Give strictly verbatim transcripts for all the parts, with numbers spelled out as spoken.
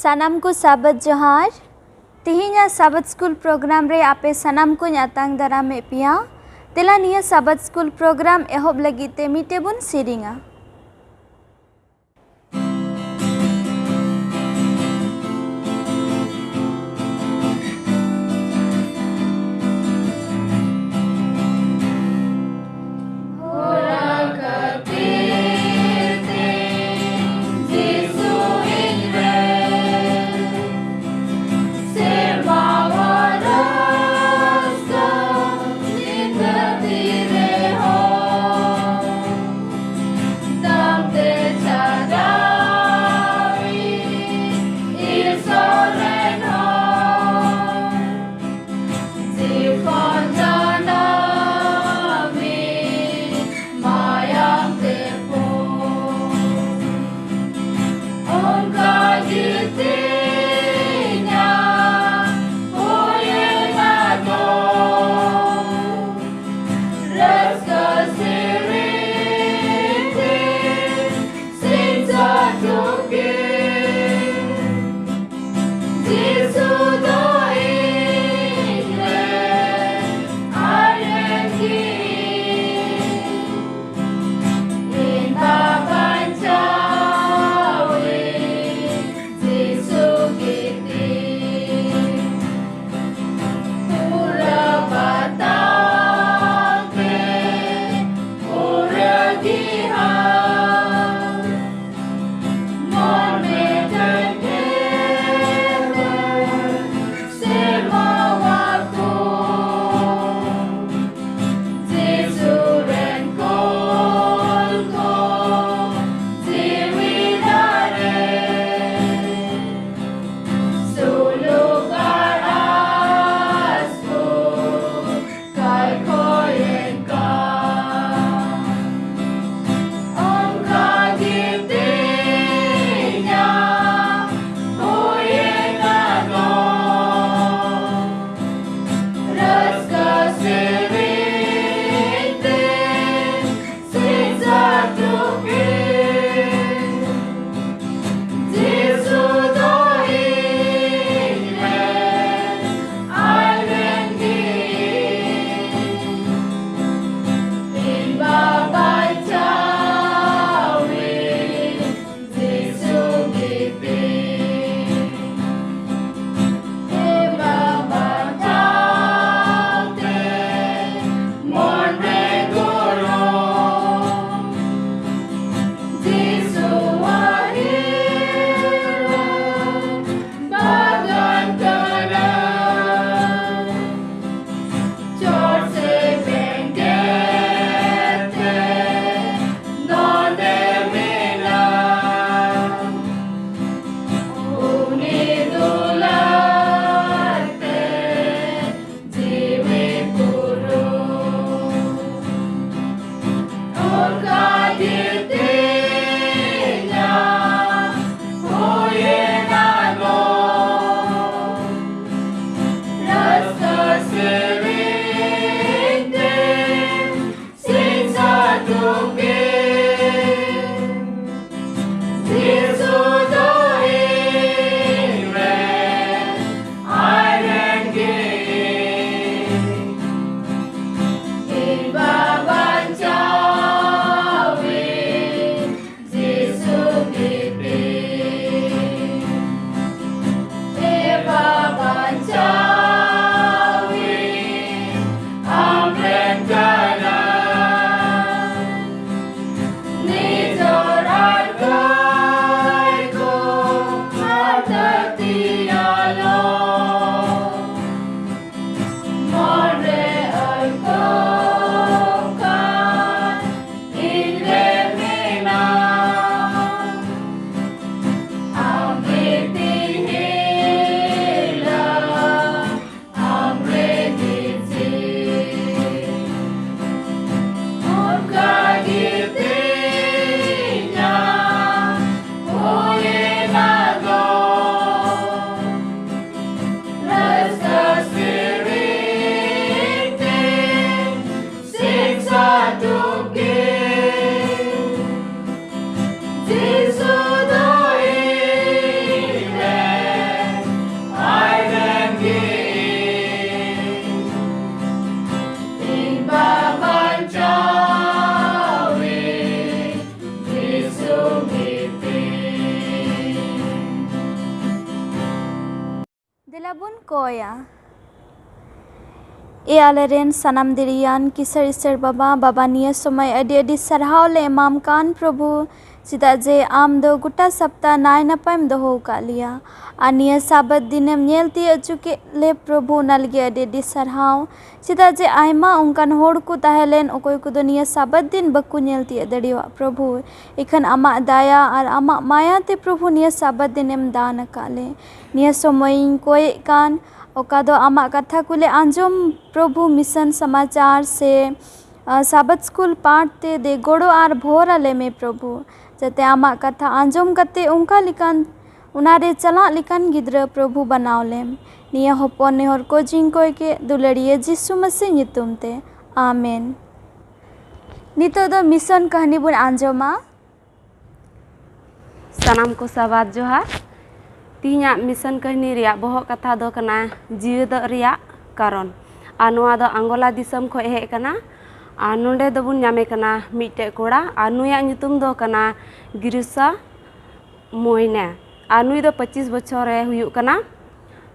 ᱥᱟᱱᱟᱢ ᱠᱚ ᱥᱟᱵᱟᱫ ᱡᱚᱦᱟᱨ᱾ ᱛᱮᱦᱮᱧᱟᱜ ᱥᱟᱵᱟᱫ ᱥᱠᱩᱞ ᱯᱨᱳᱜᱨᱟᱢ ᱨᱮ ᱟᱯᱮ ᱥᱟᱱᱟᱢ ᱠᱚᱧ ᱟᱛᱟᱝ ᱫᱟᱨᱟᱢᱮᱫ ᱯᱮᱭᱟ᱾ ᱫᱮᱞᱟ, ᱱᱤᱭᱟᱹ ᱥᱟᱵᱟᱫ ᱥᱠᱩᱞ ᱯᱨᱳᱜᱨᱟᱢ ᱮᱦᱚᱵ ᱞᱟᱹᱜᱤᱫ ᱛᱮ ᱢᱤᱫᱴᱮᱡ ᱵᱚᱱ ᱥᱮᱨᱮᱧᱟ᱾ ᱛᱤᱧᱟ ᱦᱩᱭᱮᱱᱟ ᱞᱚ᱾ ᱨᱟᱹᱥᱠᱟᱹ ᱥᱮᱨᱮᱧ ᱛᱮ ᱥᱤᱧ ᱥᱟᱹᱫᱷᱩ ᱜᱮ᱾ ᱡᱤᱥᱩ ᱫᱚ ᱤᱧ ᱨᱮᱱ ᱟᱡ ᱨᱮᱱ ᱜᱮ᱾ ᱤᱧ ᱵᱟᱵᱟᱧ ᱪᱟᱣᱤ ᱡᱤᱥᱩ ᱜᱤᱛᱤ᱾ ᱮ ᱵᱟᱵᱟᱧ ᱪᱟᱣᱤ ᱟᱢ ᱨᱮᱱ ᱠᱟᱱᱟ᱾ ᱱᱤᱡᱚᱨ ᱟᱨ ᱠᱟᱭ ᱠᱚ ᱟᱨ ᱫᱷᱟᱹᱨᱛᱤ ᱟᱞᱚ᱾ ᱢᱚᱱᱨᱮ ᱟᱹᱭᱠᱟᱹᱣ ᱠᱟᱱ ᱤᱧ ᱨᱮ ᱢᱮᱱᱟᱜ᱾ ᱟᱢ ᱜᱮ ᱛᱤᱧ ᱦᱤᱞᱟᱹ, ᱟᱢ ᱨᱮ ᱜᱮ ᱡᱤᱣᱤ᱾ ᱚᱱᱠᱟ ᱜᱮ ᱛᱮᱧᱟ ᱦᱩᱭᱮᱱᱟ ᱫᱚ᱾ ᱨᱟᱹᱥᱠᱟᱹ ᱥᱮᱨᱮᱧ ᱛᱮ ᱥᱤᱧ ᱥᱟᱹᱫᱷᱩ ᱜᱮ᱾ ᱡᱤᱥᱩ ᱫᱚ ᱤᱧ ᱨᱮᱱ ᱟᱡ ᱨᱮᱱ ᱜᱮ᱾ ᱤᱧ ᱵᱟᱵᱟᱧ ᱪᱟᱣᱤ ᱡᱤᱥᱩ ᱜᱤᱛᱤ᱾ ᱫᱮᱞᱟ ᱵᱚᱱ ᱠᱚᱭᱟ᱾ ᱮ ᱟᱞᱮᱨᱮᱱ ᱥᱟᱱᱟᱢ ᱫᱤᱨᱤᱭᱟᱱ ᱠᱤᱥᱟᱹᱬ ᱤᱥᱟᱹᱬ ᱵᱟᱵᱟ, ᱵᱟᱵᱟ, ᱱᱤᱭᱟᱹ ᱥᱚᱢᱚᱭ ᱟᱹᱰᱤ ᱟᱹᱰᱤ ᱥᱟᱨᱦᱟᱣ ᱞᱮ ᱮᱢᱟᱢ ᱠᱟᱱ ᱯᱨᱚᱵᱷᱩ, ᱪᱮᱫᱟᱜ ᱡᱮ ᱟᱢ ᱫᱚ ᱜᱚᱴᱟ ᱥᱟᱯᱛᱟ ᱱᱟᱭ ᱱᱟᱯᱟᱭᱮᱢ ᱫᱚᱦᱚ ᱟᱠᱟᱫ ᱞᱮᱭᱟ᱾ ᱟᱨ ᱱᱤᱭᱟᱹ ᱥᱟᱵᱟᱛ ᱫᱤᱱᱮᱢ ᱧᱮᱞ ᱛᱤᱭᱳᱜ ᱦᱚᱪᱚ ᱠᱮᱫ ᱞᱮ ᱯᱨᱚᱵᱷᱩ, ᱚᱱᱟ ᱞᱟᱹᱜᱤᱫ ᱟᱹᱰᱤ ᱟᱹᱰᱤ ᱥᱟᱨᱦᱟᱣ᱾ ᱪᱮᱫᱟᱜ ᱡᱮ ᱟᱭᱢᱟ ᱚᱱᱠᱟᱱ ᱦᱚᱲ ᱠᱚ ᱛᱟᱦᱮᱸ ᱞᱮᱱ, ᱚᱠᱚᱭ ᱠᱚᱫᱚ ᱱᱤᱭᱟᱹ ᱥᱟᱵᱟᱛ ᱫᱤᱱ ᱵᱟᱠᱚ ᱧᱮᱞ ᱛᱤᱭᱳᱜ ᱫᱟᱲᱮᱭᱟᱜ ᱯᱨᱚᱵᱷᱩ᱾ ᱤᱠᱷᱟᱹᱱ ᱟᱢᱟᱜ ᱫᱟᱭᱟ ᱟᱨ ᱟᱢᱟᱜ ᱢᱟᱭᱟ ᱛᱮ ᱯᱨᱚᱵᱷᱩ ᱱᱤᱭᱟᱹ ᱥᱟᱵᱟᱛ ᱫᱤᱱᱮᱢ ᱫᱟᱱ ᱟᱠᱟᱫ ᱞᱮ᱾ ᱱᱤᱭᱟᱹ ᱥᱚᱢᱚᱭᱤᱧ ᱠᱚᱭᱮᱜ ᱠᱟᱱ, ᱚᱠᱟ ᱫᱚ ᱟᱢᱟᱜ ᱠᱟᱛᱷᱟ ᱠᱚᱞᱮ ᱟᱸᱡᱚᱢ ᱯᱨᱚᱵᱷᱩ, ᱢᱤᱥᱚᱱ ᱥᱚᱢᱟᱪᱟᱨ ᱥᱮ ᱥᱟᱵᱟᱛ ᱥᱠᱩᱞ ᱯᱟᱴ ᱛᱮ ᱫᱮ ᱜᱚᱲᱚ ᱟᱨ ᱵᱷᱚᱨ ᱟᱞᱮ ᱢᱮ ᱯᱨᱚᱵᱷᱩ, ᱡᱟᱛᱮ ᱟᱢᱟᱜ ᱠᱟᱛᱷᱟ ᱟᱸᱡᱚᱢ ᱠᱟᱛᱮ ᱚᱱᱠᱟ ᱞᱮᱠᱟᱱ, ᱚᱱᱟ ᱨᱮ ᱪᱟᱞᱟᱜ ᱞᱮᱠᱟᱱ ᱜᱤᱫᱽᱨᱟᱹ ᱯᱨᱚᱵᱷᱩ ᱵᱟᱱᱟᱣ ᱞᱮᱢ᱾ ᱱᱤᱭᱟᱹ ᱦᱚᱯᱚᱱ ᱱᱮᱦᱚᱨ ᱠᱚ ᱡᱤᱧ ᱠᱚᱭ ᱠᱮᱫ ᱫᱩᱞᱟᱹᱲᱤᱭᱟᱹ ᱡᱤᱥᱩ ᱢᱟᱹᱥᱤ ᱧᱩᱛᱩᱢ ᱛᱮ, ᱟᱢᱮᱱ᱾ ᱱᱤᱛᱚᱜ ᱫᱚ ᱢᱤᱥᱚᱱ ᱠᱟᱹᱦᱱᱤ ᱵᱚᱱ ᱟᱸᱡᱚᱢᱟ᱾ ᱥᱟᱱᱟᱢ ᱠᱚ ᱥᱟᱵᱟᱫ ᱡᱚᱦᱟᱨ᱾ ᱛᱤᱦᱤᱧᱟᱜ ᱢᱤᱥᱚᱱ ᱠᱟᱹᱦᱱᱤ ᱨᱮᱭᱟᱜ ᱵᱚᱦᱚᱜ ᱠᱟᱛᱷᱟ ᱫᱚ ᱠᱟᱱᱟ ᱡᱤᱣᱮᱫᱚᱜ ᱨᱮᱭᱟᱜ ᱠᱟᱨᱚᱱ᱾ ᱟᱨ ᱱᱚᱣᱟ ᱫᱚ ᱟᱝᱜᱳᱞᱟ ᱫᱤᱥᱚᱢ ᱠᱷᱚᱱ ᱦᱮᱡ ᱟᱠᱟᱱᱟ᱾ ᱟᱨ ᱱᱚᱰᱮ ᱫᱚᱵᱚᱱ ᱧᱟᱢᱮ ᱠᱟᱱᱟ ᱢᱤᱫᱴᱮᱡ ᱠᱚᱲᱟ, ᱟᱨ ᱱᱩᱭᱟᱜ ᱧᱩᱛᱩᱢ ᱫᱚ ᱠᱟᱱᱟ ᱜᱤᱨᱤᱥᱟ ᱢᱚᱭᱱᱟ᱾ ᱟᱨ ᱱᱩᱭ ᱫᱚ ᱯᱚᱸᱪᱤᱥ ᱵᱚᱪᱷᱚᱨ ᱨᱮ ᱦᱩᱭᱩᱜ ᱠᱟᱱᱟ᱾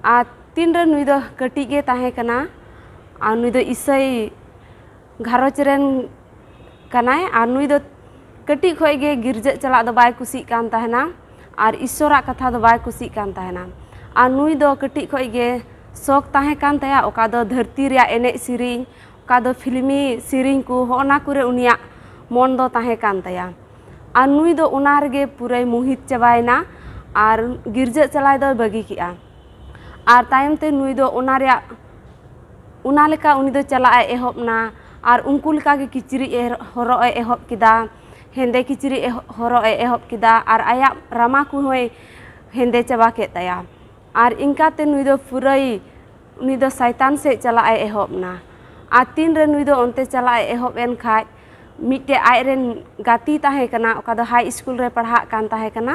ᱟᱨ ᱛᱤᱱᱨᱮ ᱱᱩᱭ ᱫᱚ ᱠᱟᱹᱴᱤᱡ ᱜᱮ ᱛᱟᱦᱮᱸ ᱠᱟᱱᱟ, ᱟᱨ ᱱᱩᱭ ᱫᱚ ᱤᱥᱟᱹᱭ ᱜᱷᱟᱨᱚᱸᱡᱽ ᱨᱮᱱ ᱠᱟᱱᱟᱭ᱾ ᱟᱨ ᱱᱩᱭ ᱫᱚ ᱠᱟᱹᱴᱤᱡ ᱠᱷᱚᱡ ᱜᱮ ᱜᱤᱨᱡᱟᱹᱜ ᱪᱟᱞᱟᱜ ᱫᱚ ᱵᱟᱭ ᱠᱩᱥᱤᱜ ᱠᱟᱱ ᱛᱟᱦᱮᱱᱟ, ᱟᱨ ᱤᱥᱥᱚᱨᱟᱜ ᱠᱟᱛᱷᱟ ᱫᱚ ᱵᱟᱭ ᱠᱩᱥᱤᱜ ᱠᱟᱱ ᱛᱟᱦᱮᱱᱟ᱾ ᱟᱨ ᱱᱩᱭ ᱫᱚ ᱠᱟᱹᱴᱤᱡ ᱠᱷᱚᱡ ᱜᱮ ᱥᱚᱠ ᱛᱟᱦᱮᱸ ᱠᱟᱱ ᱛᱟᱭᱟ, ᱚᱠᱟ ᱫᱚ ᱫᱷᱟᱹᱨᱛᱤ ᱨᱮᱭᱟᱜ ᱮᱱᱮᱡ ᱥᱮᱨᱮᱧ, ᱚᱠᱟ ᱫᱚ ᱯᱷᱤᱞᱢᱤ ᱥᱮᱨᱮᱧ ᱠᱚ, ᱦᱚᱸᱜᱼᱱᱟ ᱠᱚᱨᱮ ᱩᱱᱤᱭᱟᱜ ᱢᱚᱱ ᱫᱚ ᱛᱟᱦᱮᱸ ᱠᱟᱱ ᱛᱟᱭᱟ᱾ ᱟᱨ ᱱᱩᱭ ᱫᱚ ᱚᱱᱟ ᱨᱮᱜᱮ ᱯᱩᱨᱟᱹᱭ ᱢᱳᱦᱤᱛ ᱪᱟᱵᱟᱭᱮᱱᱟ, ᱟᱨ ᱜᱤᱨᱡᱟᱹᱜ ᱪᱟᱞᱟᱣ ᱫᱚᱭ ᱵᱟᱹᱜᱤ ᱠᱮᱜᱼᱟ᱾ ᱟᱨ ᱛᱟᱭᱚᱢ ᱛᱮ ᱱᱩᱭ ᱫᱚ ᱚᱱᱟ ᱨᱮᱭᱟᱜ, ᱚᱱᱟ ᱞᱮᱠᱟ ᱩᱱᱤ ᱫᱚ ᱪᱟᱞᱟᱜ ᱮ ᱮᱦᱚᱵ ᱮᱱᱟ, ᱟᱨ ᱩᱱᱠᱩ ᱞᱮᱠᱟ ᱜᱮ ᱠᱤᱪᱨᱤᱡ ᱮ ᱦᱚᱨᱚᱜ ᱮ ᱮᱦᱚᱵ ᱠᱮᱫᱟ, ᱦᱮᱸᱫᱮ ᱠᱤᱪᱨᱤᱡ ᱮ ᱦᱚᱨᱚᱜ ᱮ ᱮᱦᱚᱵ ᱠᱮᱫᱟ, ᱟᱨ ᱟᱭᱟᱜ ᱨᱟᱢᱟ ᱠᱚᱦᱚᱸᱭ ᱦᱮᱸᱫᱮ ᱪᱟᱵᱟ ᱠᱮᱫ ᱛᱟᱭᱟ᱾ ᱟᱨ ᱤᱱᱠᱟᱛᱮ ᱱᱩᱭ ᱫᱚ ᱯᱩᱨᱟᱹᱭ, ᱩᱱᱤ ᱫᱚ ᱥᱟᱭᱛᱟᱱ ᱥᱮᱫ ᱪᱟᱞᱟᱜ ᱮ ᱮᱦᱚᱵ ᱮᱱᱟ᱾ ᱟᱨ ᱛᱤᱱᱨᱮ ᱱᱩᱭ ᱫᱚ ᱚᱱᱛᱮ ᱪᱟᱞᱟᱜ ᱮ ᱮᱦᱚᱵ ᱮᱱ ᱠᱷᱟᱡ, ᱢᱤᱫᱴᱮᱡ ᱟᱡ ᱨᱮᱱ ᱜᱟᱛᱮ ᱛᱟᱦᱮᱸ ᱠᱟᱱᱟ, ᱚᱠᱟ ᱫᱚ ᱦᱟᱭ ᱥᱠᱩᱞ ᱨᱮ ᱯᱟᱲᱦᱟᱜ ᱠᱟᱱ ᱛᱟᱦᱮᱸ ᱠᱟᱱᱟ᱾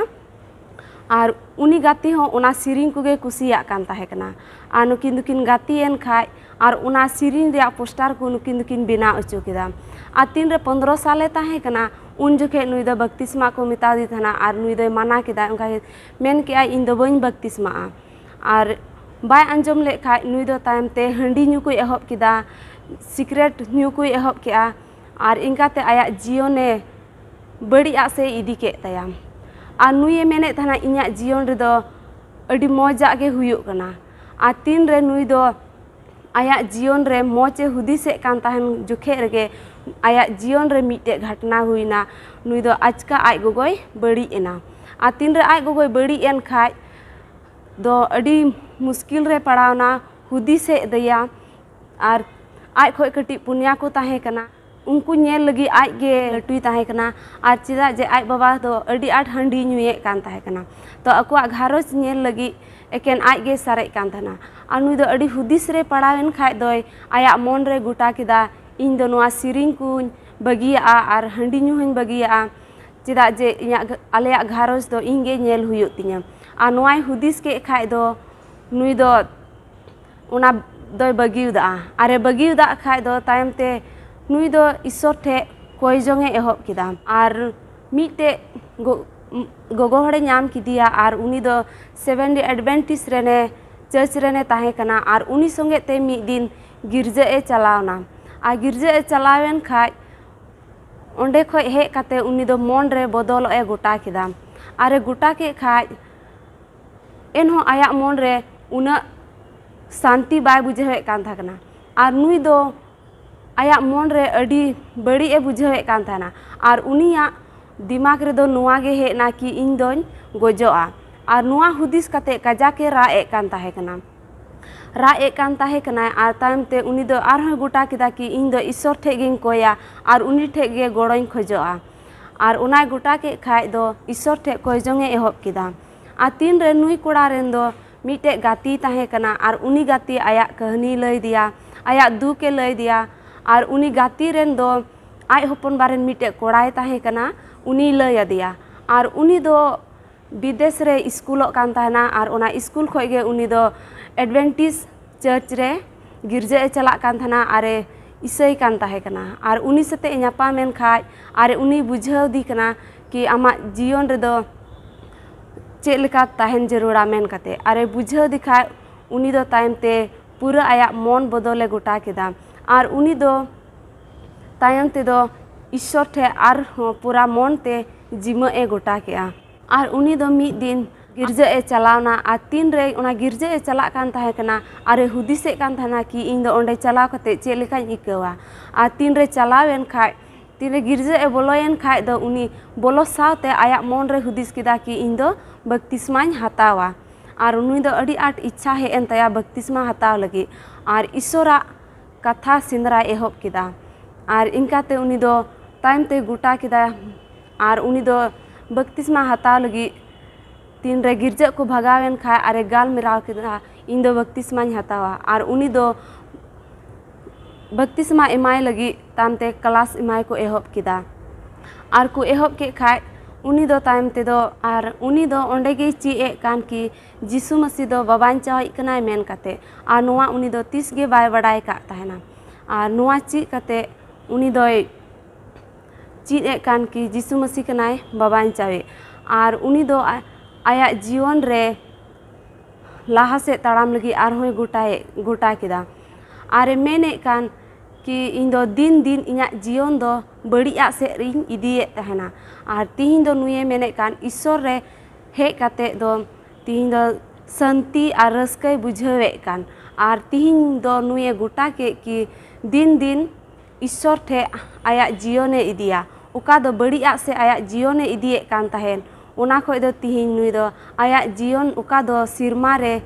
ᱟᱨ ᱩᱱᱤ ᱜᱟᱛᱮ ᱦᱚᱸ ᱚᱱᱟ ᱥᱮᱨᱮᱧ ᱠᱚᱜᱮ ᱠᱩᱥᱤᱭᱟᱜ ᱠᱟᱱ ᱛᱟᱦᱮᱸ ᱠᱟᱱᱟ᱾ ᱟᱨ ᱱᱩᱠᱤᱱ ᱫᱚᱠᱤᱱ ᱜᱟᱛᱮᱭᱮᱱ ᱠᱷᱟᱡ, ᱟᱨ ᱚᱱᱟ ᱥᱮᱨᱮᱧ ᱨᱮᱭᱟᱜ ᱯᱳᱥᱴᱟᱨ ᱠᱚ ᱱᱩᱠᱤᱱ ᱫᱚᱠᱤᱱ ᱵᱮᱱᱟᱣ ᱦᱚᱪᱚ ᱠᱮᱫᱟ᱾ ᱟᱨ ᱛᱤᱱᱨᱮ ᱯᱚᱱᱫᱽᱨᱚ ᱥᱟᱞᱮ ᱛᱟᱦᱮᱸ ᱠᱟᱱᱟ, ᱩᱱ ᱡᱚᱠᱷᱮᱡ ᱱᱩᱭ ᱫᱚ ᱵᱟᱯᱛᱤᱥᱢᱟ ᱠᱚ ᱢᱮᱛᱟᱫᱮ ᱛᱟᱦᱮᱱᱟ, ᱟᱨ ᱱᱩᱭ ᱫᱚᱭ ᱢᱟᱱᱟ ᱠᱮᱫᱟ, ᱚᱱᱠᱟ ᱢᱮᱱ ᱠᱮᱜᱼᱟᱭ, "ᱤᱧ ᱫᱚ ᱵᱟᱹᱧ ᱵᱟᱯᱛᱤᱥᱢᱟᱜᱼᱟ᱾" ᱟᱨ ᱵᱟᱭ ᱟᱸᱡᱚᱢ ᱞᱮᱫ ᱠᱷᱟᱡ, ᱱᱩᱭ ᱫᱚ ᱛᱟᱭᱚᱢ ᱛᱮ ᱦᱟᱺᱰᱤ ᱧᱩ ᱠᱚᱭ ᱮᱦᱚᱵ ᱠᱮᱫᱟ, ᱥᱤᱠᱨᱮᱴ ᱧᱩ ᱠᱚᱭ ᱮᱦᱚᱵ ᱠᱮᱜᱼᱟ᱾ ᱟᱨ ᱤᱱᱠᱟᱛᱮ ᱟᱭᱟᱜ ᱡᱤᱭᱚᱱᱮ ᱵᱟᱹᱲᱤᱡ ᱟᱜ ᱥᱮᱫ ᱤᱫᱤ ᱠᱮᱫ ᱛᱟᱭᱟ᱾ ᱟᱨ ᱱᱩᱭᱮ ᱢᱮᱱᱮᱫ ᱛᱟᱦᱮᱱᱟ, "ᱤᱧᱟᱹᱜ ᱡᱤᱭᱚᱱ ᱨᱮᱫᱚ ᱟᱹᱰᱤ ᱢᱚᱡᱟᱜ ᱜᱮ ᱦᱩᱭᱩᱜ ᱠᱟᱱᱟ᱾" ᱟᱨ ᱛᱤᱱᱨᱮ ᱱᱩᱭ ᱫᱚ ᱟᱭᱟᱜ ᱡᱤᱭᱚᱱ ᱨᱮ ᱢᱚᱡᱽ ᱮ ᱦᱩᱫᱤᱥᱮᱫ ᱠᱟᱱ ᱛᱟᱦᱮᱱ ᱡᱚᱠᱷᱮᱡ ᱨᱮᱜᱮ, ᱟᱭᱟᱜ ᱡᱤᱭᱚᱱ ᱨᱮ ᱢᱤᱫᱴᱮᱡ ᱜᱷᱟᱴᱱᱟ ᱦᱩᱭᱱᱟ᱾ ᱱᱩᱭ ᱫᱚ ᱟᱪᱠᱟ ᱟᱡ ᱜᱚᱜᱚᱭ ᱵᱟᱹᱲᱤᱡ ᱮᱱᱟ᱾ ᱟᱨ ᱛᱤᱱᱨᱮ ᱟᱡ ᱜᱚᱜᱚᱭ ᱵᱟᱹᱲᱤᱡ ᱮᱱ ᱠᱷᱟᱡ ᱫᱚ ᱟᱹᱰᱤ ᱢᱩᱥᱠᱤᱞ ᱨᱮ ᱯᱟᱲᱟᱣᱱᱟ, ᱦᱩᱫᱤᱥᱮᱫ ᱫᱮᱭᱟ᱾ ᱟᱨ ᱟᱡ ᱠᱷᱚᱡ ᱠᱟᱹᱴᱤᱡ ᱯᱩᱱᱭᱟ ᱠᱚ ᱛᱟᱦᱮᱸ ᱠᱟᱱᱟ᱾ ᱩᱱᱠᱩ ᱧᱮᱞ ᱞᱟᱹᱜᱤᱫ ᱟᱡ ᱜᱮ ᱞᱟᱹᱴᱩᱭ ᱛᱟᱦᱮᱸ ᱠᱟᱱᱟ᱾ ᱟᱨ ᱪᱮᱫᱟᱜ ᱡᱮ ᱟᱡ ᱵᱟᱵᱟ ᱫᱚ ᱟᱹᱰᱤ ᱟᱸᱴ ᱦᱟᱺᱰᱤ ᱧᱩᱭᱮᱫ ᱠᱟᱱ ᱛᱟᱦᱮᱸ ᱠᱟᱱᱟ, ᱛᱚ ᱟᱠᱚᱣᱟᱜ ᱜᱷᱟᱨᱚᱸᱡᱽ ᱧᱮᱞ ᱞᱟᱹᱜᱤᱫ ᱮᱠᱮᱱ ᱟᱡ ᱜᱮ ᱥᱟᱨᱮᱡ ᱠᱟᱱ ᱛᱟᱦᱮᱱᱟ᱾ ᱟᱨ ᱱᱩᱭ ᱫᱚ ᱟᱹᱰᱤ ᱦᱩᱫᱤᱥ ᱨᱮ ᱯᱟᱲᱟᱣᱮᱱ ᱠᱷᱟᱡ ᱫᱚᱭ ᱟᱭᱟᱜ ᱢᱚᱱ ᱨᱮ ᱜᱚᱴᱟ ᱠᱮᱫᱟ, ᱤᱧ ᱫᱚ ᱱᱚᱣᱟ ᱥᱮᱨᱮᱧ ᱠᱚᱧ ᱵᱟᱹᱜᱤᱭᱟᱜᱼᱟ ᱟᱨ ᱦᱟᱺᱰᱤ ᱧᱩ ᱦᱚᱧ ᱵᱟᱹᱜᱤᱭᱟᱜᱼᱟ᱾ ᱪᱮᱫᱟᱜ ᱡᱮ ᱤᱧᱟᱹᱜ ᱜᱷ-, ᱟᱞᱮᱭᱟᱜ ᱜᱷᱟᱨᱚᱸᱡᱽ ᱫᱚ ᱤᱧ ᱜᱮ ᱧᱮᱞ ᱦᱩᱭᱩᱜ ᱛᱤᱧᱟᱹ᱾ ᱟᱨ ᱱᱚᱣᱟᱭ ᱦᱩᱫᱤᱥ ᱠᱮᱫ ᱠᱷᱟᱡ ᱫᱚ ᱱᱩᱭ ᱫᱚ ᱚᱱᱟ ᱫᱚᱭ ᱵᱟᱹᱜᱤᱭᱟᱫᱟ᱾ ᱟᱨᱮ ᱵᱟᱹᱜᱤᱭᱟᱫ ᱠᱷᱟᱡ ᱫᱚ ᱛᱟᱭᱚᱢ ᱛᱮ ᱱᱩᱭ ᱫᱚ ᱤᱥᱥᱚᱨ ᱴᱷᱮᱡ ᱠᱚᱭ ᱡᱚᱝ ᱮ ᱮᱦᱚᱵ ᱠᱮᱫᱟ᱾ ᱟᱨ ᱢᱤᱫᱴᱮᱡ ᱜᱚ-, ᱜᱚᱜᱚ ᱦᱚᱲᱮ ᱧᱟᱢ ᱠᱮᱫᱮᱭᱟ, ᱟᱨ ᱩᱱᱤ ᱫᱚ Seventh Day Adventist ᱨᱮᱱᱮ, church ᱨᱮᱱᱮ ᱛᱟᱦᱮᱸ ᱠᱟᱱᱟ᱾ ᱟᱨ ᱩᱱᱤ ᱥᱚᱸᱜᱮ ᱛᱮ ᱢᱤᱫ ᱫᱤᱱ ᱜᱤᱨᱡᱟᱹ ᱮ ᱪᱟᱞᱟᱣᱱᱟ᱾ ᱟᱨ ᱜᱤᱨᱡᱟᱹ ᱮ ᱪᱟᱞᱟᱣᱮᱱ ᱠᱷᱟᱡ ᱚᱸᱰᱮ ᱠᱷᱚᱡ ᱦᱮᱡ ᱠᱟᱛᱮ ᱩᱱᱤ ᱫᱚ ᱢᱚᱱ ᱨᱮ ᱵᱚᱫᱚᱞᱚᱜ ᱮ ᱜᱚᱴᱟ ᱠᱮᱫᱟ᱾ ᱟᱨᱮ ᱜᱚᱴᱟ ᱠᱮᱫ ᱠᱷᱟᱡ ᱮᱱᱦᱚᱸ ᱟᱭᱟᱜ ᱢᱚᱱ ᱨᱮ ᱩᱱᱟᱹᱜ ᱥᱟᱱᱛᱤ ᱵᱟᱭ ᱵᱩᱡᱷᱟᱹᱣᱮᱫ ᱠᱟᱱ ᱛᱟᱦᱮᱸ ᱠᱟᱱᱟ᱾ ᱟᱨ ᱱᱩᱭ ᱫᱚ ᱟᱭᱟᱜ ᱢᱚᱱ ᱨᱮ ᱟᱹᱰᱤ ᱵᱟᱹᱲᱤᱡ ᱮ ᱵᱩᱡᱷᱟᱹᱣᱮᱫ ᱠᱟᱱ ᱛᱟᱦᱮᱱᱟ᱾ ᱟᱨ ᱩᱱᱤᱭᱟᱜ ᱫᱤᱢᱟᱜᱽ ᱨᱮᱫᱚ ᱱᱚᱣᱟ ᱜᱮ ᱦᱮᱡ ᱮᱱᱟ ᱠᱤ ᱤᱧ ᱫᱚᱧ ᱜᱚᱡᱚᱜᱼᱟ᱾ ᱟᱨ ᱱᱚᱣᱟ ᱦᱩᱫᱤᱥ ᱠᱟᱛᱮ ᱠᱟᱡᱟᱠ ᱮ ᱨᱟᱜ ᱮᱫ ᱠᱟᱱ ᱛᱟᱦᱮᱸ ᱠᱟᱱᱟ᱾ ᱨᱟᱜ ᱮᱫ ᱠᱟᱱ ᱛᱟᱦᱮᱸ ᱠᱟᱱᱟᱭ᱾ ᱟᱨ ᱛᱟᱭᱚᱢ ᱛᱮ ᱩᱱᱤ ᱫᱚ ᱟᱨᱦᱚᱸᱭ ᱜᱚᱴᱟ ᱠᱮᱫᱟ ᱠᱤ ᱤᱧ ᱫᱚ ᱤᱥᱥᱚᱨ ᱴᱷᱮᱡ ᱜᱤᱧ ᱠᱚᱭᱟ ᱟᱨ ᱩᱱᱤ ᱴᱷᱮᱡ ᱜᱮ ᱜᱚᱲᱚᱧ ᱠᱷᱚᱡᱚᱜᱼᱟ᱾ ᱟᱨ ᱚᱱᱟᱭ ᱜᱚᱴᱟ ᱠᱮᱫ ᱠᱷᱟᱡ ᱫᱚ ᱤᱥᱥᱚᱨ ᱴᱷᱮᱡ ᱠᱚᱭ ᱡᱚᱝ ᱮ ᱮᱦᱚᱵ ᱠᱮᱫᱟ᱾ ᱟᱨ ᱛᱤᱱ ᱨᱮ ᱱᱩᱭ ᱠᱚᱲᱟ ᱨᱮᱱ ᱫᱚ ᱢᱤᱫᱴᱮᱡ ᱜᱟᱛᱮᱭ ᱛᱟᱦᱮᱸ ᱠᱟᱱᱟ ᱟᱨ ᱩᱱᱤ ᱜᱟᱛᱮ ᱟᱭᱟᱜ ᱠᱟᱹᱦᱱᱤᱭ ᱞᱟᱹᱭ ᱟᱫᱮᱭᱟ, ᱟᱭᱟᱜ ᱫᱩᱠ ᱮ ᱞᱟᱹᱭ ᱟᱫᱮᱭᱟ᱾ ᱟᱨ ᱩᱱᱤ ᱜᱟᱛᱮ ᱨᱮᱱ ᱫᱚ ᱟᱡ ᱦᱚᱯᱚᱱ ᱵᱟ ᱨᱮᱱ ᱢᱤᱫᱴᱮᱡ ᱠᱚᱲᱟᱭ ᱛᱟᱦᱮᱸ ᱠᱟᱱᱟ, ᱩᱱᱤᱭ ᱞᱟᱹᱭ ᱟᱫᱮᱭᱟ᱾ ᱟᱨ ᱩᱱᱤ ᱫᱚ ᱵᱤᱫᱮᱥ ᱨᱮ ᱤᱥᱠᱩᱞᱚᱜ ᱠᱟᱱ ᱛᱟᱦᱮᱱᱟ᱾ ᱟᱨ ᱚᱱᱟ ᱤᱥᱠᱩᱞ ᱠᱷᱚᱡ ᱜᱮ ᱩᱱᱤ ᱫᱚ Adventist church ᱨᱮ, ᱜᱤᱨᱡᱟᱹ ᱮ ᱪᱟᱞᱟᱜ ᱠᱟᱱ ᱛᱟᱦᱮᱱᱟ ᱟᱨᱮ ᱤᱥᱟᱹᱭ ᱠᱟᱱ ᱛᱟᱦᱮᱸ ᱠᱟᱱᱟ᱾ ᱟᱨ ᱩᱱᱤ ᱥᱟᱛᱮᱜ ᱮ ᱧᱟᱯᱟᱢ ᱮᱱ ᱠᱷᱟᱡ ᱟᱨ ᱩᱱᱤ ᱵᱩᱡᱷᱟᱹᱣ ᱫᱤ ᱠᱟᱱᱟ ᱠᱤ ᱟᱢᱟᱜ ᱡᱤᱭᱚᱱ ᱨᱮᱫᱚ ᱪᱮᱫ ᱞᱮᱠᱟ ᱛᱟᱦᱮᱱ ᱡᱟᱹᱨᱩᱲᱟ ᱢᱮᱱ ᱠᱟᱛᱮ᱾ ᱟᱨᱮ ᱵᱩᱡᱷᱟᱹᱣ ᱫᱤ ᱠᱷᱟᱡ ᱩᱱᱤ ᱫᱚ ᱛᱟᱭᱚᱢ ᱛᱮ ᱯᱩᱨᱟᱹ ᱟᱭᱟᱜ ᱢᱚᱱ ᱵᱚᱫᱚᱞᱮ ᱜᱚᱴᱟ ᱠᱮᱫᱟ᱾ ᱟᱨ ᱩᱱᱤ ᱫᱚ ᱛᱟᱭᱚᱢ ᱛᱮᱫᱚ ᱤᱥᱥᱚᱨ ᱴᱷᱮᱡ ᱟᱨᱦᱚᱸ ᱯᱩᱨᱟ ᱢᱚᱱ ᱛᱮ ᱡᱤᱢᱟᱹᱜ ᱮ ᱜᱚᱴᱟ ᱠᱮᱜᱼᱟ᱾ ᱟᱨ ᱩᱱᱤ ᱫᱚ ᱢᱤᱫ ᱫᱤᱱ ᱜᱤᱨᱡᱟᱹ ᱮ ᱪᱟᱞᱟᱣᱱᱟ᱾ ᱟᱨ ᱛᱤᱱ ᱨᱮ ᱚᱱᱟ ᱜᱤᱨᱡᱟᱹ ᱮ ᱪᱟᱞᱟᱜ ᱠᱟᱱ ᱛᱟᱦᱮᱸ ᱠᱟᱱᱟ, ᱟᱨᱮ ᱦᱩᱫᱤᱥᱮᱫ ᱠᱟᱱ ᱛᱟᱦᱮᱱᱟ ᱠᱤ ᱤᱧ ᱫᱚ ᱚᱸᱰᱮ ᱪᱟᱞᱟᱣ ᱠᱟᱛᱮ ᱪᱮᱫ ᱞᱮᱠᱟᱧ ᱟᱹᱭᱠᱟᱹᱣᱟ᱾ ᱟᱨ ᱛᱤᱱ ᱨᱮ ᱪᱟᱞᱟᱣ ᱮᱱ ᱠᱷᱟᱡ, ᱛᱤᱱ ᱨᱮ ᱜᱤᱨᱡᱟᱹ ᱮ ᱵᱚᱞᱚᱭᱮᱱ ᱠᱷᱟᱡ ᱫᱚ ᱩᱱᱤ ᱵᱚᱞᱚ ᱥᱟᱶᱛᱮ ᱟᱭᱟᱜ ᱢᱚᱱ ᱨᱮ ᱦᱩᱫᱤᱥ ᱠᱮᱫᱟ ᱠᱤ ᱤᱧ ᱫᱚ ᱵᱟᱯᱛᱤᱥᱢᱟᱧ ᱦᱟᱛᱟᱣᱟ᱾ ᱟᱨ ᱱᱩᱭ ᱫᱚ ᱟᱹᱰᱤ ᱟᱸᱴ ᱤᱪᱪᱷᱟ ᱦᱮᱡ ᱮᱱ ᱛᱟᱭᱟ ᱵᱟᱯᱛᱤᱥᱢᱟ ᱦᱟᱛᱟᱣ ᱞᱟᱹᱜᱤᱫ᱾ ᱟᱨ ᱤᱥᱥᱚᱨᱟᱜ ᱠᱟᱛᱷᱟ ᱥᱮᱸᱫᱽᱨᱟᱭ ᱮᱦᱚᱵ ᱠᱮᱫᱟ᱾ ᱟᱨ ᱤᱱᱠᱟᱛᱮ ᱩᱱᱤ ᱫᱚ ᱛᱟᱭᱚᱢ ᱛᱮᱭ ᱜᱚᱴᱟ ᱠᱮᱫᱟ᱾ ᱟᱨ ᱩᱱᱤ ᱫᱚ ᱵᱟᱯᱛᱤᱥᱢᱟ ᱦᱟᱛᱟᱣ ᱞᱟᱹᱜᱤᱫ ᱛᱤᱱᱨᱮ ᱜᱤᱨᱡᱟᱹ ᱠᱚ ᱵᱷᱟᱜᱟᱣᱮᱱ ᱠᱷᱟᱱ ᱟᱨᱮ ᱜᱟᱞᱢᱟᱨᱟᱣ ᱠᱮᱫᱟ, "ᱤᱧ ᱫᱚ ᱵᱟᱯᱛᱤᱥᱢᱟᱧ ᱦᱟᱛᱟᱣᱟ", ᱟᱨ ᱩᱱᱤ ᱫᱚ ᱵᱟᱯᱛᱤᱥᱢᱟ ᱮᱢᱟᱭ ᱞᱟᱹᱜᱤᱫ ᱛᱟᱭᱚᱢ ᱛᱮ ᱠᱞᱟᱥ ᱮᱢᱟᱭ ᱠᱚ ᱮᱦᱚᱵ ᱠᱮᱫᱟ᱾ ᱟᱨ ᱠᱚ ᱮᱦᱚᱵ ᱠᱮᱫ ᱠᱷᱟᱱ ᱩᱱᱤ ᱫᱚ ᱛᱟᱭᱚᱢ ᱛᱮᱫᱚ, ᱟᱨ ᱩᱱᱤ ᱫᱚ ᱚᱸᱰᱮ ᱜᱮᱭ ᱪᱮᱫ ᱮᱫ ᱠᱟᱱ ᱠᱤ ᱡᱤᱥᱩ ᱢᱟᱹᱥᱤ ᱫᱚ ᱵᱟᱵᱟᱧᱪᱟᱣᱤᱡ ᱠᱟᱱᱟᱭ ᱢᱮᱱ ᱠᱟᱛᱮ, ᱟᱨ ᱱᱚᱣᱟ ᱩᱱᱤ ᱫᱚ ᱛᱤᱥ ᱜᱮ ᱵᱟᱭ ᱵᱟᱰᱟᱭ ᱠᱟᱜ ᱛᱟᱦᱮᱱᱟ᱾ ᱟᱨ ᱱᱚᱣᱟ ᱪᱮᱫ ᱠᱟᱛᱮ ᱩᱱᱤ ᱫᱚᱭ ᱪᱮᱫ ᱮᱫ ᱠᱟᱱ ᱠᱤ ᱡᱤᱥᱩ ᱢᱟᱹᱥᱤ ᱠᱟᱱᱟᱭ ᱵᱟᱵᱟᱧᱪᱟᱣᱤᱡ, ᱟᱨ ᱩᱱᱤ ᱫᱚ ᱟ-, ᱟᱭᱟᱜ ᱡᱤᱭᱚᱱ ᱨᱮ ᱞᱟᱦᱟ ᱥᱮᱫ ᱛᱟᱲᱟᱢ ᱞᱟᱹᱜᱤᱫ ᱟᱨᱦᱚᱸᱭ ᱜᱚᱴᱟᱭᱮᱫ, ᱜᱚᱴᱟ ᱠᱮᱫᱟ᱾ ᱟᱨᱮ ᱢᱮᱱᱮᱫ ᱠᱟᱱ ᱠᱤ ᱤᱧ ᱫᱚ ᱫᱤᱱ ᱫᱤᱱ ᱤᱧᱟᱹᱜ ᱡᱤᱭᱚᱱ ᱫᱚ ᱵᱟᱹᱲᱤᱡᱟᱜ ᱥᱮᱫ ᱨᱤᱧ ᱤᱫᱤᱭᱮᱫ ᱛᱟᱦᱮᱱᱟ᱾ ᱟᱨ ᱛᱤᱦᱤᱧ ᱫᱚ ᱱᱩᱭᱮ ᱢᱮᱱᱮᱫ ᱠᱟᱱ ᱤᱥᱥᱚᱨ ᱨᱮ ᱦᱮᱡ ᱠᱟᱛᱮ ᱫᱚ ᱛᱤᱦᱤᱧ ᱫᱚ ᱥᱟᱹᱱᱛᱤ ᱟᱨ ᱨᱟᱹᱥᱠᱟᱹᱭ ᱵᱩᱡᱷᱟᱹᱣᱮᱫ ᱠᱟᱱ᱾ ᱟᱨ ᱛᱤᱦᱤᱧ ᱫᱚ ᱱᱩᱭᱮ ᱜᱚᱴᱟ ᱠᱮᱫ ᱠᱤ ᱫᱤᱱ ᱫᱤᱱ ᱤᱥᱥᱚᱨ ᱴᱷᱮᱱ ᱟᱭᱟᱜ ᱡᱤᱭᱚᱱᱮ ᱤᱫᱤᱭᱟ᱾ ᱚᱠᱟ ᱫᱚ ᱵᱟᱹᱲᱤᱡᱟᱜ ᱥᱮᱫ ᱟᱭᱟᱜ ᱡᱤᱭᱚᱱᱮ ᱤᱫᱤᱭᱮᱫ ᱠᱟᱱ ᱛᱟᱦᱮᱸᱫ, ᱚᱱᱟ ᱠᱷᱚᱱ ᱫᱚ ᱛᱤᱦᱤᱧ ᱱᱩᱭ ᱫᱚ ᱟᱭᱟᱜ ᱡᱤᱭᱚᱱ ᱚᱠᱟ ᱫᱚ ᱥᱮᱨᱢᱟ ᱨᱮ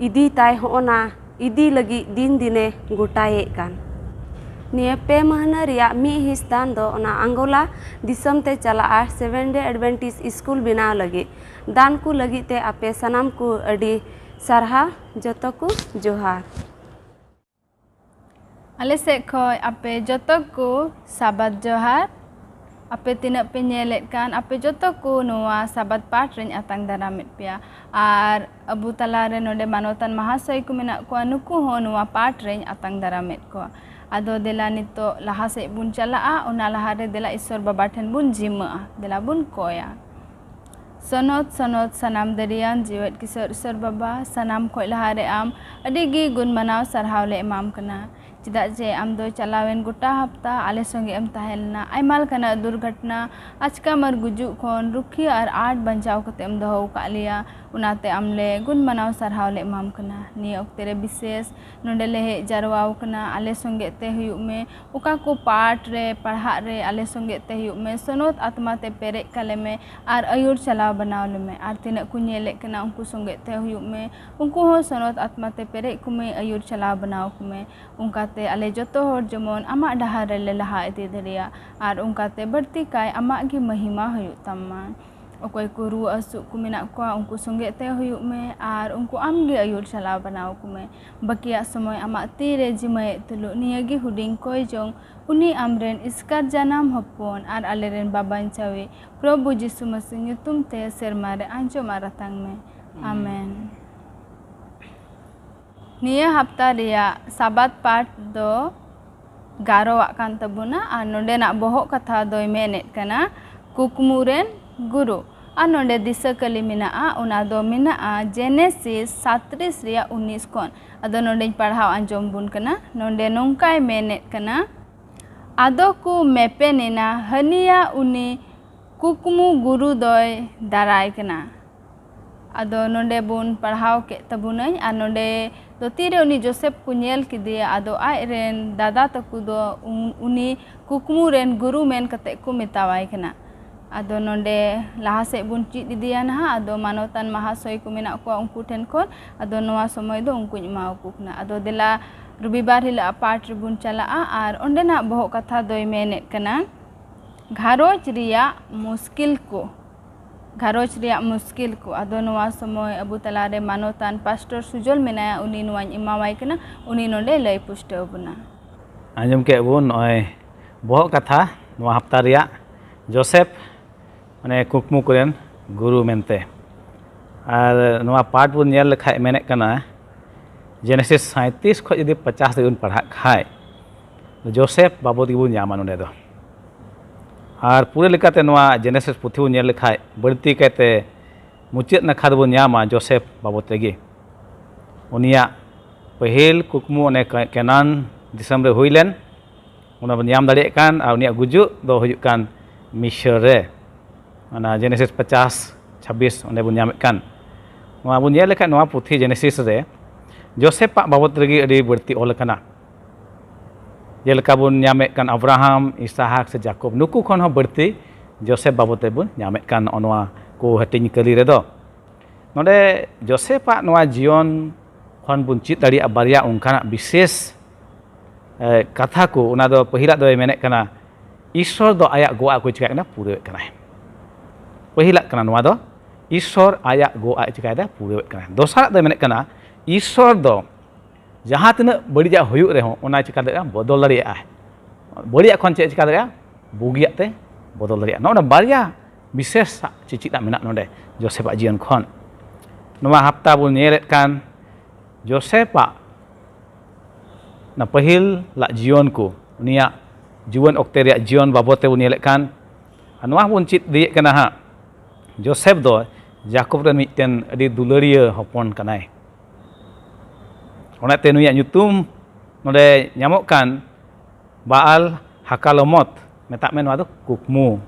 ᱤᱫᱤ ᱛᱟᱭ, ᱦᱚᱸᱜᱼᱚ ᱱᱟ ᱤᱫᱤ ᱞᱟᱹᱜᱤᱫ ᱫᱤᱱ ᱫᱤᱱᱮ ᱜᱚᱴᱟᱭᱮᱫ ᱠᱟᱱ᱾ ᱱᱤᱭᱟᱹ ᱯᱮ ᱢᱟᱹᱦᱱᱟᱹ ᱨᱮᱭᱟᱜ ᱢᱤᱫ ᱦᱤᱸᱥ ᱫᱟᱱ ᱫᱚ ᱚᱱᱟ ᱟᱝᱜᱳᱞᱟ ᱫᱤᱥᱚᱢ ᱛᱮ ᱪᱟᱞᱟᱜᱼᱟ, ᱥᱮᱵᱷᱮᱱ ᱰᱮ ᱮᱰᱵᱷᱮᱱᱴᱤᱥ ᱥᱠᱩᱞ ᱵᱮᱱᱟᱣ ᱞᱟᱹᱜᱤᱫ᱾ ᱫᱟᱱ ᱠᱚ ᱞᱟᱹᱜᱤᱫ ᱛᱮ ᱟᱯᱮ ᱥᱟᱱᱟᱢ ᱠᱚ ᱟᱹᱰᱤ ᱥᱟᱨᱦᱟᱣ, ᱡᱚᱛᱚ ᱠᱚ ᱡᱚᱦᱟᱨ᱾ ᱟᱞᱮ ᱥᱮᱫ ᱠᱷᱚᱱ ᱟᱯᱮ ᱡᱚᱛᱚ ᱠᱚ ᱥᱟᱵᱟᱫ ᱡᱚᱦᱟᱨ᱾ ᱟᱯᱮ ᱛᱤᱱᱟᱹᱜ ᱯᱮ ᱧᱮᱞᱮᱫ ᱠᱟᱱ, ᱟᱯᱮ ᱡᱚᱛᱚ ᱠᱚ ᱱᱚᱣᱟ ᱥᱟᱵᱟᱫ ᱯᱟᱴ ᱨᱮᱧ ᱟᱛᱟᱝ ᱫᱟᱨᱟᱢᱮᱫ ᱯᱮᱭᱟ᱾ ᱟᱨ ᱟᱵᱚ ᱛᱟᱞᱟ ᱨᱮ ᱱᱚᱰᱮ ᱢᱟᱱᱚᱛᱟᱱ ᱢᱟᱦᱟᱥᱚᱭ ᱠᱚ ᱢᱮᱱᱟᱜ ᱠᱚᱣᱟ, ᱱᱩᱠᱩ ᱦᱚᱸ ᱱᱚᱣᱟ ᱯᱟᱴ ᱨᱮᱧ ᱟᱛᱟᱝ ᱫᱟᱨᱟᱢᱮᱫ ᱠᱚᱣᱟ᱾ ᱟᱫᱚ ᱫᱮᱞᱟ ᱱᱤᱛᱚᱜ ᱞᱟᱦᱟ ᱥᱮᱫ ᱵᱚᱱ ᱪᱟᱞᱟᱜᱼᱟ, ᱚᱱᱟ ᱞᱟᱦᱟ ᱨᱮ ᱫᱮᱞᱟ ᱤᱥᱥᱚᱨ ᱵᱟᱵᱟ ᱴᱷᱮᱱ ᱵᱚᱱ ᱡᱤᱢᱟᱹᱜᱼᱟ, ᱫᱮᱞᱟ ᱵᱚᱱ ᱠᱚᱭᱟ᱾ ᱥᱚᱱᱚᱛ, ᱥᱚᱱᱚᱛ, ᱥᱟᱱᱟᱢ ᱫᱟᱲᱮᱭᱟᱱ ᱡᱤᱣᱮᱫ ᱠᱤᱥᱳᱨ ᱤᱥᱚᱨ ᱵᱟᱵᱟ, ᱥᱟᱱᱟᱢ ᱠᱷᱚᱡ ᱞᱟᱦᱟ ᱨᱮ ᱟᱢ ᱟᱹᱰᱤ ᱜᱮ ᱜᱩᱱ ᱢᱟᱱᱟᱣ ᱥᱟᱨᱦᱟᱣ ᱞᱮ ᱮᱢᱟᱢ ᱠᱟᱱᱟ᱾ ᱪᱮᱫᱟᱜ ᱡᱮ ᱟᱢ ᱫᱚ ᱪᱟᱞᱟᱣᱮᱱ ᱜᱚᱴᱟ ᱦᱟᱯᱛᱟ ᱟᱞᱮ ᱥᱚᱸᱜᱮ ᱮᱢ ᱛᱟᱦᱮᱸ ᱞᱮᱱᱟ᱾ ᱟᱭᱢᱟ ᱞᱮᱠᱟᱱᱟᱜ ᱫᱩᱨᱜᱷᱚᱴᱚᱱᱟ, ᱟᱪᱠᱟᱢ ᱟᱨ ᱜᱩᱡᱩᱜ ᱠᱷᱚᱱ ᱨᱩᱠᱷᱤᱭᱟᱹ ᱟᱨ ᱟᱸᱴ ᱵᱟᱧᱪᱟᱣ ᱠᱟᱛᱮ ᱮᱢ ᱫᱚᱦᱚ ᱟᱠᱟᱫ ᱞᱮᱭᱟ᱾ ᱚᱱᱟᱛᱮ ᱟᱢ ᱞᱮ ᱜᱩᱱ ᱢᱟᱱᱟᱣ ᱥᱟᱨᱦᱟᱣ ᱞᱮ ᱮᱢᱟᱢ ᱠᱟᱱᱟ᱾ ᱱᱤᱭᱟᱹ ᱚᱠᱛᱮ ᱨᱮ ᱵᱤᱥᱮᱥ ᱱᱚᱰᱮ ᱞᱮ ᱦᱮᱡ ᱡᱟᱨᱣᱟ ᱟᱠᱟᱱᱟ, ᱟᱞᱮ ᱥᱚᱸᱜᱮ ᱛᱮ ᱦᱩᱭᱩᱜ ᱢᱮ᱾ ᱚᱠᱟ ᱠᱚ ᱯᱟᱴ ᱨᱮ, ᱯᱟᱲᱦᱟᱜ ᱨᱮ ᱟᱞᱮ ᱥᱚᱸᱜᱮ ᱛᱮ ᱦᱩᱭᱩᱜ ᱢᱮ, ᱥᱚᱱᱚᱛ ᱟᱛᱢᱟ ᱛᱮ ᱯᱮᱨᱮᱡ ᱠᱟᱞᱮ ᱢᱮ ᱟᱨ ᱟᱹᱭᱩᱨ ᱪᱟᱞᱟᱣ ᱵᱮᱱᱟᱣ ᱞᱮᱢᱮ᱾ ᱟᱨ ᱛᱤᱱᱟᱹᱜ ᱠᱚ ᱧᱮᱞᱮᱫ ᱠᱟᱱᱟ, ᱩᱱᱠᱩ ᱥᱚᱸᱜᱮ ᱛᱮ ᱦᱩᱭᱩᱜ ᱢᱮ, ᱩᱱᱠᱩ ᱦᱚᱸ ᱥᱚᱱᱚᱛ ᱟᱛᱢᱟ ᱛᱮ ᱯᱮᱨᱮᱡ ᱠᱚᱢᱮ, ᱟᱹᱭᱩᱨ ᱪᱟᱞᱟᱣ ᱵᱮᱱᱟᱣ ᱠᱚᱢᱮ᱾ ᱚᱱᱠᱟ ᱛᱮ ᱟᱞᱮ ᱡᱚᱛᱚ ᱦᱚᱲ ᱡᱮᱢᱚᱱ ᱟᱢᱟᱜ ᱰᱟᱦᱟᱨ ᱨᱮᱞᱮ ᱞᱟᱦᱟ ᱤᱫᱤ ᱫᱟᱲᱮᱭᱟᱜ ᱟᱨ ᱚᱱᱠᱟᱛᱮ ᱵᱟᱹᱲᱛᱤ ᱠᱟᱭ ᱟᱢᱟᱜ ᱜᱮ ᱢᱚᱦᱤᱢᱟ ᱦᱩᱭᱩᱜ ᱛᱟᱢ ᱢᱟ᱾ ᱚᱠᱚᱭ ᱠᱚ ᱨᱩᱣᱟᱹ ᱦᱟᱹᱥᱩᱜ ᱠᱚ ᱢᱮᱱᱟᱜ ᱠᱚᱣᱟ, ᱩᱱᱠᱩ ᱥᱚᱸᱜᱮ ᱛᱮ ᱦᱩᱭᱩᱜ ᱢᱮ ᱟᱨ ᱩᱱᱠᱩ ᱟᱢ ᱜᱮ ᱟᱹᱭᱩᱨ ᱪᱟᱞᱟᱣ ᱵᱮᱱᱟᱣ ᱠᱚᱢᱮ᱾ ᱵᱟᱹᱠᱤᱭᱟᱜ ᱥᱚᱢᱚᱭ ᱟᱢᱟᱜ ᱛᱤ ᱨᱮ ᱡᱤᱢᱟᱹᱭᱮᱫ ᱛᱩᱞᱩᱡ ᱱᱤᱭᱟᱹ ᱜᱮ ᱦᱩᱰᱤᱧ ᱠᱚᱭ ᱡᱚᱝ, ᱩᱱᱤ ᱟᱢ ᱨᱮᱱ ᱮᱥᱠᱟᱨ ᱡᱟᱱᱟᱢ ᱦᱚᱯᱚᱱ ᱟᱨ ᱟᱞᱮ ᱨᱮᱱ ᱵᱟᱵᱟᱧᱪᱟᱣᱤᱡ ᱯᱨᱚᱵᱷᱩ ᱡᱤᱥᱩ ᱢᱟᱹᱥᱤ ᱧᱩᱛᱩᱢ ᱛᱮ ᱥᱮᱨᱢᱟ ᱨᱮ ᱟᱸᱡᱚᱢ ᱟᱨ ᱟᱛᱟᱝ ᱢᱮ᱾ ᱟᱢᱮᱱ᱾ ᱱᱤᱭᱟᱹ ᱦᱟᱯᱛᱟ ᱨᱮᱭᱟᱜ ᱥᱟᱵᱟᱛ ᱯᱟᱴ ᱫᱚ ᱜᱟᱨᱚᱣᱟᱜ ᱠᱟᱱ ᱛᱟᱵᱚᱱᱟ ᱟᱨ ᱱᱚᱰᱮᱱᱟᱜ ᱵᱚᱦᱚᱜ ᱠᱟᱛᱷᱟ ᱫᱚᱭ ᱢᱮᱱᱮᱫ ᱠᱟᱱᱟ ᱠᱩᱠᱢᱩ ᱨᱮᱱ ᱜᱩᱨᱩ᱾ ᱟᱨ ᱱᱚᱰᱮ ᱫᱤᱥᱟᱹ ᱠᱟᱹᱞᱤ ᱢᱮᱱᱟᱜᱼᱟ, ᱚᱱᱟ ᱫᱚ ᱢᱮᱱᱟᱜᱼᱟ ᱡᱮᱱᱮᱥᱤᱥ ᱥᱟᱛᱨᱤᱥ ᱨᱮᱭᱟᱜ ᱩᱱᱤᱥ ᱠᱷᱚᱱ᱾ ᱟᱫᱚ ᱱᱚᱰᱮᱧ ᱯᱟᱲᱦᱟᱣ ᱟᱸᱡᱚᱢ ᱵᱚᱱ ᱠᱟᱱᱟ᱾ ᱱᱚᱰᱮ ᱱᱚᱝᱠᱟᱭ ᱢᱮᱱᱮᱫ ᱠᱟᱱᱟ, ᱟᱫᱚ ᱠᱚ ᱢᱮᱯᱮᱱ ᱮᱱᱟ, ᱦᱟᱹᱱᱤᱭᱟ ᱩᱱᱤ ᱠᱩᱠᱢᱩ ᱜᱩᱨᱩ ᱫᱚᱭ ᱫᱟᱨᱟᱭ ᱠᱟᱱᱟ᱾ ᱟᱫᱚ ᱱᱚᱰᱮ ᱵᱚᱱ ᱯᱟᱲᱦᱟᱣ ᱠᱮᱫ ᱛᱟᱵᱚᱱᱟᱹᱧ, ᱟᱨ ᱱᱚᱰᱮ ᱫᱚ ᱛᱤᱨᱮ ᱩᱱᱤ ᱡᱳᱥᱮᱯ ᱠᱚ ᱧᱮᱞ ᱠᱮᱫᱮᱭᱟ, ᱟᱫᱚ ᱟᱡ ᱨᱮᱱ ᱫᱟᱫᱟ ᱛᱟᱠᱚ ᱫᱚ ᱩᱱ-, ᱩᱱᱤ ᱠᱩᱠᱢᱩ ᱨᱮᱱ ᱜᱩᱨᱩ ᱢᱮᱱ ᱠᱟᱛᱮ ᱠᱚ ᱢᱮᱛᱟᱣᱟᱭ ᱠᱟᱱᱟ᱾ ᱟᱫᱚ ᱱᱚᱰᱮ ᱞᱟᱦᱟ ᱥᱮᱫ ᱵᱚᱱ ᱪᱮᱫ ᱤᱫᱤᱭᱟ ᱱᱟᱦᱟᱜ᱾ ᱟᱫᱚ ᱢᱟᱱᱚᱛᱟᱱ ᱢᱟᱦᱟᱥᱚᱭ ᱠᱚ ᱢᱮᱱᱟᱜ ᱠᱚᱣᱟ ᱩᱱᱠᱩ ᱴᱷᱮᱱ ᱠᱷᱚᱱ, ᱟᱫᱚ ᱱᱚᱣᱟ ᱥᱚᱢᱚᱭ ᱫᱚ ᱩᱱᱠᱩᱧ ᱮᱢᱟᱣᱟᱠᱚ ᱠᱟᱱᱟ᱾ ᱟᱫᱚ ᱫᱮᱞᱟ ᱨᱚᱵᱤᱵᱟᱨ ᱦᱤᱞᱳᱜ ᱯᱟᱴ ᱨᱮᱵᱚᱱ ᱪᱟᱞᱟᱜᱼᱟ, ᱟᱨ ᱚᱸᱰᱮᱱᱟᱜ ᱵᱚᱦᱚᱜ ᱠᱟᱛᱷᱟ ᱫᱚᱭ ᱢᱮᱱᱮᱫ ᱠᱟᱱᱟ, ᱜᱷᱟᱨᱚᱸᱡᱽ ᱨᱮᱭᱟᱜ ᱢᱩᱥᱠᱤᱞ ᱠᱚ᱾ ᱜᱷᱟᱨᱚᱸᱡᱽ ᱨᱮᱭᱟᱜ ᱢᱩᱥᱠᱤᱞ ᱠᱚ᱾ ᱟᱫᱚ ᱱᱚᱣᱟ ᱥᱚᱢᱚᱭ ᱟᱵᱚ ᱛᱟᱞᱟᱨᱮ ᱢᱟᱱᱚᱛᱟᱱ ᱯᱟᱥᱴᱚᱨ ᱥᱩᱡᱚᱞ ᱢᱮᱱᱟᱭᱟ, ᱩᱱᱤ ᱱᱚᱣᱟᱧ ᱮᱢᱟᱣᱟᱭ ᱠᱟᱱᱟ, ᱩᱱᱤ ᱱᱚᱰᱮ ᱞᱟᱹᱭ ᱯᱩᱥᱴᱟᱹᱣ ᱵᱚᱱᱟ᱾ ᱟᱸᱡᱚᱢ ᱠᱮᱫ ᱵᱚᱱ ᱱᱚᱜᱼᱚᱭ ᱵᱚᱦᱚᱜ ᱠᱟᱛᱷᱟ ᱱᱚᱣᱟ ᱦᱟᱯᱛᱟ ᱨᱮᱭᱟᱜ, ᱡᱳᱥᱮᱯ ᱢᱟᱱᱮ ᱠᱩᱠᱢᱩ ᱠᱚᱨᱮᱱ ᱜᱩᱨᱩ ᱢᱮᱱᱛᱮ᱾ ᱟᱨ ᱱᱚᱣᱟ ᱯᱟᱴ ᱵᱚᱱ ᱧᱮᱞ ᱞᱮᱠᱷᱟᱡ ᱢᱮᱱᱮᱫ ᱠᱟᱱᱟ, ᱡᱮᱱᱮᱥᱤᱥ ᱥᱟᱸᱭᱛᱨᱤᱥ ᱠᱷᱚᱱ ᱡᱩᱫᱤ ᱯᱚᱪᱟᱥ ᱫᱷᱟᱹᱵᱤᱡ ᱵᱚᱱ ᱯᱟᱲᱦᱟᱜ ᱠᱷᱟᱡ, ᱡᱳᱥᱮᱯ ᱵᱟᱵᱚᱫ ᱜᱮᱵᱚᱱ ᱧᱟᱢᱟ ᱱᱚᱰᱮ ᱫᱚ᱾ ᱟᱨ ᱯᱩᱨᱟᱹ ᱞᱮᱠᱟᱛᱮ ᱱᱚᱣᱟ ᱡᱮᱱᱮᱥᱤᱥ ᱯᱩᱛᱷᱤ ᱵᱚᱱ ᱧᱮᱞ ᱞᱮᱠᱷᱟᱡ, ᱵᱟᱹᱲᱛᱤ ᱠᱟᱭᱛᱮ ᱢᱩᱪᱟᱹᱫ ᱱᱟᱠᱷᱟ ᱫᱚᱵᱚᱱ ᱧᱟᱢᱟ ᱡᱳᱥᱮᱯ ᱵᱟᱵᱚᱫ ᱨᱮᱜᱮ᱾ ᱩᱱᱤᱭᱟᱜ ᱯᱟᱹᱦᱤᱞ ᱠᱩᱠᱢᱩ ᱚᱱᱮ ᱠᱮ-, ᱠᱮᱱᱟᱱ ᱫᱤᱥᱚᱢ ᱨᱮ ᱦᱩᱭ ᱞᱮᱱ, ᱚᱱᱟ ᱵᱚᱱ ᱧᱟᱢ ᱫᱟᱲᱮᱭᱟᱜ ᱠᱟᱱ, ᱟᱨ ᱩᱱᱤᱭᱟᱜ ᱜᱩᱡᱩᱜ ᱫᱚ ᱦᱩᱭᱩᱜ ᱠᱟᱱ ᱢᱤᱥᱚᱨ ᱨᱮ᱾ ᱚᱱᱟ ᱡᱮᱱᱮᱥᱤᱥ ᱯᱚᱪᱟᱥ ᱪᱷᱟᱵᱵᱤᱥ ᱚᱸᱰᱮ ᱵᱚᱱ ᱧᱟᱢᱮᱫ ᱠᱟᱱ᱾ ᱱᱚᱣᱟ ᱵᱚᱱ ᱧᱮᱞ ᱞᱮᱠᱷᱟᱱ ᱱᱚᱣᱟ ᱯᱩᱛᱷᱤ ᱡᱮᱱᱮᱥᱤᱥ ᱨᱮ ᱡᱳᱥᱮᱯᱟᱜ ᱵᱟᱵᱚᱫ ᱨᱮᱜᱮ ᱟᱹᱰᱤ ᱵᱟᱹᱲᱛᱤ ᱚᱞ ᱟᱠᱟᱱᱟ᱾ ᱡᱮᱞᱮᱠᱟ ᱵᱚᱱ ᱧᱟᱢᱮᱫ ᱠᱟᱱ ᱟᱵᱨᱟᱦᱟᱢ, ᱤᱥᱟᱦᱟᱠ ᱥᱮ ᱡᱟᱠᱚᱵ, ᱱᱩᱠᱩ ᱠᱷᱚᱱ ᱦᱚᱸ ᱵᱟᱹᱲᱛᱤ ᱡᱳᱥᱮᱯ ᱵᱟᱵᱚᱫ ᱛᱮᱵᱚᱱ ᱧᱟᱢᱮᱫ ᱠᱟᱱ ᱱᱚᱜᱼᱚ ᱱᱚᱣᱟ ᱠᱚ ᱦᱟᱹᱴᱤᱧ ᱠᱟᱹᱞᱤ ᱨᱮᱫᱚ᱾ ᱱᱚᱰᱮ ᱡᱳᱥᱮᱯᱟᱜ ᱱᱚᱣᱟ ᱡᱤᱭᱚᱱ ᱠᱷᱚᱱ ᱵᱚᱱ ᱪᱮᱫ ᱫᱟᱲᱮᱭᱟᱜᱼᱟ ᱵᱟᱨᱭᱟ ᱚᱱᱠᱟᱱᱟᱜ ᱵᱤᱥᱮᱥ ᱠᱟᱛᱷᱟ ᱠᱚ, ᱚᱱᱟ ᱫᱚ ᱯᱟᱹᱦᱤᱞᱟᱜ ᱫᱚᱭ ᱢᱮᱱᱮᱫ ᱠᱟᱱᱟ, ᱤᱥᱥᱚᱨ ᱫᱚ ᱟᱭᱟᱜ ᱜᱚᱜᱼᱟᱜ ᱠᱚᱭ ᱪᱤᱠᱟᱹᱭᱮᱫ ᱠᱟᱱᱟ? ᱯᱩᱨᱟᱹᱣᱮᱫ ᱠᱟᱱᱟᱭ᱾ ᱯᱟᱹᱦᱤᱞᱟᱜ ᱠᱟᱱᱟ ᱱᱚᱣᱟ ᱫᱚ, ᱤᱥᱥᱚᱨ ᱟᱭᱟᱜ ᱜᱚᱜᱼᱟᱜ ᱪᱤᱠᱟᱹᱭᱮᱫᱟ? ᱯᱩᱨᱟᱹᱣᱮᱫ ᱠᱟᱱᱟᱭ᱾ ᱫᱚᱥᱟᱨᱟᱜ ᱫᱚᱭ ᱢᱮᱱᱮᱫ ᱠᱟᱱᱟ, ᱤᱥᱥᱚᱨ ᱫᱚ ᱡᱟᱦᱟᱸ ᱛᱤᱱᱟᱹᱜ ᱵᱟᱹᱲᱤᱡᱟᱜ ᱦᱩᱭᱩᱜ ᱨᱮᱦᱚᱸ, ᱚᱱᱟ ᱪᱤᱠᱟ ᱫᱟᱲᱮᱭᱟᱜᱼᱟ? ᱵᱚᱫᱚᱞ ᱫᱟᱲᱮᱭᱟᱜᱼᱟ᱾ ᱵᱟᱹᱲᱤᱡᱟᱜ ᱠᱷᱚᱱ ᱪᱮᱫ ᱮ ᱪᱤᱠᱟ ᱫᱟᱲᱮᱭᱟᱜᱼᱟ? ᱵᱩᱜᱤᱭᱟᱜ ᱛᱮ ᱵᱚᱫᱚᱞ ᱫᱟᱲᱮᱭᱟᱜᱼᱟ᱾ ᱱᱚᱜᱼᱚ ᱱᱚᱣᱟ ᱵᱟᱨᱭᱟ ᱵᱤᱥᱮᱥ ᱪᱮᱪᱮᱫ ᱢᱮᱱᱟᱜ ᱱᱚᱰᱮ ᱡᱳᱥᱮᱯᱷᱟᱜ ᱡᱤᱭᱚᱱ ᱠᱷᱚᱱ᱾ ᱱᱚᱣᱟ ᱦᱟᱯᱛᱟ ᱵᱚᱱ ᱧᱮᱞᱮᱫ ᱠᱟᱱ ᱡᱳᱥᱮᱯᱷᱟᱜ ᱚᱱᱟ ᱯᱟᱹᱦᱤᱞᱟᱜ ᱡᱤᱭᱚᱱ ᱠᱚ, ᱩᱱᱤᱭᱟᱜ ᱡᱩᱣᱟᱹᱱ ᱚᱠᱛᱮ ᱨᱮᱭᱟᱜ ᱡᱤᱭᱚᱱ ᱵᱟᱵᱚᱫ ᱛᱮᱵᱚᱱ ᱧᱮᱞᱮᱫ ᱠᱟᱱ, ᱟᱨ ᱱᱚᱣᱟ ᱦᱚᱸᱵᱚᱱ ᱪᱮᱫ ᱤᱫᱤᱭᱮᱫ ᱠᱟᱱᱟ ᱦᱟᱸᱜ, ᱡᱳᱥᱮᱯᱷ ᱫᱚ ᱡᱟᱠᱚᱵ ᱨᱮᱱ ᱢᱤᱫᱴᱮᱱ ᱟᱹᱰᱤ ᱫᱩᱞᱟᱹᱲᱤᱭᱟᱹ ᱦᱚᱯᱚᱱ ᱠᱟᱱᱟᱭ᱾ ᱚᱱᱟᱛᱮ ᱱᱩᱭᱟᱜ ᱧᱩᱛᱩᱢ ᱱᱚᱰᱮ ᱧᱟᱢᱚᱜ ᱠᱟᱱ ᱵᱟᱟᱞ ᱦᱟᱠᱟᱞᱚᱢᱚᱛ, ᱢᱮᱛᱟᱜ ᱢᱮ ᱱᱚᱣᱟ ᱫᱚ ᱠᱩᱠᱢᱩ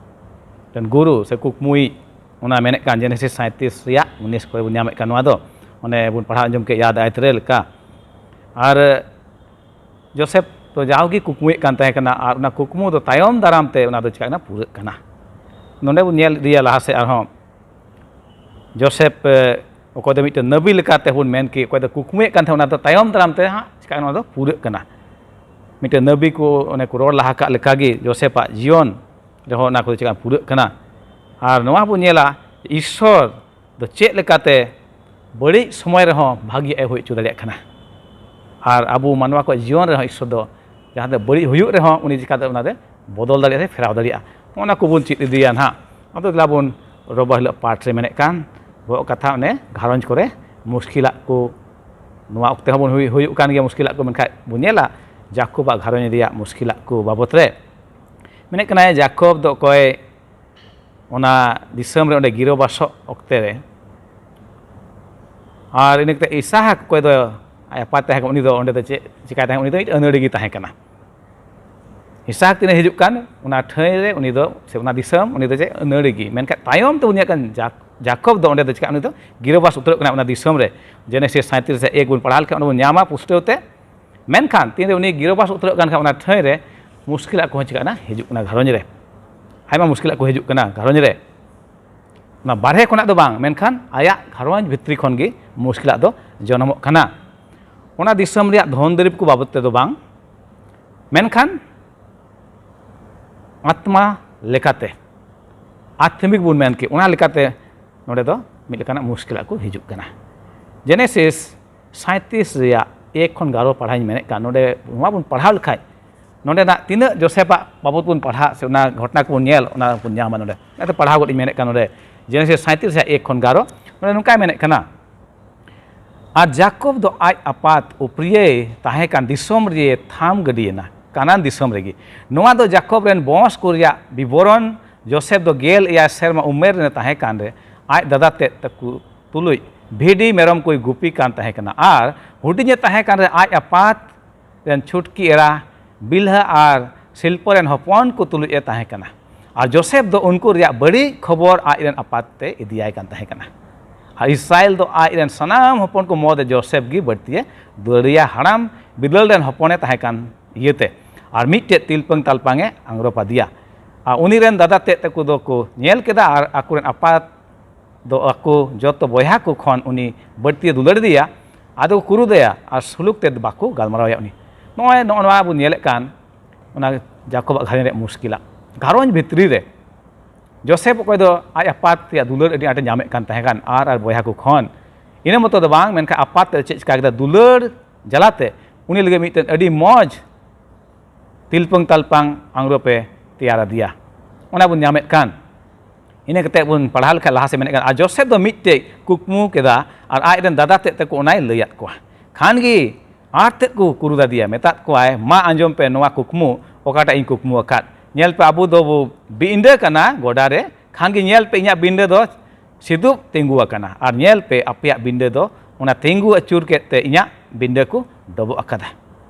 ᱨᱮᱱ ᱜᱩᱨᱩ ᱥᱮ ᱠᱩᱠᱢᱩᱭᱤᱡ, ᱚᱱᱟ ᱢᱮᱱᱮᱫ ᱠᱟᱱ ᱡᱮᱱᱮᱥᱤᱥ ᱥᱟᱸᱭᱛᱨᱤᱥ ᱨᱮᱭᱟᱜ ᱩᱱᱤᱥ ᱠᱚᱨᱮ ᱵᱚᱱ ᱧᱟᱢᱮᱫ ᱠᱟᱱ ᱱᱚᱣᱟ ᱫᱚ, ᱚᱱᱮ ᱵᱚᱱ ᱯᱟᱲᱦᱟᱣ ᱟᱸᱡᱚᱢ ᱠᱮᱫ ᱭᱟᱫ ᱟᱭᱛᱨᱮ ᱞᱮᱠᱟ᱾ ᱟᱨ ᱡᱳᱥᱮᱯᱷ ᱫᱚ ᱡᱟᱣᱜᱮ ᱠᱩᱠᱢᱩᱭᱮᱫ ᱠᱟᱱ ᱛᱟᱦᱮᱸ ᱠᱟᱱᱟ, ᱟᱨ ᱚᱱᱟ ᱠᱩᱠᱢᱩ ᱫᱚ ᱛᱟᱭᱚᱢ ᱫᱟᱨᱟᱢ ᱛᱮ ᱚᱱᱟ ᱫᱚ ᱪᱤᱠᱟᱹᱜ ᱠᱟᱱᱟ? ᱯᱩᱨᱟᱹᱜ ᱠᱟᱱᱟ᱾ ᱱᱚᱰᱮ ᱵᱚᱱ ᱧᱮᱞ ᱤᱫᱤᱭᱟ ᱞᱟᱦᱟ ᱥᱮᱫ ᱟᱨᱦᱚᱸ, ᱡᱳᱥᱮᱯᱷ, ᱮ, ᱚᱠᱚᱭ ᱫᱚ ᱢᱤᱫᱴᱮᱱ ᱱᱟᱵᱤ ᱞᱮᱠᱟᱛᱮ ᱵᱚᱱ ᱢᱮᱱ ᱠᱮᱫ, ᱚᱠᱚᱭ ᱫᱚ ᱠᱩᱠᱢᱩᱭᱮᱫ ᱠᱟᱱ ᱛᱟᱦᱮᱸ, ᱚᱱᱟ ᱫᱚ ᱛᱟᱭᱚᱢ ᱫᱟᱨᱟᱢ ᱛᱮ ᱦᱟᱸᱜ ᱪᱤᱠᱟᱹᱜ ᱠᱟᱱᱟ? ᱚᱱᱟ ᱫᱚ ᱯᱩᱨᱟᱹᱜ ᱠᱟᱱᱟ᱾ ᱢᱤᱫᱴᱮᱱ ᱱᱟᱵᱤ ᱠᱚ ᱚᱱᱮ ᱠᱚ ᱨᱚᱲ ᱞᱟᱦᱟ ᱠᱟᱜ ᱞᱮᱠᱟᱜᱮ ᱡᱳᱥᱮᱯᱷᱟᱜ ᱡᱤᱭᱚᱱ ᱨᱮᱦᱚᱸ ᱚᱱᱟ ᱠᱚᱫᱚ ᱪᱤᱠᱟᱹᱜ ᱯᱩᱨᱟᱹᱜ ᱠᱟᱱᱟ᱾ ᱟᱨ ᱱᱚᱣᱟ ᱵᱚᱱ ᱧᱮᱞᱟ, ᱤᱥᱥᱚᱨ ᱫᱚ ᱪᱮᱫ ᱞᱮᱠᱟᱛᱮ ᱵᱟᱹᱲᱤᱡ ᱥᱚᱢᱚᱭ ᱨᱮᱦᱚᱸ ᱵᱷᱟᱹᱜᱤ ᱟᱭ ᱦᱩᱭ ᱦᱚᱪᱚ ᱫᱟᱲᱮᱭᱟᱜ ᱠᱟᱱᱟ᱾ ᱟᱨ ᱟᱵᱚ ᱢᱟᱱᱣᱟ ᱠᱚᱣᱟᱜ ᱡᱤᱭᱚᱱ ᱨᱮᱦᱚᱸ ᱤᱥᱥᱚᱨ ᱫᱚ ᱡᱟᱦᱟᱸ ᱫᱚ ᱵᱟᱹᱲᱤᱡ ᱦᱩᱭᱩᱜ ᱨᱮᱦᱚᱸ ᱩᱱᱤ ᱪᱤᱠᱟᱹᱛᱮ ᱚᱱᱟ ᱫᱚ ᱵᱚᱫᱚᱞ ᱫᱟᱲᱮᱭᱟᱜᱼᱟ, ᱯᱷᱮᱨᱟᱣ ᱫᱟᱲᱮᱭᱟᱜᱼᱟ᱾ ᱚᱱᱟ ᱠᱚᱵᱚᱱ ᱪᱮᱫ ᱤᱫᱤᱭᱟ ᱱᱟᱦᱟᱜ᱾ ᱟᱫᱚ ᱫᱮᱞᱟ ᱵᱚᱱ ᱨᱚᱵᱟ ᱦᱤᱞᱳᱜ ᱯᱟᱴ ᱨᱮ ᱢᱮᱱᱮᱫ ᱠᱟᱱ ᱵᱚᱦᱚᱜ ᱠᱟᱛᱷᱟ, ᱚᱱᱮ ᱜᱷᱟᱨᱚᱸᱡᱽ ᱠᱚᱨᱮ ᱢᱩᱥᱠᱤᱞᱟᱜ ᱠᱚ, ᱱᱚᱣᱟ ᱚᱠᱛᱮ ᱦᱚᱸᱵᱚᱱ ᱦᱩᱭ-, ᱦᱩᱭᱩᱜ ᱠᱟᱱ ᱜᱮᱭᱟ ᱢᱩᱥᱠᱤᱞᱟᱜ ᱠᱚ, ᱢᱮᱱᱠᱷᱟᱱ ᱵᱚᱱ ᱧᱮᱞᱟ ᱡᱟᱠᱚᱵᱟᱜ ᱜᱷᱟᱨᱚᱸᱡᱽ ᱨᱮᱭᱟᱜ ᱢᱩᱥᱠᱤᱞᱟᱜ ᱠᱚ ᱵᱟᱵᱚᱛ ᱨᱮ᱾ ᱢᱮᱱᱮᱫ ᱠᱟᱱᱟᱭ ᱡᱟᱠᱚᱵ ᱫᱚ ᱚᱠᱚᱭ ᱚᱱᱟ ᱫᱤᱥᱚᱢ ᱨᱮ ᱚᱸᱰᱮ ᱜᱤᱨᱟᱹᱵᱟᱥᱚᱜ ᱚᱠᱛᱮ ᱨᱮ, ᱟᱨ ᱤᱱᱟᱹ ᱠᱟᱛᱮ ᱤᱥᱟᱦᱟᱠ ᱚᱠᱚᱭ ᱫᱚ ᱟᱡ ᱟᱯᱟᱛ ᱛᱟᱦᱮᱸ ᱠᱟᱱᱟ, ᱩᱱᱤ ᱫᱚ ᱚᱸᱰᱮ ᱫᱚ ᱪᱮᱫ ᱪᱤᱠᱟᱹᱭ ᱛᱟᱦᱮᱸ ᱠᱟᱱᱟ? ᱩᱱᱤ ᱫᱚ ᱢᱤᱫ ᱟᱹᱱᱟᱹᱲᱤ ᱜᱮ ᱛᱟᱦᱮᱸ ᱠᱟᱱᱟ᱾ ᱤᱥᱟᱦᱟᱠ ᱛᱤᱱᱟᱹᱜ ᱦᱤᱡᱩᱜ ᱠᱟᱱ ᱚᱱᱟ ᱴᱷᱟᱹᱭ ᱨᱮ ᱩᱱᱤ ᱫᱚ, ᱥᱮ ᱚᱱᱟ ᱫᱤᱥᱚᱢ, ᱩᱱᱤ ᱫᱚ ᱪᱮᱫ ᱟᱹᱱᱟᱹᱲᱤ ᱜᱮ᱾ ᱢᱮᱱᱠᱷᱟᱱ ᱛᱟᱭᱚᱢ ᱛᱮ ᱩᱱᱤᱭᱟᱜ ᱠᱟᱱ ᱡᱟᱠ-, ᱡᱟᱠᱚᱵ ᱫᱚ ᱚᱸᱰᱮ ᱫᱚ ᱪᱤᱠᱟᱹ, ᱩᱱᱤ ᱫᱚ ᱜᱤᱨᱟᱹᱵᱟᱥ ᱩᱛᱟᱹᱨᱚᱜ ᱠᱟᱱᱟ ᱚᱱᱟ ᱫᱤᱥᱚᱢ ᱨᱮ᱾ ᱡᱮᱱᱮᱥᱤᱥ ᱥᱟᱸᱭᱛᱨᱤᱥ ᱨᱮ ᱮᱠ ᱵᱚᱱ ᱯᱟᱲᱦᱟᱣ ᱞᱮᱠᱷᱟᱱ ᱚᱸᱰᱮ ᱵᱚᱱ ᱧᱟᱢᱟ ᱯᱩᱥᱴᱟᱹᱣ ᱛᱮ᱾ ᱢᱮᱱᱠᱷᱟᱱ ᱛᱤᱱᱨᱮ ᱩᱱᱤ ᱜᱤᱨᱟᱹᱵᱟᱥ ᱩᱛᱟᱹᱨᱚᱜ ᱠᱟᱱ ᱠᱷᱟᱱ ᱚᱱᱟ ᱴᱷᱟᱹᱭ ᱨᱮ ᱢᱩᱥᱠᱤᱞᱟᱜ ᱠᱚᱦᱚᱸ ᱪᱤᱠᱟᱹᱜ ᱠᱟᱱᱟ, ᱦᱤᱡᱩᱜ ᱠᱟᱱᱟ ᱜᱷᱟᱨᱚᱸᱡᱽ ᱨᱮ᱾ ᱟᱭᱢᱟ ᱢᱩᱥᱠᱤᱞᱟᱜ ᱠᱚ ᱦᱤᱡᱩᱜ ᱠᱟᱱᱟ ᱜᱷᱟᱨᱚᱸᱡᱽ ᱨᱮ᱾ ᱚᱱᱟ ᱵᱟᱨᱦᱮ ᱠᱷᱚᱱᱟᱜ ᱫᱚ ᱵᱟᱝ, ᱢᱮᱱᱠᱷᱟᱱ ᱟᱭᱟᱜ ᱜᱷᱟᱨᱚᱸᱡᱽ ᱵᱷᱤᱛᱨᱤ ᱠᱷᱚᱱ ᱜᱮ ᱢᱩᱥᱠᱤᱞᱟᱜ ᱫᱚ ᱡᱚᱱᱚᱢᱚᱜ ᱠᱟᱱᱟ᱾ ᱚᱱᱟ ᱫᱤᱥᱚᱢ ᱨᱮᱭᱟᱜ ᱫᱷᱚᱱ ᱫᱩᱨᱤᱵᱽ ᱠᱚ ᱵᱟᱵᱚᱫ ᱛᱮᱫᱚ ᱵᱟᱝ, ᱢᱮᱱᱠᱷᱟᱱ ᱟᱛᱢᱟ ᱞᱮᱠᱟᱛᱮ, ᱟᱛᱢᱤᱠ ᱵᱚᱱ ᱢᱮᱱ ᱠᱮᱫ, ᱚᱱᱟ ᱞᱮᱠᱟᱛᱮ ᱱᱚᱰᱮ ᱫᱚ ᱢᱤᱫ ᱞᱮᱠᱟᱱᱟᱜ ᱢᱩᱥᱠᱤᱞᱟᱜ ᱠᱚ ᱦᱤᱡᱩᱜ ᱠᱟᱱᱟ᱾ ᱡᱮᱱᱮᱥᱤᱥ ᱥᱟᱸᱭᱛᱨᱤᱥ ᱨᱮᱭᱟᱜ ᱮᱠ ᱠᱷᱚᱱ ᱜᱟᱨᱚ ᱯᱟᱲᱦᱟᱣ ᱤᱧ ᱢᱮᱱᱮᱫ ᱠᱟᱱ, ᱱᱚᱰᱮ ᱱᱚᱣᱟ ᱵᱚᱱ ᱯᱟᱲᱦᱟᱣ ᱞᱮᱠᱷᱟᱡ, ᱱᱚᱰᱮᱱᱟᱜ ᱛᱤᱱᱟᱹᱜ ᱡᱳᱥᱮᱯᱟᱜ ᱵᱟᱵᱚᱫ ᱵᱚᱱ ᱯᱟᱲᱦᱟᱜ ᱥᱮ ᱚᱱᱟ ᱜᱷᱚᱴᱚᱱᱟ ᱠᱚᱵᱚᱱ ᱧᱮᱞ, ᱚᱱᱟ ᱵᱚᱱ ᱧᱟᱢᱟ ᱱᱚᱰᱮ᱾ ᱚᱱᱟᱛᱮ ᱯᱟᱲᱦᱟᱣ ᱜᱚᱫ ᱤᱧ ᱢᱮᱱᱮᱫ ᱠᱟᱱ ᱱᱚᱰᱮ, ᱡᱮᱱᱮᱥᱤᱥ ᱥᱟᱸᱭᱛᱨᱤᱥ ᱨᱮᱭᱟᱜ ᱮᱠ ᱠᱷᱚᱱ ᱜᱟᱨᱚ, ᱱᱚᱰᱮ ᱱᱚᱝᱠᱟᱭ ᱢᱮᱱᱮᱫ ᱠᱟᱱᱟ, ᱟᱨ ᱡᱟᱠᱚᱵ ᱫᱚ ᱟᱡ ᱟᱯᱟᱛ ᱩᱯᱨᱤᱭᱟᱹᱭ ᱛᱟᱦᱮᱸ ᱠᱟᱱ ᱫᱤᱥᱚᱢ ᱨᱮ ᱛᱷᱟᱢ ᱜᱟᱹᱰᱤᱭᱮᱱᱟ, ᱠᱟᱱᱟᱱ ᱫᱤᱥᱚᱢ ᱨᱮᱜᱮ᱾ ᱱᱚᱣᱟ ᱫᱚ ᱡᱟᱠᱚᱵ ᱨᱮᱱ ᱵᱚᱸᱥ ᱠᱚ ᱨᱮᱭᱟᱜ ᱵᱤᱵᱚᱨᱚᱱ᱾ ᱡᱳᱥᱮᱯ ᱫᱚ ᱜᱮᱞ ᱮᱭᱟᱭ ᱥᱮᱨᱢᱟ ᱩᱢᱮᱨ ᱨᱮ ᱛᱟᱦᱮᱸ ᱠᱟᱱ ᱨᱮ ᱟᱡ ᱫᱟᱫᱟ ᱛᱮᱫ ᱛᱟᱠᱚ ᱛᱩᱞᱩᱡ ᱵᱷᱤᱰᱤ ᱢᱮᱨᱚᱢ ᱠᱚᱭ ᱜᱩᱯᱤ ᱠᱟᱱ ᱛᱟᱦᱮᱸ ᱠᱟᱱᱟ, ᱟᱨ ᱦᱩᱰᱤᱧᱮ ᱛᱟᱦᱮᱸ ᱠᱟᱱ ᱨᱮ ᱟᱡ ᱟᱯᱟᱛ ᱨᱮᱱ ᱪᱷᱩᱴᱠᱤ ᱮᱨᱟ ᱵᱤᱞᱦᱟ ᱟᱨ ᱥᱤᱞᱯᱚ ᱨᱮᱱ ᱦᱚᱯᱚᱱ ᱠᱚ ᱛᱩᱞᱩᱡ ᱮ ᱛᱟᱦᱮᱸ ᱠᱟᱱᱟ᱾ ᱟᱨ ᱡᱳᱥᱮᱯ ᱫᱚ ᱩᱱᱠᱩ ᱨᱮᱭᱟᱜ ᱵᱟᱹᱲᱤᱡ ᱠᱷᱚᱵᱚᱨ ᱟᱡ ᱨᱮᱱ ᱟᱯᱟᱛ ᱛᱮ ᱤᱫᱤᱭᱟᱭ ᱠᱟᱱ ᱛᱟᱦᱮᱸ ᱠᱟᱱᱟ᱾ ᱟᱨ ᱤᱥᱨᱟᱭᱮᱞ ᱫᱚ ᱟᱡ ᱨᱮᱱ ᱥᱟᱱᱟᱢ ᱦᱚᱯᱚᱱ ᱠᱚ ᱢᱩᱫᱽᱨᱮ ᱡᱳᱥᱮᱯ ᱜᱮ ᱵᱟᱹᱲᱛᱤᱭᱮ ᱫᱩᱞᱟᱹᱲᱤᱭᱟ, ᱦᱟᱲᱟᱢ ᱵᱤᱫᱟᱹᱞ ᱨᱮᱱ ᱦᱚᱯᱚᱱᱮ ᱛᱟᱦᱮᱸ ᱠᱟᱱ ᱤᱭᱟᱹᱛᱮ᱾ ᱟᱨ ᱢᱤᱫᱴᱮᱡ ᱛᱤᱞᱯᱟᱹᱝ ᱛᱟᱞᱯᱟᱝ ᱮ ᱟᱝᱨᱚᱯ ᱟᱫᱮᱭᱟ᱾ ᱟᱨ ᱩᱱᱤ ᱨᱮᱱ ᱫᱟᱫᱟ ᱛᱮᱫ ᱛᱟᱠᱚ ᱫᱚᱠᱚ ᱧᱮᱞ ᱠᱮᱫᱟ, ᱟᱨ ᱟᱠᱚ ᱨᱮᱱ ᱟᱯᱟᱛ ᱫᱚ ᱟᱠᱚ ᱡᱚᱛᱚ ᱵᱚᱭᱦᱟ ᱠᱚ ᱠᱷᱚᱱ ᱩᱱᱤ ᱵᱟᱹᱲᱛᱤᱭᱮ ᱫᱩᱞᱟᱹᱲ ᱤᱫᱤᱭᱟ᱾ ᱟᱫᱚ ᱠᱚ ᱠᱩᱨᱩᱫᱮᱭᱟ ᱟᱨ ᱥᱩᱞᱩᱠ ᱛᱮ ᱵᱟᱠᱚ ᱜᱟᱞᱢᱟᱨᱟᱣᱮᱭᱟ ᱩᱱᱤ᱾ ᱱᱚᱜᱼᱚᱭ ᱱᱚᱜᱼᱚ ᱱᱚᱣᱟ ᱵᱚᱱ ᱧᱮᱞᱮᱫ ᱠᱟᱱ, ᱚᱱᱟ ᱡᱟᱠᱚᱵᱟᱜ ᱜᱷᱟᱨᱚᱸᱡᱽ ᱨᱮᱭᱟᱜ ᱢᱩᱥᱠᱤᱞᱟ᱾ ᱜᱷᱟᱨᱚᱸᱡᱽ ᱵᱷᱤᱛᱨᱤ ᱨᱮ ᱡᱳᱥᱮᱯ, ᱚᱠᱚᱭ ᱫᱚ ᱟᱡ ᱟᱯᱟᱛ ᱨᱮᱭᱟᱜ ᱫᱩᱞᱟᱹᱲ ᱟᱹᱰᱤ ᱟᱸᱴᱮ ᱧᱟᱢᱮᱫ ᱠᱟᱱ ᱛᱟᱦᱮᱸ ᱠᱟᱱ, ᱟᱨ ᱟᱨ ᱵᱚᱭᱦᱟ ᱠᱚ ᱠᱷᱚᱱ, ᱤᱱᱟᱹ ᱢᱚᱛᱚ ᱫᱚ ᱵᱟᱝ, ᱢᱮᱱᱠᱷᱟᱱ ᱟᱯᱟᱛ ᱛᱮ ᱪᱮᱫ ᱪᱤᱠᱟ ᱠᱮᱫᱟ, ᱫᱩᱞᱟᱹᱲ ᱡᱟᱞᱟᱛᱮ ᱩᱱᱤ ᱞᱟᱹᱜᱤᱫ ᱢᱤᱫᱴᱮᱱ ᱟᱹᱰᱤ ᱢᱚᱡᱽ ᱛᱤᱞᱯᱟᱹᱝ ᱛᱟᱞᱯᱟᱝ ᱟᱝᱨᱚᱯ ᱮ ᱛᱮᱭᱟᱨ ᱟᱫᱮᱭᱟ᱾ ᱚᱱᱟ ᱵᱚᱱ ᱧᱟᱢᱮᱫ ᱠᱟᱱ᱾ ᱤᱱᱟᱹ ᱠᱟᱛᱮ ᱵᱚᱱ ᱯᱟᱲᱦᱟᱣ ᱞᱮᱠᱷᱟᱱ ᱞᱟᱦᱟ ᱥᱮᱫ ᱢᱮᱱᱮᱫ ᱠᱟᱱ, ᱟᱨ ᱡᱳᱥᱮᱯ ᱫᱚ ᱢᱤᱫᱴᱮᱡ ᱠᱩᱠᱢᱩ ᱠᱮᱫᱟ, ᱟᱨ ᱟᱡ ᱨᱮᱱ ᱫᱟᱫᱟ ᱛᱮᱫ ᱛᱟᱠᱚ ᱚᱱᱟᱭ ᱞᱟᱹᱭᱟᱫ ᱠᱚᱣᱟ᱾ ᱠᱷᱟᱱ ᱜᱮ ᱟᱨ ᱛᱮᱫ ᱠᱚ ᱠᱩᱨᱩᱫ ᱟᱫᱮᱭᱟ, ᱢᱮᱛᱟᱫ ᱠᱚᱣᱟᱭ, ᱢᱟ ᱟᱸᱡᱚᱢ ᱯᱮ ᱱᱚᱣᱟ ᱠᱩᱠᱢᱩ, ᱚᱠᱟᱴᱟᱜ ᱤᱧ ᱠᱩᱠᱢᱩ ᱟᱠᱟᱫ᱾ ᱧᱮᱞ ᱯᱮ, ᱟᱵᱚ ᱫᱚ ᱵᱚ ᱵᱤᱸᱰᱟᱹ ᱠᱟᱱᱟ ᱜᱚᱰᱟ ᱨᱮ, ᱠᱷᱟᱱ ᱜᱮ ᱧᱮᱞ ᱯᱮ, ᱤᱧᱟᱹᱜ ᱵᱤᱸᱰᱟᱹ ᱫᱚ ᱥᱤᱫᱩᱵ ᱛᱤᱸᱜᱩ ᱟᱠᱟᱱᱟ, ᱟᱨ ᱧᱮᱞ ᱯᱮ, ᱟᱯᱮᱭᱟᱜ ᱵᱤᱸᱰᱟᱹ ᱫᱚ ᱚᱱᱟ ᱛᱤᱸᱜᱩ ᱟᱹᱪᱩᱨ ᱠᱮᱫ ᱛᱮ ᱤᱧᱟᱹᱜ ᱵᱤᱸᱰᱟᱹ ᱠᱚ ᱰᱚᱵᱚᱜ ᱟᱠᱟᱫᱟ᱾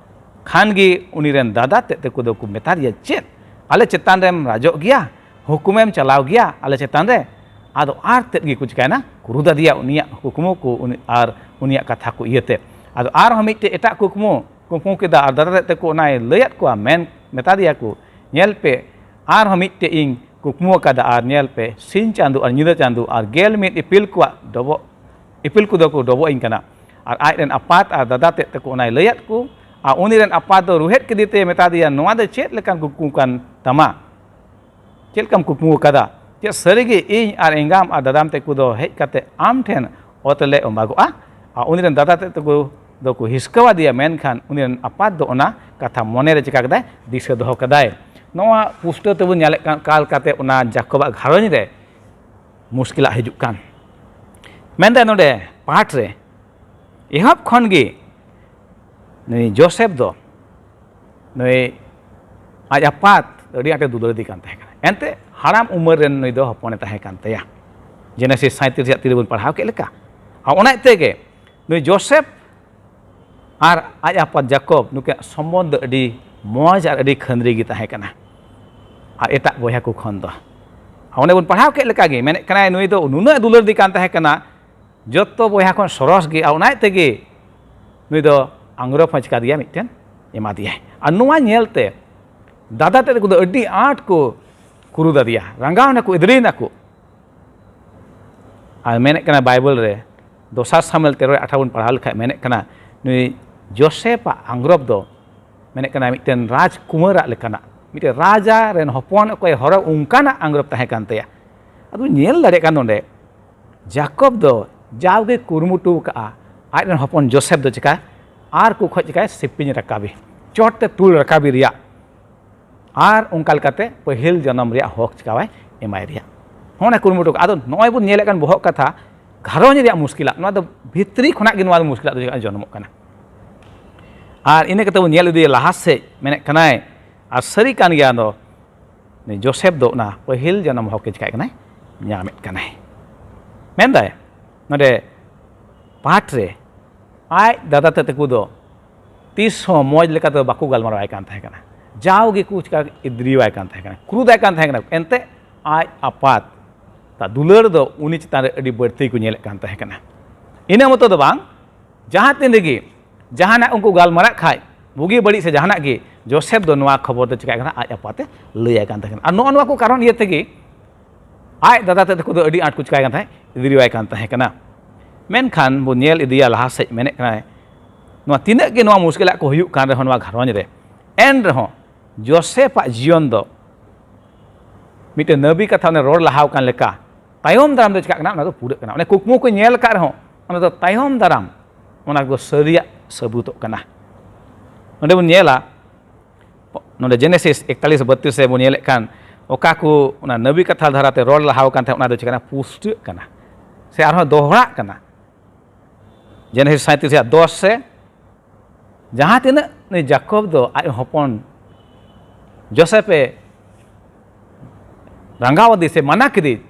ᱠᱷᱟᱱ ᱜᱮ ᱩᱱᱤ ᱨᱮᱱ ᱫᱟᱫᱟ ᱛᱮᱫ ᱛᱟᱠᱚ ᱫᱚᱠᱚ ᱢᱮᱛᱟ ᱫᱮᱭᱟ, ᱪᱮᱫ ᱟᱞᱮ ᱪᱮᱛᱟᱱ ᱨᱮᱢ ᱨᱟᱡᱚᱜ ᱜᱮᱭᱟ? ᱦᱩᱠᱩᱢᱮᱢ ᱪᱟᱞᱟᱣ ᱜᱮᱭᱟ ᱟᱞᱮ ᱪᱮᱛᱟᱱ ᱨᱮ? ᱟᱫᱚ ᱟᱨ ᱛᱮᱫ ᱜᱮᱠᱚ ᱪᱤᱠᱟᱭᱱᱟ, ᱠᱩᱨᱩᱫ ᱟᱫᱮᱭᱟ ᱩᱱᱤᱭᱟᱜ ᱠᱩᱠᱢᱩ ᱠᱚ, ᱩᱱᱤ ᱟᱨ ᱩᱱᱤᱭᱟᱜ ᱠᱟᱛᱷᱟ ᱠᱚ ᱤᱭᱟᱹᱛᱮ᱾ ᱟᱫᱚ ᱟᱨᱦᱚᱸ ᱢᱤᱫᱴᱮᱡ ᱮᱴᱟᱜ ᱠᱩᱠᱢᱩ ᱠᱩᱠᱢᱩ ᱠᱮᱫᱟ, ᱟᱨ ᱫᱟᱫᱟ ᱛᱮᱫ ᱛᱟᱠᱚ ᱚᱱᱟᱭ ᱞᱟᱹᱭᱟᱫ ᱠᱚᱣᱟ, ᱢᱮᱱ ᱢᱮᱛᱟ ᱫᱮᱭᱟ ᱠᱚ, ᱧᱮᱞ ᱯᱮ, ᱟᱨᱦᱚᱸ ᱢᱤᱫᱴᱮᱡ ᱤᱧ ᱠᱩᱠᱢᱩ ᱟᱠᱟᱫᱟ, ᱟᱨ ᱧᱮᱞ ᱯᱮ, ᱥᱤᱧ ᱪᱟᱸᱫᱚ ᱟᱨ ᱧᱤᱫᱟᱹ ᱪᱟᱸᱫᱚ ᱟᱨ ᱜᱮᱞ ᱢᱤᱫ ᱤᱯᱤᱞ ᱠᱚᱣᱟᱜ ᱰᱚᱵᱚᱜ, ᱤᱯᱤᱞ ᱠᱚᱫᱚ ᱠᱚ ᱰᱚᱵᱚᱜ ᱟᱹᱧ ᱠᱟᱱᱟ᱾ ᱟᱨ ᱟᱡ ᱨᱮᱱ ᱟᱯᱟᱛ ᱟᱨ ᱫᱟᱫᱟ ᱛᱮᱫ ᱛᱟᱠᱚ ᱚᱱᱟᱭ ᱞᱟᱹᱭᱟᱫ ᱠᱚ, ᱟᱨ ᱩᱱᱤ ᱨᱮᱱ ᱟᱯᱟᱛ ᱫᱚ ᱨᱩᱦᱮᱫ ᱠᱮᱫᱮ ᱛᱮ ᱢᱮᱛᱟ ᱫᱮᱭᱟ, "ᱱᱚᱣᱟ ᱫᱚ ᱪᱮᱫ ᱞᱮᱠᱟᱱ ᱠᱩᱠᱢᱩ ᱠᱟᱱ ᱛᱟᱢᱟ? ᱪᱮᱫ ᱞᱮᱠᱟᱢ ᱠᱩᱠᱢᱩ ᱟᱠᱟᱫᱟ? ᱪᱮᱫ ᱥᱟᱹᱨᱤᱜᱮ ᱤᱧ ᱟᱨ ᱮᱸᱜᱟᱢ ᱟᱨ ᱫᱟᱫᱟᱢ ᱛᱟᱠᱚ ᱫᱚ ᱦᱮᱡ ᱠᱟᱛᱮ ᱟᱢ ᱴᱷᱮᱱ ᱚᱛ ᱨᱮᱞᱮ ᱚᱢᱟᱜᱚᱜᱼᱟ?" ᱟᱨ ᱩᱱᱤ ᱨᱮᱱ ᱫᱟᱫᱟ ᱛᱟᱠᱚ ᱫᱚᱠᱚ ᱦᱤᱥᱠᱟᱹᱣ ᱟᱫᱮᱭᱟ, ᱢᱮᱱᱠᱷᱟᱱ ᱩᱱᱤ ᱨᱮᱱ ᱟᱯᱟᱛ ᱫᱚ ᱚᱱᱟ ᱠᱟᱛᱷᱟ ᱢᱚᱱᱮ ᱨᱮ ᱪᱤᱠᱟ ᱠᱮᱫᱟᱭ? ᱫᱤᱥᱟᱹ ᱫᱚᱦᱚ ᱠᱟᱫᱟᱭ᱾ ᱱᱚᱣᱟ ᱯᱩᱥᱴᱟᱹᱣ ᱛᱮᱵᱚᱱ ᱧᱮᱞᱮᱫ ᱠᱟᱱ ᱚᱠᱟ ᱞᱮᱠᱟᱛᱮ ᱚᱱᱟ ᱡᱟᱠᱚᱵᱟᱜ ᱜᱷᱟᱨᱚᱸᱡᱽ ᱨᱮ ᱢᱩᱥᱠᱤᱞᱟᱜ ᱦᱤᱡᱩᱜ ᱠᱟᱱ᱾ ᱢᱮᱱᱫᱟᱭ ᱱᱚᱰᱮ ᱯᱟᱴ ᱨᱮ, ᱮᱦᱚᱵ ᱠᱷᱚᱱ ᱜᱮ ᱱᱩᱭ ᱡᱳᱥᱮᱯ ᱫᱚ ᱱᱩᱭ ᱟᱡ ᱟᱯᱟᱛ ᱟᱹᱰᱤ ᱟᱸᱴᱮ ᱫᱩᱞᱟᱹᱲ ᱫᱮ ᱠᱟᱱ ᱛᱟᱦᱮᱸ ᱠᱟᱱᱟ᱾ ᱮᱱᱛᱮ ᱦᱟᱲᱟᱢ ᱩᱢᱮᱨ ᱨᱮᱱ ᱱᱩᱭ ᱫᱚ ᱦᱚᱯᱚᱱᱮ ᱛᱟᱦᱮᱸ ᱠᱟᱱ ᱛᱟᱭᱟ᱾ ᱡᱮᱱᱮᱥᱤᱥ ᱥᱟᱸᱭᱛᱨᱤᱥ ᱨᱮᱭᱟᱜ ᱛᱤᱨᱮ ᱵᱚᱱ ᱯᱟᱲᱦᱟᱣ ᱠᱮᱫ ᱞᱮᱠᱟ᱾ ᱟᱨ ᱚᱱᱟ ᱛᱮᱜᱮ ᱱᱩᱭ ᱡᱳᱥᱮᱯ ᱟᱨ ᱟᱡ ᱟᱯᱟᱛ ᱡᱟᱠᱚᱵ ᱱᱩᱠᱤᱱᱟᱜ ᱥᱚᱢᱵᱚᱱᱫᱷ ᱫᱚ ᱟᱹᱰᱤ ᱢᱚᱡᱽ ᱟᱨ ᱟᱹᱰᱤ ᱠᱷᱟᱹᱱᱫᱽᱨᱤ ᱜᱮ ᱛᱟᱦᱮᱸ ᱠᱟᱱᱟ᱾ ᱟᱨ ᱮᱴᱟᱜ ᱵᱚᱭᱦᱟ ᱠᱚ ᱠᱷᱚᱱ ᱫᱚ, ᱟᱨ ᱚᱸᱰᱮ ᱵᱚᱱ ᱯᱟᱲᱦᱟᱣ ᱠᱮᱫ ᱞᱮᱠᱟᱜᱮ, ᱢᱮᱱᱮᱫ ᱠᱟᱱᱟᱭ ᱱᱩᱭ ᱫᱚ ᱱᱩᱱᱟᱹᱜ ᱫᱩᱞᱟᱹᱲ ᱫᱮ ᱠᱟᱱ ᱛᱟᱦᱮᱸ ᱠᱟᱱᱟ, ᱡᱚᱛᱚ ᱵᱚᱭᱦᱟ ᱠᱷᱚᱱ ᱥᱚᱨᱚᱥ ᱜᱮ, ᱟᱨ ᱚᱱᱟ ᱛᱮᱜᱮ ᱱᱩᱭ ᱫᱚ ᱟᱝᱜᱽᱨᱚᱵ ᱦᱚᱸ ᱪᱤᱠᱟ ᱫᱮᱭᱟ, ᱢᱤᱫᱴᱮᱱ ᱮᱢᱟ ᱫᱮᱭᱟᱭ᱾ ᱟᱨ ᱱᱚᱣᱟ ᱧᱮᱞᱛᱮ ᱫᱟᱫᱟ ᱛᱮᱫ ᱠᱚᱫᱚ ᱟᱹᱰᱤ ᱟᱸᱴ ᱠᱚ ᱠᱩᱨᱩᱫ ᱟᱫᱮᱭᱟ, ᱨᱟᱸᱜᱟᱣ ᱮᱱᱟᱠᱚ, ᱮᱫᱽᱨᱮ ᱮᱱᱟᱠᱚ᱾ ᱟᱨ ᱢᱮᱱᱮᱫ ᱠᱟᱱᱟ ᱵᱟᱭᱵᱮᱞ ᱨᱮ, ᱫᱚᱥᱟᱨ ᱥᱟᱢᱩᱭᱮᱞ ᱛᱮᱨᱚ ᱟᱴᱷᱟᱨᱚ ᱵᱚᱱ ᱯᱟᱲᱦᱟᱣ ᱞᱮᱠᱷᱟᱡ, ᱢᱮᱱᱮᱫ ᱠᱟᱱᱟ ᱱᱩᱭ ᱡᱳᱥᱮᱯᱟᱜ ᱟᱝᱜᱽᱨᱚᱵ ᱫᱚ, ᱢᱮᱱᱮᱫ ᱠᱟᱱᱟ, ᱢᱤᱫᱴᱮᱱ ᱨᱟᱡᱽᱠᱩᱢᱟᱨᱟᱜ ᱞᱮᱠᱟᱱᱟᱜ, ᱢᱤᱫᱴᱮᱱ ᱨᱟᱡᱟ ᱨᱮᱱ ᱦᱚᱯᱚᱱ ᱚᱠᱚᱭ ᱦᱚᱨᱚᱜ, ᱚᱱᱠᱟᱱᱟᱜ ᱟᱝᱜᱽᱨᱚᱵ ᱛᱟᱦᱮᱸ ᱠᱟᱱ ᱛᱟᱭᱟ᱾ ᱟᱫᱚ ᱧᱮᱞ ᱫᱟᱲᱮᱭᱟᱜ ᱠᱟᱱ ᱱᱚᱰᱮ, ᱡᱟᱠᱚᱵ ᱫᱚ ᱡᱟᱣᱜᱮ ᱠᱩᱨᱩᱢᱩᱴᱩ ᱟᱠᱟᱫᱼᱟ ᱟᱡ ᱨᱮᱱ ᱦᱚᱯᱚᱱ ᱡᱳᱥᱮᱯ ᱫᱚ ᱪᱮᱠᱟ ᱟᱨ ᱠᱚ ᱠᱷᱚᱡ ᱪᱮᱠᱟᱭ ᱥᱤᱯᱤᱧ ᱨᱟᱠᱟᱵᱮ, ᱪᱚᱴ ᱛᱮ ᱛᱩᱞ ᱨᱟᱠᱟᱵᱮ ᱨᱮᱭᱟᱜ, ᱟᱨ ᱚᱱᱠᱟ ᱞᱮᱠᱟᱛᱮ ᱯᱟᱹᱦᱤᱞ ᱡᱚᱱᱚᱢ ᱨᱮᱭᱟᱜ ᱦᱚᱠ ᱪᱮᱠᱟᱣᱟᱭ ᱮᱢᱟᱭ ᱨᱮᱭᱟᱜ᱾ ᱦᱚᱸ, ᱚᱱᱟ ᱠᱩᱨᱩᱢᱩᱴᱩ ᱠᱟᱜᱼᱟ᱾ ᱟᱫᱚ ᱱᱚᱜᱼᱚᱭ ᱵᱚᱱ ᱧᱮᱞᱮᱫ ᱠᱟᱱ ᱵᱚᱦᱚᱜ ᱠᱟᱛᱷᱟ, ᱜᱷᱟᱨᱚᱸᱡᱽ ᱨᱮᱭᱟᱜ ᱢᱩᱥᱠᱤᱞᱟᱜ, ᱱᱚᱣᱟ ᱫᱚ ᱵᱷᱤᱛᱨᱤ ᱠᱷᱚᱱᱟᱜ ᱜᱮ ᱱᱚᱣᱟ ᱫᱚ ᱢᱩᱥᱠᱤᱞᱟᱜ ᱫᱚ ᱡᱚᱱᱢᱚᱜ ᱠᱟᱱᱟ᱾ ᱟᱨ ᱤᱱᱟᱹ ᱠᱟᱛᱮ ᱵᱚᱱ ᱧᱮᱞ ᱤᱫᱤᱭᱟ ᱞᱟᱦᱟ ᱥᱮᱫ, ᱢᱮᱱᱮᱫ ᱠᱟᱱᱟᱭ, ᱟᱨ ᱥᱟᱹᱨᱤ ᱠᱟᱱ ᱜᱮᱭᱟ ᱫᱚ, ᱩᱱᱤ ᱡᱳᱥᱮᱯ ᱫᱚ ᱚᱱᱟ ᱯᱟᱹᱦᱤᱞ ᱡᱚᱱᱚᱢ ᱦᱚᱠ ᱮ ᱪᱤᱠᱟᱹᱭᱮᱫ ᱠᱟᱱᱟᱭ? ᱧᱟᱢᱮᱫ ᱠᱟᱱᱟᱭ᱾ ᱢᱮᱱᱫᱟᱭ ᱱᱚᱰᱮ ᱯᱟᱴ ᱨᱮ, ᱟᱡ ᱫᱟᱫᱟ ᱛᱮᱫ ᱛᱟᱠᱚ ᱫᱚ ᱛᱤᱥ ᱦᱚᱸ ᱢᱚᱡᱽ ᱞᱮᱠᱟ ᱛᱮᱫᱚ ᱵᱟᱠᱚ ᱜᱟᱞᱢᱟᱨᱟᱣᱟᱭ ᱠᱟᱱ ᱛᱟᱦᱮᱸ ᱠᱟᱱᱟ᱾ ᱡᱟᱣ ᱜᱮᱠᱚ ᱪᱤᱠᱟ ᱮᱫᱽᱨᱤᱣᱟᱭ ᱠᱟᱱ ᱛᱟᱦᱮᱸ ᱠᱟᱱᱟ, ᱠᱨᱩᱫᱟᱭ ᱠᱟᱱ ᱛᱟᱦᱮᱸ ᱠᱟᱱᱟ᱾ ᱮᱱᱛᱮ ᱟᱡ ᱟᱯᱟᱛ ᱛᱟ ᱫᱩᱞᱟᱹᱲ ᱫᱚ ᱩᱱᱤ ᱪᱮᱛᱟᱱ ᱨᱮ ᱟᱹᱰᱤ ᱵᱟᱹᱲᱛᱤ ᱠᱚ ᱧᱮᱞᱮᱫ ᱠᱟᱱ ᱛᱟᱦᱮᱸ ᱠᱟᱱᱟ᱾ ᱤᱱᱟᱹ ᱢᱚᱛᱚ ᱫᱚ ᱵᱟᱝ, ᱡᱟᱦᱟᱸ ᱛᱤᱱ ᱨᱮᱜᱮ ᱡᱟᱦᱟᱱᱟᱜ ᱩᱱᱠᱩ ᱜᱟᱞᱢᱟᱨᱟᱜ ᱠᱷᱟᱡ, ᱵᱩᱜᱤ ᱵᱟᱹᱲᱤᱡ ᱥᱮ ᱡᱟᱦᱟᱱᱟᱜ ᱜᱮ, ᱡᱳᱥᱮᱯ ᱫᱚ ᱱᱚᱣᱟ ᱠᱷᱚᱵᱚᱨ ᱫᱚ ᱪᱤᱠᱟᱹᱭ ᱠᱟᱱᱟ? ᱟᱡ ᱟᱯᱟᱛᱮ ᱞᱟᱹᱭᱟᱭ ᱠᱟᱱ ᱛᱟᱦᱮᱸ ᱠᱟᱱᱟ᱾ ᱟᱨ ᱱᱚᱜᱼᱚ ᱱᱚᱣᱟ ᱠᱚ ᱠᱟᱨᱚᱱ ᱤᱭᱟᱹ ᱛᱮᱜᱮ ᱟᱡ ᱫᱟᱫᱟ ᱛᱮᱫ ᱛᱟᱠᱚ ᱫᱚ ᱟᱹᱰᱤ ᱟᱸᱴ ᱠᱚ ᱪᱤᱠᱟᱹᱭ ᱠᱟᱱ ᱛᱟᱦᱮᱸᱫ, ᱮᱫᱽᱨᱤᱣᱟᱭ ᱠᱟᱱ ᱛᱟᱦᱮᱸ ᱠᱟᱱᱟ᱾ ᱢᱮᱱᱠᱷᱟᱱ ᱵᱚᱱ ᱧᱮᱞ ᱤᱫᱤᱭᱟ ᱞᱟᱦᱟ ᱥᱮᱫ, ᱢᱮᱱᱮᱫ ᱠᱟᱱᱟᱭ, ᱱᱚᱣᱟ ᱛᱤᱱᱟᱹᱜ ᱜᱮ ᱱᱚᱣᱟ ᱢᱩᱥᱠᱤᱞᱟᱜ ᱠᱚ ᱦᱩᱭᱩᱜ ᱠᱟᱱ ᱨᱮᱦᱚᱸ ᱱᱚᱣᱟ ᱜᱷᱟᱨᱚᱸᱡᱽ ᱨᱮ, ᱮᱱ ᱨᱮᱦᱚᱸ ᱡᱳᱥᱮᱯᱟᱜ ᱡᱤᱭᱚᱱ ᱫᱚ ᱢᱤᱫᱴᱮᱱ ᱱᱟᱹᱵᱤ ᱠᱟᱛᱷᱟ ᱚᱱᱮ ᱨᱚᱲ ᱞᱟᱦᱟᱣ ᱟᱠᱟᱱ ᱞᱮᱠᱟ ᱛᱟᱭᱚᱢ ᱫᱟᱨᱟᱢ ᱫᱚ ᱪᱤᱠᱟᱹᱜ ᱠᱟᱱᱟ? ᱚᱱᱟ ᱫᱚ ᱯᱩᱨᱟᱹᱜ ᱠᱟᱱᱟ᱾ ᱚᱱᱮ ᱠᱩᱠᱢᱩ ᱠᱚ ᱧᱮᱞ ᱟᱠᱟᱫ ᱨᱮᱦᱚᱸ ᱚᱱᱟ ᱫᱚ ᱛᱟᱭᱚᱢ ᱫᱟᱨᱟᱢ ᱚᱱᱟ ᱫᱚ ᱥᱟᱹᱨᱤᱭᱟᱜ ᱥᱟᱹᱵᱩᱛᱚᱜ ᱠᱟᱱᱟ᱾ ᱱᱚᱰᱮ ᱵᱚᱱ ᱧᱮᱞᱟ, ᱱᱚᱰᱮ ᱡᱮᱱᱮᱥᱤᱥ ᱮᱠᱛᱟᱞᱤᱥ ᱵᱟᱛᱨᱤᱥ ᱨᱮ ᱵᱚᱱ ᱧᱮᱞᱮᱫ ᱠᱟᱱ, ᱚᱠᱟ ᱠᱚ ᱚᱱᱟ ᱱᱟᱹᱵᱤ ᱠᱟᱛᱷᱟ ᱫᱷᱟᱨᱟᱛᱮ ᱨᱚᱲ ᱞᱟᱦᱟᱣ ᱟᱠᱟᱱ ᱛᱟᱦᱮᱸᱫ, ᱚᱱᱟ ᱫᱚ ᱪᱤᱠᱟᱹᱜ ᱠᱟᱱᱟ? ᱯᱩᱥᱴᱟᱹᱜ ᱠᱟᱱᱟ ᱥᱮ ᱟᱨᱦᱚᱸ ᱫᱚᱦᱲᱟᱜ ᱠᱟᱱᱟ᱾ ᱡᱮᱱᱮᱥᱤᱥ ᱥᱟᱸᱭᱛᱨᱤᱥ ᱨᱮᱭᱟᱜ ᱫᱚᱥ ᱨᱮ, ᱡᱟᱦᱟᱸ ᱛᱤᱱᱟᱹᱜ ᱱᱩᱭ ᱡᱟᱠᱚᱵ ᱫᱚ ᱟᱡ ᱦᱚᱯᱚᱱ ᱡᱳᱥᱮᱯ ᱮ ᱨᱟᱸᱜᱟᱣ ᱟᱫᱮ ᱥᱮ ᱢᱟᱱᱟ ᱠᱮᱫᱮ,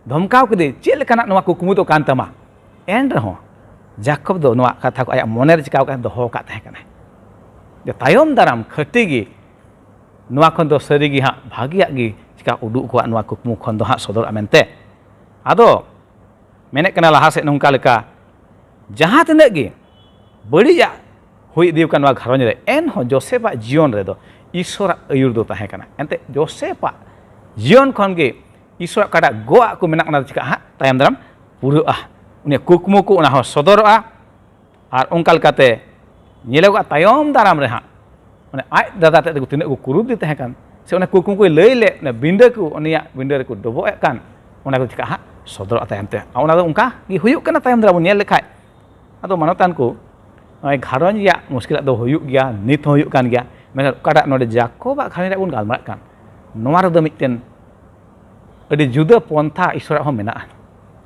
ᱫᱷᱚᱢᱠᱟᱣ ᱠᱮᱫᱮ, ᱪᱮᱫ ᱞᱮᱠᱟᱱᱟᱜ ᱱᱚᱣᱟ ᱠᱩᱠᱢᱩ ᱫᱚ ᱠᱟᱱ ᱛᱟᱢᱟ? ᱮᱱ ᱨᱮᱦᱚᱸ ᱡᱟᱠᱚᱵ ᱫᱚ ᱱᱚᱣᱟ ᱠᱟᱛᱷᱟ ᱠᱚ ᱟᱭᱟᱜ ᱢᱚᱱᱮ ᱨᱮ ᱪᱤᱠᱟᱹᱣ ᱠᱟᱛᱮ ᱫᱚᱦᱚ ᱟᱠᱟᱫ ᱛᱟᱦᱮᱸ ᱠᱟᱱᱟᱭ, ᱡᱮ ᱛᱟᱭᱚᱢ ᱫᱟᱨᱟᱢ ᱠᱷᱟᱹᱴᱤ ᱜᱮ ᱱᱚᱣᱟ ᱠᱷᱚᱱ ᱫᱚ ᱥᱟᱹᱨᱤ ᱜᱮ ᱦᱟᱸᱜ ᱵᱷᱟᱹᱜᱤᱭᱟᱜ ᱜᱮ ᱪᱤᱠᱟ ᱩᱰᱩᱠ ᱠᱚᱣᱟ, ᱱᱚᱣᱟ ᱠᱩᱠᱢᱩ ᱠᱷᱚᱱ ᱫᱚ ᱦᱟᱸᱜ ᱥᱚᱫᱚᱨᱚᱜᱼᱟ ᱢᱮᱱᱛᱮ᱾ ᱟᱫᱚ ᱢᱮᱱᱮᱫ ᱠᱟᱱᱟ ᱞᱟᱦᱟ ᱥᱮᱫ ᱱᱚᱝᱠᱟ ᱞᱮᱠᱟ, ᱡᱟᱦᱟᱸ ᱛᱤᱱᱟᱹᱜ ᱜᱮ ᱵᱟᱹᱲᱤᱡᱟᱜ ᱦᱩᱭ ᱤᱫᱤ ᱟᱠᱟᱱ ᱱᱚᱣᱟ ᱜᱷᱟᱨᱚᱸᱡᱽ ᱨᱮ, ᱮᱱᱦᱚᱸ ᱡᱳᱥᱮᱯᱟᱜ ᱡᱤᱭᱚᱱ ᱨᱮᱫᱚ ᱤᱥᱚᱨᱟᱜ ᱟᱹᱭᱩᱨ ᱫᱚ ᱛᱟᱦᱮᱸ ᱠᱟᱱᱟ᱾ ᱮᱱᱛᱮ ᱡᱳᱥᱮᱯᱟᱜ ᱡᱤᱭᱚᱱ ᱠᱷᱚᱱ ᱜᱮ ᱤᱥᱚᱨᱟᱜ ᱚᱠᱟᱴᱟᱜ ᱜᱚᱜ ᱟᱜ ᱠᱚ ᱢᱮᱱᱟᱜ, ᱚᱱᱟ ᱫᱚ ᱪᱤᱠᱟᱹᱜ ᱦᱟᱸᱜ? ᱛᱟᱭᱚᱢ ᱫᱟᱨᱟᱢ ᱯᱩᱨᱟᱹᱜᱼᱟ᱾ ᱩᱱᱤᱭᱟᱜ ᱠᱩᱠᱢᱩ ᱠᱚ ᱚᱱᱟ ᱦᱚᱸ ᱥᱚᱫᱚᱨᱚᱜᱼᱟ᱾ ᱟᱨ ᱚᱱᱠᱟ ᱞᱮᱠᱟᱛᱮ ᱧᱮᱞᱚᱜᱚᱜᱼᱟ ᱛᱟᱭᱚᱢ ᱫᱟᱨᱟᱢ ᱨᱮ ᱦᱟᱸᱜ, ᱢᱟᱱᱮ ᱟᱡ ᱫᱟᱫᱟ ᱛᱮᱫ ᱠᱚ ᱛᱤᱱᱟᱹᱜ ᱠᱚ ᱠᱩᱨᱩᱫ ᱫᱤ ᱛᱟᱦᱮᱸ ᱠᱟᱱ, ᱥᱮ ᱚᱱᱟ ᱠᱩᱠᱢᱩ ᱠᱚᱭ ᱞᱟᱹᱭ ᱞᱮᱫ, ᱚᱱᱟ ᱵᱤᱸᱰᱟᱹ ᱠᱚ ᱩᱱᱤᱭᱟᱜ ᱵᱤᱸᱰᱟᱹ ᱨᱮᱠᱚ ᱰᱚᱵᱚᱜ ᱮᱫ ᱠᱟᱱ, ᱚᱱᱟ ᱠᱚ ᱪᱤᱠᱟᱹᱜ ᱦᱟᱸᱜ? ᱥᱚᱫᱚᱨᱚᱜᱼᱟ ᱛᱟᱭᱚᱢ ᱛᱮ᱾ ᱟᱨ ᱚᱱᱟ ᱫᱚ ᱚᱱᱠᱟ ᱜᱮ ᱦᱩᱭᱩᱜ ᱠᱟᱱᱟ ᱛᱟᱭᱚᱢ ᱫᱟᱨᱟᱢ ᱵᱚᱱ ᱧᱮᱞ ᱞᱮᱠᱷᱟᱡ᱾ ᱟᱫᱚ ᱢᱟᱱᱚᱛᱟᱱ ᱠᱚ, ᱱᱚᱜᱼᱚᱭ ᱜᱷᱟᱨᱚᱸᱡᱽ ᱨᱮᱭᱟᱜ ᱢᱩᱥᱠᱤᱞᱟᱜ ᱫᱚ ᱦᱩᱭᱩᱜ ᱜᱮᱭᱟ, ᱱᱤᱛ ᱦᱚᱸ ᱦᱩᱭᱩᱜ ᱠᱟᱱ ᱜᱮᱭᱟ, ᱢᱮᱱᱠᱷᱟᱱ ᱚᱠᱟᱴᱟᱜ ᱱᱚᱰᱮ ᱡᱟᱠᱚᱵᱟᱜ ᱜᱷᱟᱨᱚᱸᱡᱽ ᱨᱮᱭᱟᱜ ᱵᱚᱱ ᱜᱟᱞᱢᱟᱨᱟᱜ ᱠᱟᱱ, ᱱᱚᱣᱟ ᱨᱮᱫᱚ ᱢᱤᱫᱴᱮᱱ ᱟᱹᱰᱤ ᱡᱩᱫᱟᱹ ᱯᱚᱱᱛᱷᱟ ᱤᱥᱚᱨᱟᱜ ᱦᱚᱸ ᱢᱮᱱᱟᱜᱼᱟ᱾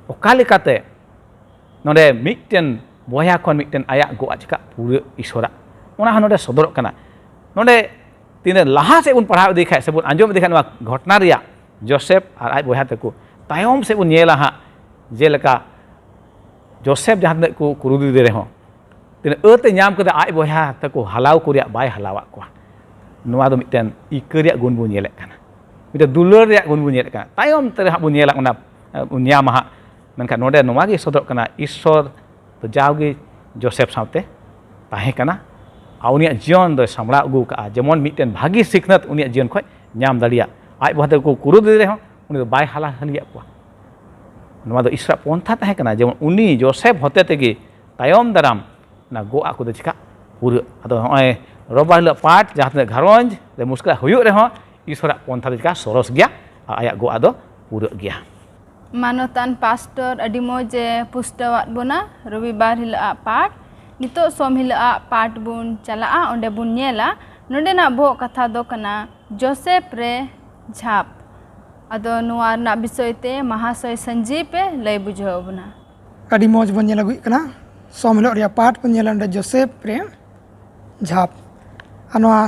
ᱚᱠᱟ ᱞᱮᱠᱟᱛᱮ ᱱᱚᱰᱮ ᱢᱤᱫᱴᱮᱱ ᱵᱚᱭᱦᱟ ᱠᱷᱚᱱ ᱢᱤᱫᱴᱮᱱ ᱟᱭᱟᱜ ᱜᱚᱜ ᱟᱜ ᱪᱤᱠᱟᱹᱜ ᱯᱩᱨᱟᱹ ᱤᱥᱚᱨᱟᱜ, ᱚᱱᱟ ᱦᱚᱸ ᱱᱚᱰᱮ ᱥᱚᱫᱚᱨᱚᱜ ᱠᱟᱱᱟ᱾ ᱱᱚᱰᱮ ᱛᱤᱱᱟᱹᱜ ᱞᱟᱦᱟ ᱥᱮᱫ ᱵᱚᱱ ᱯᱟᱲᱦᱟᱣ ᱤᱫᱤ ᱠᱷᱟᱡ ᱥᱮᱵᱚᱱ ᱟᱸᱡᱚᱢ ᱤᱫᱤ ᱠᱷᱟᱡ ᱱᱚᱣᱟ ᱜᱷᱚᱴᱚᱱᱟ ᱨᱮᱭᱟᱜ, ᱡᱳᱥᱮᱯ ᱟᱨ ᱟᱡ ᱵᱚᱭᱦᱟ ᱛᱟᱠᱚ, ᱛᱟᱭᱚᱢ ᱥᱮᱫ ᱵᱚᱱ ᱧᱮᱞᱟ ᱦᱟᱸᱜ, ᱡᱮᱞᱮᱠᱟ ᱡᱳᱥᱮᱯ ᱡᱟᱦᱟᱸ ᱛᱤᱱᱟᱹᱜ ᱠᱚ ᱠᱩᱨᱩᱫ ᱞᱮᱫᱮ ᱨᱮᱦᱚᱸ, ᱛᱤᱱᱟᱹᱜ ᱟᱹᱛᱮ ᱧᱟᱢ ᱠᱮᱫᱟ, ᱟᱡ ᱵᱚᱭᱦᱟ ᱛᱟᱠᱚ ᱦᱟᱞᱟᱣ ᱠᱚ ᱨᱮᱭᱟᱜ ᱵᱟᱭ ᱦᱟᱞᱟᱣᱟᱫ ᱠᱚᱣᱟ᱾ ᱱᱚᱣᱟ ᱫᱚ ᱢᱤᱫᱴᱮᱱ ᱤᱠᱟᱹ ᱨᱮᱭᱟᱜ ᱜᱩᱱ ᱵᱚᱱ ᱧᱮᱞᱮᱫ ᱠᱟᱱᱟ, ᱢᱤᱫᱴᱮᱱ ᱫᱩᱞᱟᱹᱲ ᱨᱮᱭᱟᱜ ᱜᱩᱱ ᱵᱚᱱ ᱧᱮᱞᱮᱫ ᱠᱟᱱᱟ᱾ ᱛᱟᱭᱚᱢ ᱛᱮ ᱦᱟᱸᱜ ᱵᱚᱱ ᱧᱮᱞᱟ, ᱚᱱᱟ ᱵᱚᱱ ᱧᱟᱢᱟ ᱦᱟᱸᱜ᱾ ᱢᱮᱱᱠᱷᱟᱱ ᱱᱚᱰᱮ ᱱᱚᱣᱟ ᱜᱮ ᱥᱚᱫᱚᱨᱚᱜ ᱠᱟᱱᱟ, ᱤᱥᱥᱚᱨ ᱫᱚ ᱡᱟᱣᱜᱮ ᱡᱳᱥᱮᱯ ᱥᱟᱶᱛᱮ ᱛᱟᱦᱮᱸ ᱠᱟᱱᱟ ᱟᱨ ᱩᱱᱤᱭᱟᱜ ᱡᱤᱭᱚᱱ ᱫᱚᱭ ᱥᱟᱢᱵᱲᱟᱣ ᱟᱹᱜᱩ ᱠᱟᱜᱼᱟ, ᱡᱮᱢᱚᱱ ᱢᱤᱫᱴᱮᱱ ᱵᱷᱟᱹᱜᱤ ᱥᱤᱠᱷᱱᱟᱹᱛ ᱩᱱᱤᱭᱟᱜ ᱡᱤᱭᱚᱱ ᱠᱷᱚᱱ ᱧᱟᱢ ᱫᱟᱲᱮᱭᱟᱜ᱾ ᱟᱡ ᱵᱚᱭᱦᱟ ᱛᱮᱠᱚ ᱠᱩᱨᱩᱫ ᱞᱮᱫᱮ ᱨᱮᱦᱚᱸ ᱩᱱᱤ ᱫᱚ ᱵᱟᱭ ᱦᱟᱞᱟ ᱦᱟᱹᱞᱤᱭᱟᱜ ᱠᱚᱣᱟ᱾ ᱱᱚᱣᱟ ᱫᱚ ᱤᱥᱚᱨᱟᱜ ᱯᱚᱱᱛᱷᱟ ᱛᱟᱦᱮᱸ ᱠᱟᱱᱟ, ᱡᱮᱢᱚᱱ ᱩᱱᱤ ᱡᱳᱥᱮᱯ ᱦᱚᱛᱮ ᱛᱮᱜᱮ ᱛᱟᱭᱚᱢ ᱫᱟᱨᱟᱢ ᱚᱱᱟ ᱜᱚᱜ ᱟᱜ ᱠᱚᱫᱚ ᱪᱤᱠᱟ ᱯᱩᱨᱟᱹᱜ᱾ ᱟᱫᱚ ᱱᱚᱜᱼᱚᱭ ᱨᱚᱵᱤᱵᱟᱨ ᱦᱤᱞᱳᱜ ᱯᱟᱴ ᱡᱟᱦᱟᱸ ᱛᱤᱱᱟᱹᱜ ᱜᱷᱟᱨᱚᱸᱡᱽ ᱨᱮ ᱢᱩᱥᱠᱤᱞ ᱦᱩᱭᱩᱜ ᱨᱮᱦᱚᱸ, ᱤᱥᱚᱨᱟᱜ ᱯᱚᱱᱛᱷᱟ ᱫᱚ ᱪᱤᱠᱟ ᱥᱚᱨᱚᱥ ᱜᱮᱭᱟ ᱟᱨ ᱟᱭᱟᱜ ᱜᱚᱜ ᱟᱜ ᱫᱚ ᱯᱩᱨᱟᱹᱜ ᱜᱮᱭᱟ᱾ ᱢᱟᱱᱚᱛᱟᱱ ᱯᱟᱥᱴᱚᱨ ᱟᱹᱰᱤ ᱢᱚᱡᱽ ᱮ ᱯᱩᱥᱴᱟᱹᱣᱟᱫ ᱵᱚᱱᱟ ᱨᱚᱵᱤᱵᱟᱨ ᱦᱤᱞᱳᱜ ᱟᱜ ᱯᱟᱴ᱾ ᱱᱤᱛᱚᱜ ᱥᱚᱢ ᱦᱤᱞᱳᱜ ᱟᱜ ᱯᱟᱴ ᱵᱚᱱ ᱪᱟᱞᱟᱜᱼᱟ, ᱚᱸᱰᱮ ᱵᱚᱱ ᱧᱮᱞᱟ᱾ ᱱᱚᱰᱮᱱᱟᱜ ᱵᱚᱦᱚᱜ ᱠᱟᱛᱷᱟ ᱫᱚ ᱠᱟᱱᱟ ᱡᱳᱥᱮᱯ ᱨᱮ ᱡᱷᱟᱯ᱾ ᱟᱫᱚ ᱱᱚᱣᱟ ᱨᱮᱱᱟᱜ ᱵᱤᱥᱚᱭ ᱛᱮ ᱢᱟᱦᱟᱥᱚᱭ ᱥᱚᱧᱡᱤᱵ ᱮ ᱞᱟᱹᱭ ᱵᱩᱡᱷᱟᱹᱣ ᱟᱵᱚᱱᱟ᱾ ᱟᱹᱰᱤ ᱢᱚᱡᱽ ᱵᱚᱱ ᱧᱮᱞ ᱟᱹᱜᱩᱭᱮᱫ ᱠᱟᱱᱟ᱾ ᱥᱚᱢ ᱦᱤᱞᱳᱜ ᱨᱮᱭᱟᱜ ᱯᱟᱴ ᱵᱚᱱ ᱧᱮᱞᱟ ᱱᱚᱰᱮ ᱡᱳᱥᱮᱯ ᱨᱮ ᱡᱷᱟᱯ᱾ ᱟᱨ ᱱᱚᱣᱟ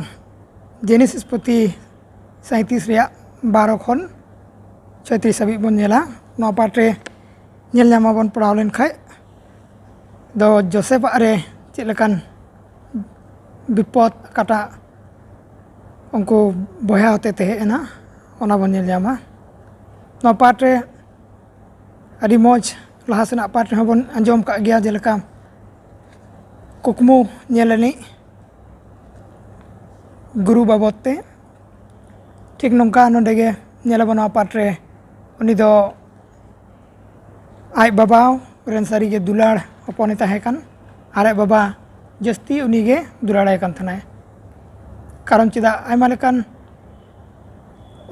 ᱡᱮᱱᱮᱥᱤᱥ ᱯᱩᱛᱷᱤ ᱥᱟᱸᱭᱛᱨᱤᱥ ᱨᱮᱭᱟᱜ ᱵᱟᱨᱚ ᱠᱷᱚᱱ ᱪᱷᱚᱭᱛᱨᱤᱥ ᱦᱟᱹᱵᱤᱡ ᱵᱚᱱ ᱧᱮᱞᱟ᱾ ᱱᱚᱣᱟ ᱯᱟᱴ ᱨᱮ ᱧᱮᱞ ᱧᱟᱢᱟᱵᱚᱱ ᱯᱟᱲᱦᱟᱣ ᱞᱮᱱᱠᱷᱟᱡ ᱫᱚ ᱡᱳᱥᱮᱯᱟᱜ ᱨᱮ ᱪᱮᱫ ᱞᱮᱠᱟᱱ ᱵᱤᱯᱚᱫ ᱚᱠᱟᱴᱟᱜ ᱩᱱᱠᱩ ᱵᱚᱭᱦᱟ ᱦᱚᱛᱮᱛᱮ ᱦᱮᱡ ᱮᱱᱟ, ᱚᱱᱟ ᱵᱚᱱ ᱧᱮᱞ ᱧᱟᱢᱟ᱾ ᱱᱚᱣᱟ ᱯᱟᱴ ᱨᱮ ᱟᱹᱰᱤ ᱢᱚᱡᱽ ᱞᱟᱦᱟ ᱥᱮᱱᱟᱜ ᱯᱟᱴ ᱨᱮᱦᱚᱸ ᱵᱚᱱ ᱟᱸᱡᱚᱢ ᱠᱟᱜ ᱜᱮᱭᱟ, ᱡᱮᱞᱮᱠᱟ ᱠᱩᱠᱢᱩ ᱧᱮᱞ ᱟᱹᱱᱤᱡ ᱜᱩᱨᱩ ᱵᱟᱵᱚᱫ ᱛᱮ᱾ ᱴᱷᱤᱠ ᱱᱚᱝᱠᱟ ᱱᱚᱰᱮ ᱜᱮ ᱧᱮᱞ ᱟᱵᱚᱱ ᱱᱚᱣᱟ ᱯᱟᱴ ᱨᱮ ᱩᱱᱤ ᱫᱚ ᱟᱡ ᱵᱟᱵᱟ ᱨᱮᱱ ᱥᱟᱹᱨᱤᱜᱮ ᱫᱩᱞᱟᱹᱲ ᱦᱚᱯᱚᱱᱮ ᱛᱟᱦᱮᱸ ᱠᱟᱱ, ᱟᱨ ᱟᱡ ᱵᱟᱵᱟ ᱡᱟᱹᱥᱛᱤ ᱩᱱᱤᱜᱮ ᱫᱩᱞᱟᱹᱲᱟᱭ ᱠᱟᱱ ᱛᱟᱦᱮᱱᱟᱭ᱾ ᱠᱟᱨᱚᱱ ᱪᱮᱫᱟᱜ ᱟᱭᱢᱟ ᱞᱮᱠᱟᱱ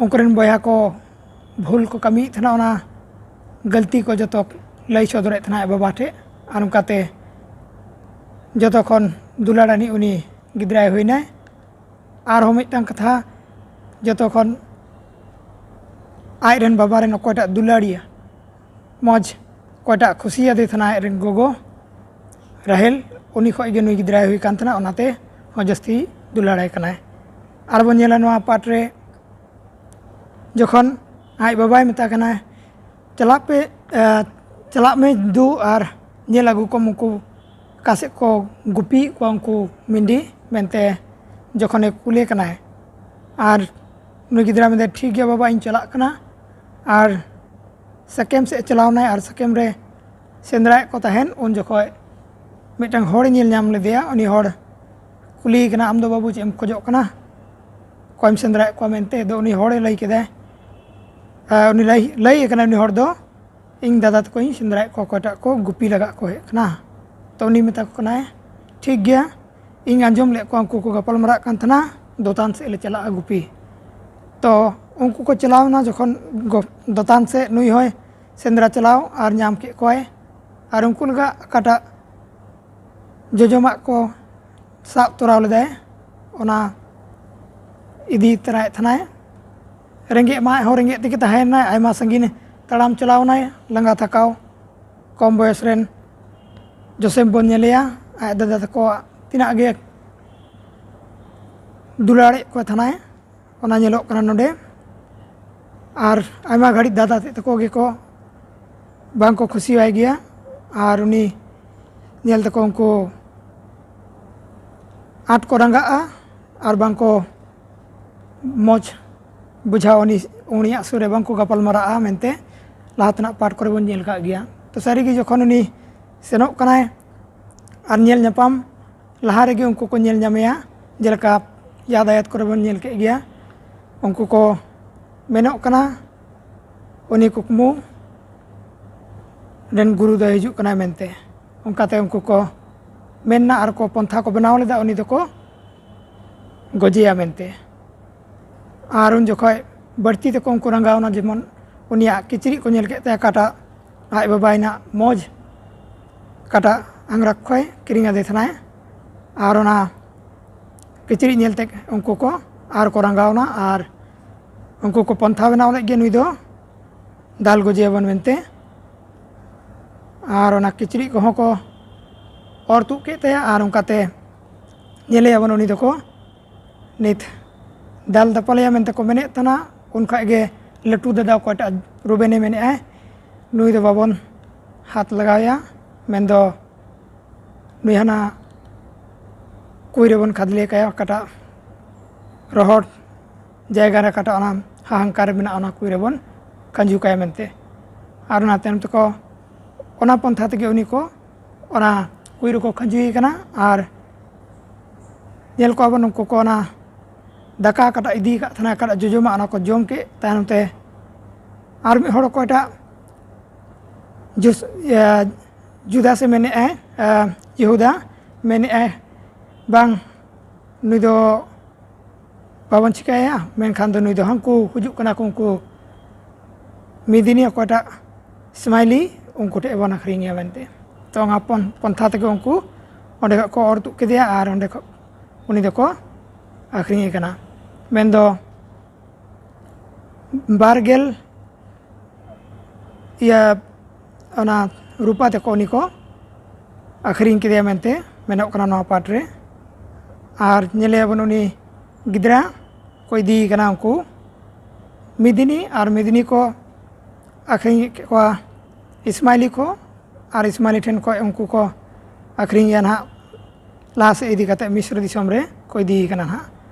ᱩᱱᱠᱩ ᱨᱮᱱ ᱵᱚᱭᱦᱟ ᱠᱚ ᱵᱷᱩᱞ ᱠᱚ ᱠᱟᱹᱢᱤᱭᱮᱫ ᱛᱟᱦᱮᱱᱟ, ᱚᱱᱟ ᱜᱟᱹᱞᱛᱤ ᱠᱚ ᱡᱚᱛᱚ ᱞᱟᱹᱭ ᱥᱚᱫᱚᱨᱮᱫ ᱛᱟᱦᱮᱱᱟ ᱟᱡ ᱵᱟᱵᱟ ᱴᱷᱮᱱ, ᱟᱨ ᱚᱱᱠᱟᱛᱮ ᱡᱚᱛᱚ ᱠᱷᱚᱱ ᱫᱩᱞᱟᱹᱲ ᱟᱹᱱᱤᱡ ᱩᱱᱤ ᱜᱤᱫᱽᱨᱟᱹᱭ ᱦᱩᱭᱱᱟᱭ᱾ ᱟᱨᱦᱚᱸ ᱢᱤᱫᱴᱟᱝ ᱠᱟᱛᱷᱟ, ᱡᱚᱛᱚ ᱠᱷᱚᱱ ᱟᱡ ᱨᱮᱱ ᱵᱟᱵᱟ ᱨᱮᱱ ᱚᱠᱚᱭᱴᱟᱜ ᱫᱩᱞᱟᱹᱲᱤᱭᱟᱹ ᱢᱚᱡᱽ, ᱚᱠᱚᱭᱴᱟᱜ ᱠᱷᱩᱥᱤᱭᱟᱫᱮ ᱛᱟᱦᱮᱱᱟ ᱟᱡ ᱨᱮᱱ ᱜᱚᱜᱚ ᱨᱟᱦᱮᱞ, ᱩᱱᱤ ᱠᱷᱚᱱ ᱜᱮ ᱱᱩᱭ ᱜᱤᱫᱽᱨᱟᱹᱭ ᱦᱩᱭ ᱠᱟᱱ ᱛᱟᱦᱮᱱᱟ, ᱚᱱᱟᱛᱮ ᱦᱚᱸ ᱡᱟᱹᱥᱛᱤ ᱫᱩᱞᱟᱹᱲᱟᱭ ᱠᱟᱱᱟᱭ᱾ ᱟᱨ ᱵᱚᱱ ᱧᱮᱞᱟ ᱱᱚᱣᱟ ᱯᱟᱴ ᱨᱮ ᱡᱚᱠᱷᱚᱱ ᱟᱡ ᱵᱟᱵᱟᱭ ᱢᱮᱛᱟ ᱠᱟᱱᱟ, ᱪᱟᱞᱟᱜ ᱯᱮ, ᱮ, ᱪᱟᱞᱟᱜ ᱢᱮ ᱫᱩ ᱟᱨ ᱧᱮᱞ ᱟᱹᱜᱩ ᱠᱚᱢ ᱩᱱᱠᱩ ᱚᱠᱟ ᱥᱮᱫ ᱠᱚ ᱜᱩᱯᱤᱭᱮᱫ ᱠᱚᱣᱟ ᱩᱱᱠᱩ ᱢᱤᱰᱤ ᱢᱮᱱᱛᱮ ᱡᱚᱠᱷᱚᱱᱮ ᱠᱩᱞᱮ ᱠᱟᱱᱟᱭ᱾ ᱟᱨ ᱩᱱᱤ ᱜᱤᱫᱽᱨᱟᱹ ᱢᱮᱱᱫᱟᱭ, ᱴᱷᱤᱠ ᱜᱮᱭᱟ ᱵᱟᱵᱟ, ᱤᱧ ᱪᱟᱞᱟᱜ ᱠᱟᱱᱟ᱾ ᱟᱨ ᱥᱟᱠᱮᱢ ᱥᱮᱫ ᱪᱟᱞᱟᱣ ᱮᱱᱟᱭ ᱟᱨ ᱥᱟᱠᱮᱢ ᱨᱮ ᱥᱮᱸᱫᱽᱨᱟᱭᱮᱫ ᱠᱚ ᱛᱟᱦᱮᱸᱫ᱾ ᱩᱱ ᱡᱚᱠᱷᱚᱡ ᱢᱤᱫᱴᱟᱝ ᱦᱚᱲᱮ ᱧᱮᱞ ᱧᱟᱢ ᱞᱮᱫᱮᱭᱟ᱾ ᱩᱱᱤ ᱦᱚᱲ ᱠᱩᱞᱤᱭᱮ ᱠᱟᱱᱟ, ᱟᱢ ᱫᱚ ᱵᱟᱹᱵᱩ ᱪᱮᱫ ᱮᱢ ᱠᱷᱚᱡᱚᱜ ᱠᱟᱱᱟ? ᱚᱠᱚᱭᱮᱢ ᱥᱮᱸᱫᱽᱨᱟᱭᱮᱫ ᱠᱚᱣᱟ ᱢᱮᱱᱛᱮ? ᱟᱫᱚ ᱩᱱᱤ ᱦᱚᱲᱮ ᱞᱟᱹᱭ ᱠᱮᱫᱟᱭ, ᱟᱨ ᱩᱱᱤ ᱞᱟᱹᱭ, ᱞᱟᱹᱭᱮ ᱠᱟᱱᱟ ᱩᱱᱤ ᱦᱚᱲ ᱫᱚ, ᱤᱧ ᱫᱟᱫᱟ ᱛᱟᱠᱚᱧ ᱥᱮᱸᱫᱽᱨᱟᱭᱮᱫ ᱠᱚᱣᱟ, ᱚᱠᱚᱭᱴᱟᱜ ᱠᱚ ᱜᱩᱯᱤ ᱞᱟᱜᱟᱜ ᱠᱚ ᱦᱮᱡ ᱠᱟᱱᱟ᱾ ᱛᱚ ᱩᱱᱤ ᱢᱮᱛᱟ ᱠᱚ ᱠᱟᱱᱟᱭ, ᱴᱷᱤᱠ ᱜᱮᱭᱟ, ᱤᱧ ᱟᱸᱡᱚᱢ ᱞᱮᱫ ᱠᱚᱣᱟ ᱩᱱᱠᱩ ᱠᱚ ᱜᱟᱯᱟᱞ ᱢᱟᱨᱟᱜ ᱠᱟᱱ ᱛᱟᱦᱮᱱᱟ, ᱫᱚᱛᱟᱱ ᱥᱮᱫ ᱞᱮ ᱪᱟᱞᱟᱜᱼᱟ ᱜᱩᱯᱤ᱾ ᱛᱚ ᱩᱱᱠᱩ ᱠᱚ ᱪᱟᱞᱟᱣ ᱮᱱᱟ ᱡᱚᱠᱷᱚᱱ ᱜᱚ- ᱫᱚᱛᱟᱱ ᱥᱮᱫ, ᱱᱩᱭ ᱦᱚᱸᱭ ᱥᱮᱸᱫᱽᱨᱟ ᱪᱟᱞᱟᱣ ᱟᱨ ᱧᱟᱢ ᱠᱮᱫ ᱠᱚᱣᱟᱭ᱾ ᱟᱨ ᱩᱱᱠᱩ ᱞᱟᱹᱜᱤᱫ ᱚᱠᱟᱴᱟᱜ ᱡᱚᱡᱚᱢᱟᱜ ᱠᱚ ᱥᱟᱵ ᱛᱚᱨᱟᱣ ᱞᱮᱫᱟᱭ, ᱚᱱᱟ ᱤᱫᱤ ᱛᱚᱨᱟᱭᱮᱫ ᱛᱟᱦᱮᱱᱟᱭ᱾ ᱨᱮᱸᱜᱮᱡ ᱢᱟ ᱟᱡ ᱦᱚᱸ ᱨᱮᱸᱜᱮᱡ ᱛᱮᱜᱮ ᱛᱟᱦᱮᱸᱭᱮᱱᱟᱭ, ᱟᱭᱢᱟ ᱥᱟᱺᱜᱤᱧ ᱛᱟᱲᱟᱢ ᱪᱟᱞᱟᱣ ᱮᱱᱟᱭ, ᱞᱟᱸᱜᱟ ᱛᱷᱟᱠᱟᱣ᱾ ᱠᱚᱢ ᱵᱚᱭᱚᱥ ᱨᱮᱱ ᱡᱳᱥᱮᱯ ᱵᱚᱱ ᱧᱮᱞᱮᱭᱟ, ᱟᱡ ᱫᱟᱫᱟ ᱛᱟᱠᱚ ᱛᱤᱱᱟᱹᱜ ᱜᱮ ᱫᱩᱞᱟᱹᱲᱮᱫ ᱠᱚ ᱛᱟᱦᱮᱱᱟᱭ, ᱚᱱᱟ ᱧᱮᱞᱚᱜ ᱠᱟᱱᱟ ᱱᱚᱰᱮ᱾ ᱟᱨ ᱟᱭᱢᱟ ᱜᱷᱟᱹᱲᱤᱡ ᱫᱟᱫᱟ ᱛᱮᱫ ᱛᱟᱠᱚ ᱜᱮᱠᱚ ᱵᱟᱝ ᱠᱚ ᱠᱷᱩᱥᱤᱭᱟᱭ ᱜᱮᱭᱟ, ᱟᱨ ᱩᱱᱤ ᱧᱮᱞ ᱛᱮᱠᱚ ᱩᱱᱠᱩ ᱟᱸᱴ ᱠᱚ ᱨᱟᱸᱜᱟᱜᱼᱟ ᱟᱨ ᱵᱟᱝ ᱠᱚ ᱢᱚᱡᱽ ᱵᱩᱡᱷᱟᱹᱣ, ᱩᱱᱤ ᱩᱱᱤᱭᱟᱜ ᱥᱩᱨ ᱨᱮ ᱵᱟᱝ ᱠᱚ ᱜᱟᱯᱟᱞ ᱢᱟᱨᱟᱜᱼᱟ ᱢᱮᱱᱛᱮ ᱞᱟᱦᱟ ᱛᱮᱱᱟᱜ ᱯᱟᱴ ᱠᱚᱨᱮ ᱵᱚᱱ ᱧᱮᱞ ᱠᱟᱜ ᱜᱮᱭᱟ᱾ ᱛᱚ ᱥᱟᱹᱨᱤᱜᱮ ᱡᱚᱠᱷᱚᱱ ᱩᱱᱤ ᱥᱮᱱᱚᱜ ᱠᱟᱱᱟᱭ ᱟᱨ ᱧᱮᱞ ᱧᱟᱯᱟᱢ ᱞᱟᱦᱟ ᱨᱮᱜᱮ ᱩᱱᱠᱩ ᱠᱚ ᱧᱮᱞ ᱧᱟᱢᱮᱭᱟ, ᱡᱮᱞᱮᱠᱟ ᱭᱟᱫᱟᱭᱟᱛ ᱠᱚᱨᱮ ᱵᱚᱱ ᱧᱮᱞ ᱠᱮᱫ ᱜᱮᱭᱟ, ᱩᱱᱠᱩ ᱠᱚ ᱢᱮᱱᱚᱜ ᱠᱟᱱᱟ ᱩᱱᱤ ᱠᱩᱠᱢᱩ ᱨᱮᱱ ᱜᱩᱨᱩ ᱫᱚᱭ ᱦᱤᱡᱩᱜ ᱠᱟᱱᱟᱭ ᱢᱮᱱᱛᱮ᱾ ᱚᱱᱠᱟᱛᱮ ᱩᱱᱠᱩ ᱠᱚ ᱢᱮᱱᱟ ᱟᱨ ᱠᱚ ᱯᱚᱱᱛᱷᱟ ᱠᱚ ᱵᱮᱱᱟᱣ ᱞᱮᱫᱟ ᱩᱱᱤ ᱫᱚᱠᱚ ᱜᱚᱡᱮᱭᱟ ᱢᱮᱱᱛᱮ᱾ ᱟᱨ ᱩᱱ ᱡᱚᱠᱷᱚᱡ ᱵᱟᱹᱲᱛᱤ ᱛᱮᱠᱚ ᱩᱱᱠᱩ ᱨᱟᱸᱜᱟᱣᱱᱟ, ᱡᱮᱢᱚᱱ ᱩᱱᱤᱭᱟᱜ ᱠᱤᱪᱨᱤᱡ ᱠᱚ ᱧᱮᱞ ᱠᱮᱫ ᱛᱟᱭᱟ, ᱚᱠᱟᱴᱟᱜ ᱟᱡ ᱵᱟᱵᱟᱭ ᱱᱟᱜ ᱢᱚᱡᱽ, ᱚᱠᱟᱴᱟᱜ ᱟᱝᱨᱚᱠ ᱠᱷᱚᱭ ᱠᱤᱨᱤᱧ ᱟᱫᱮ ᱛᱟᱦᱮᱱᱟᱭ, ᱟᱨ ᱚᱱᱟ ᱠᱤᱪᱨᱤᱡ ᱧᱮᱞᱛᱮ ᱩᱱᱠᱩ ᱠᱚ ᱟᱨ ᱠᱚ ᱨᱟᱸᱜᱟᱣᱱᱟ ᱟᱨ ᱩᱱᱠᱩ ᱠᱚ ᱯᱚᱱᱛᱷᱟ ᱵᱮᱱᱟᱣ ᱞᱮᱫ ᱜᱮ ᱱᱩᱭ ᱫᱚ ᱫᱟᱞ ᱜᱚᱡᱮᱭᱟᱵᱚᱱ ᱢᱮᱱᱛᱮ᱾ ᱟᱨ ᱚᱱᱟ ᱠᱤᱪᱨᱤᱡ ᱠᱚᱦᱚᱸ ᱠᱚ ᱚᱨ ᱛᱩᱫ ᱠᱮᱫ ᱛᱟᱭᱟ ᱟᱨ ᱚᱱᱠᱟᱛᱮ ᱧᱮᱞᱮᱭᱟᱵᱚᱱ ᱩᱱᱤ ᱫᱚᱠᱚ ᱱᱤᱛ ᱫᱟᱞ ᱫᱟᱯᱟᱞᱮᱭᱟ ᱢᱮᱱᱛᱮ ᱠᱚ ᱢᱮᱱᱮᱫ ᱛᱟᱦᱮᱱᱟ᱾ ᱩᱱ ᱠᱷᱚᱡ ᱜᱮ ᱞᱟᱹᱴᱩ ᱫᱟᱫᱟ ᱚᱠᱚᱭᱴᱟᱜ ᱨᱩᱵᱮᱱᱮ ᱢᱮᱱᱮᱫᱼᱟᱭ, ᱱᱩᱭ ᱫᱚ ᱵᱟᱵᱚᱱ ᱦᱟᱛ ᱞᱟᱜᱟᱣᱮᱭᱟ, ᱢᱮᱱᱫᱚ ᱱᱩᱭ ᱦᱟᱱᱟ ᱠᱩᱭ ᱨᱮᱵᱚᱱ ᱠᱷᱟᱫᱽᱞᱮ ᱠᱟᱭᱟ, ᱚᱠᱟᱴᱟᱜ ᱨᱚᱦᱚᱲ ᱡᱟᱭᱜᱟ ᱨᱮ, ᱚᱠᱟᱴᱟᱜ ᱚᱱᱟ ᱦᱟᱦᱟᱝᱠᱟᱨ ᱨᱮ ᱢᱮᱱᱟᱜᱼᱟ, ᱚᱱᱟ ᱠᱩᱭ ᱨᱮᱵᱚᱱ ᱠᱷᱟᱸᱡᱩ ᱠᱟᱭᱟ ᱢᱮᱱᱛᱮ᱾ ᱟᱨ ᱚᱱᱟ ᱛᱟᱭᱚᱢ ᱛᱮᱠᱚ ᱚᱱᱟ ᱯᱚᱱᱛᱷᱟ ᱛᱮᱜᱮ ᱩᱱᱤ ᱠᱚ ᱚᱱᱟ ᱠᱩᱭ ᱨᱮᱠᱚ ᱠᱷᱟᱸᱡᱩᱭᱮ ᱠᱟᱱᱟ᱾ ᱟᱨ ᱧᱮᱞ ᱠᱚᱣᱟ ᱵᱚᱱ ᱩᱱᱠᱩ ᱠᱚ ᱚᱱᱟ ᱫᱟᱠᱟ ᱚᱠᱟᱴᱟᱜ ᱤᱫᱤ ᱟᱠᱟᱫ ᱛᱟᱦᱮᱱᱟ, ᱚᱠᱟᱴᱟᱜ ᱡᱚᱡᱚᱢᱟᱜ, ᱚᱱᱟ ᱠᱚ ᱡᱚᱢ ᱠᱮᱫ ᱛᱟᱭᱱᱚᱢ ᱛᱮ ᱟᱨ ᱢᱤᱫ ᱦᱚᱲ ᱚᱠᱚᱭᱴᱟᱜ ᱡᱩᱥ-, ᱤᱭᱟᱹ, ᱡᱩᱫᱟᱥ ᱮ ᱢᱮᱱᱮᱫᱼᱟᱭ, ᱟᱸ, ᱡᱤᱦᱩᱫᱟ, ᱢᱮᱱᱮᱫᱼᱟᱭ, ᱵᱟᱝ, ᱱᱩᱭ ᱫᱚ ᱵᱟᱵᱚᱱ ᱪᱤᱠᱟᱹᱭᱟ, ᱢᱮᱱᱠᱷᱟᱱ ᱫᱚ ᱱᱩᱭ ᱫᱚ ᱦᱟᱱᱠᱩ ᱦᱤᱡᱩᱜ ᱠᱟᱱᱟ ᱠᱚ, ᱩᱱᱠᱩ ᱢᱤᱫ ᱫᱤᱱᱤ ᱚᱠᱚᱭᱴᱟᱜ ᱥᱢᱟᱭᱞᱤ, ᱩᱱᱠᱩ ᱴᱷᱮᱱ ᱵᱚᱱ ᱟᱹᱠᱷᱨᱤᱧᱮᱭᱟ ᱢᱮᱱᱛᱮ᱾ ᱛᱚ ᱚᱱᱟ ᱯᱚᱱ- ᱯᱚᱱᱛᱷᱟ ᱛᱮᱜᱮ ᱩᱱᱠᱩ ᱚᱸᱰᱮ ᱠᱷᱚᱱ ᱠᱚ ᱚᱨ ᱛᱩᱫ ᱠᱮᱫᱮᱭᱟ ᱟᱨ ᱚᱸᱰᱮ ᱠᱷᱚᱱ ᱩᱱᱤ ᱫᱚᱠᱚ ᱟᱹᱠᱷᱨᱤᱧᱮ ᱠᱟᱱᱟ᱾ ᱢᱮᱱᱫᱚ ᱵᱟᱨ ᱜᱮᱞ ᱤᱭᱟᱹ ᱚᱱᱟ ᱨᱩᱯᱟ ᱛᱮᱠᱚ ᱩᱱᱤ ᱠᱚ ᱟᱹᱠᱷᱨᱤᱧ ᱠᱮᱫᱮᱭᱟ ᱢᱮᱱᱛᱮ ᱢᱮᱱᱚᱜ ᱠᱟᱱᱟ ᱱᱚᱣᱟ ᱯᱟᱴ ᱨᱮ᱾ ᱟᱨ ᱧᱮᱞᱮᱭᱟᱵᱚᱱ ᱩᱱᱤ ᱜᱤᱫᱽᱨᱟᱹ ᱠᱚ ᱤᱫᱤᱭᱮ ᱠᱟᱱᱟ ᱩᱱᱠᱩ ᱢᱤᱫ ᱫᱤᱱᱤ, ᱟᱨ ᱢᱤᱫ ᱫᱤᱱᱤ ᱠᱚ ᱟᱹᱠᱷᱨᱤᱧ ᱠᱮᱫ ᱠᱚᱣᱟ ᱤᱥᱢᱟᱭᱞᱤ ᱠᱚ, ᱟᱨ ᱤᱥᱢᱟᱭᱞᱤ ᱴᱷᱮᱱ ᱠᱷᱚᱱ ᱩᱱᱠᱩ ᱠᱚ ᱟᱹᱠᱷᱨᱤᱧᱮᱭᱟ ᱱᱟᱦᱟᱜ ᱞᱟᱦᱟ ᱥᱮᱫ ᱤᱫᱤ ᱠᱟᱛᱮ ᱢᱤᱥᱨ ᱫᱤᱥᱚᱢ ᱨᱮ ᱠᱚ ᱤᱫᱤᱭᱮ ᱠᱟᱱᱟ ᱱᱟᱦᱟᱜ᱾